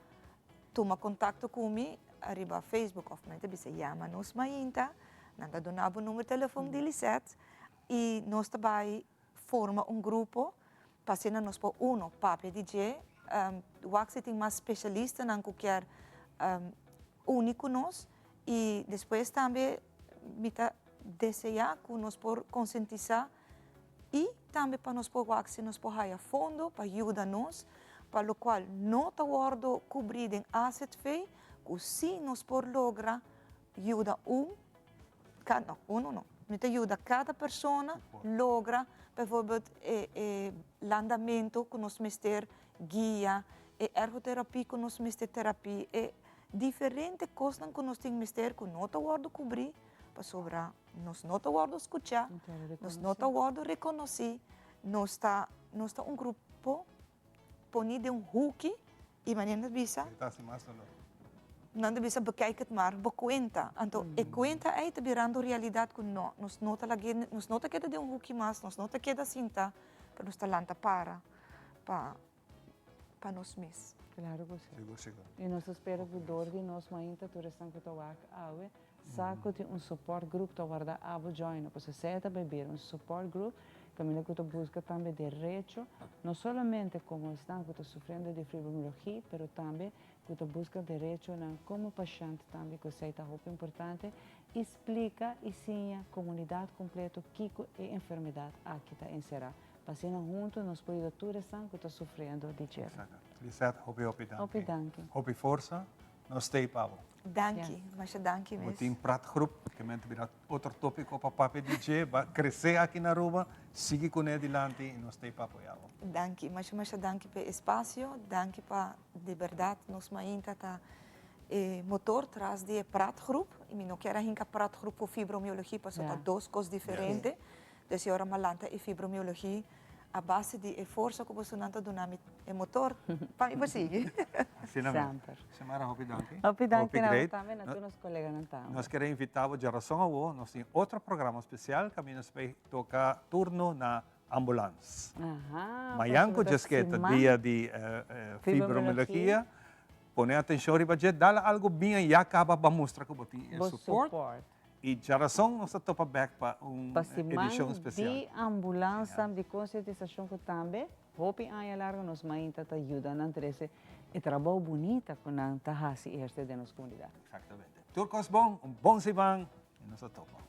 tuma kontakto ku mi ariba Facebook òf mi ta bisa yama nos mainta, nan ta duna bo number telefon di Lisette. I nos ta bai forma un grupo pa asina nos por uno papia di dje, wak si tin mas spesialistanan ku kier uni ku nos i despues tambe mi ta deseá ku nos por konsientisá i tambe pa nos por wak si nos por haya fondo pa yuda nos pa lokual no ta wòrdu kubrí den azv ku si nos por logra yuda un no, uno no, mi ta yuda kada persona logra bijvoorbeeld e e landamento ku nos mester guia, e ergoterapie ku nos mester terapie, e diferente kosnan ku nos tin mester ku no ta wòrdu kubrí pasobra nos no ta wòrdu skuchá, nos no ta wòrdu rekonosí, nos ta nos ta un grupo poni den un huki y manera nan ta bisa, nan ta bisa bekijk het maar, bo cuenta. Anto e cuenta ey ta birando realidad cu no, nos no ta lag'e, nos no ta keda den un huki mas, nos no ta keda sinta, pero nos ta lanta para pa pa nos mes. Claro cu si. Sigur, sigur. Y nos ta spera cu door di nos mainta tur esnan cu ta wak awe, Sa cu tin un support group ta warda abo join no pasobra esey ta bay bira un support group caminda cu ta busca tambe derecho no solamente como esnan cu ta sufriendo di fibromialgia pero tambe cu ta busca derechonan como pashent tambe cu esey ta hopi importante y splica y siña comunidad completo kico e enfermedad aki ta encera pa asina hunto nos por yuda tur esnan cu ta sufriendo di dje. Lisette hopi hopi danki. Hopi danki. Hopi forsa. Nos stay pa bo. Danki, masha danki mes. Bo tin praatgroep, ke men ta bira otro topiko pa papia di dje, ba krese aki na Aruba, sigui kuné dilanti i nos stay pa apoya bo. Danki, masha masha danki pa e espasio, danki pa di bèrdat nos mainta ta e motor tras di e praatgroep, i mi no kier a hinka praatgroep ku fibromiologia pasobra ta dos kos diferente, Dus e ora m'a lanta e fibromiologie a base di e forsa ku bosonan ta duna mi e motor pa mi por sigui. Asina mes. Semper. Xiomara, hopi danki. Hopi danki na bo great. tambe, na tur nos koleganan tambe. Nos kere invita bo djarason awo, nos tin otro programa spesial kaminda nos bay toka turno na ambulans. Aha, Mayan ku pasobra ta djeske ta siman. dia di fibromiologia, pone atenshon riba dje, dal algu bien ya kaba pa mustra ku bo tin e Bo support. support. I djarason nos ta topa bek pa un Pa siman edishon spesial. di ambulansa di konsientisashon ku tambe hopi aña largu nos mainta ta yuda nan trese e trabou bunita ku nan ta hasi eherse den nos komunidat. Eksaktamente. Tur kos bon, un bon siman i nos ta topa.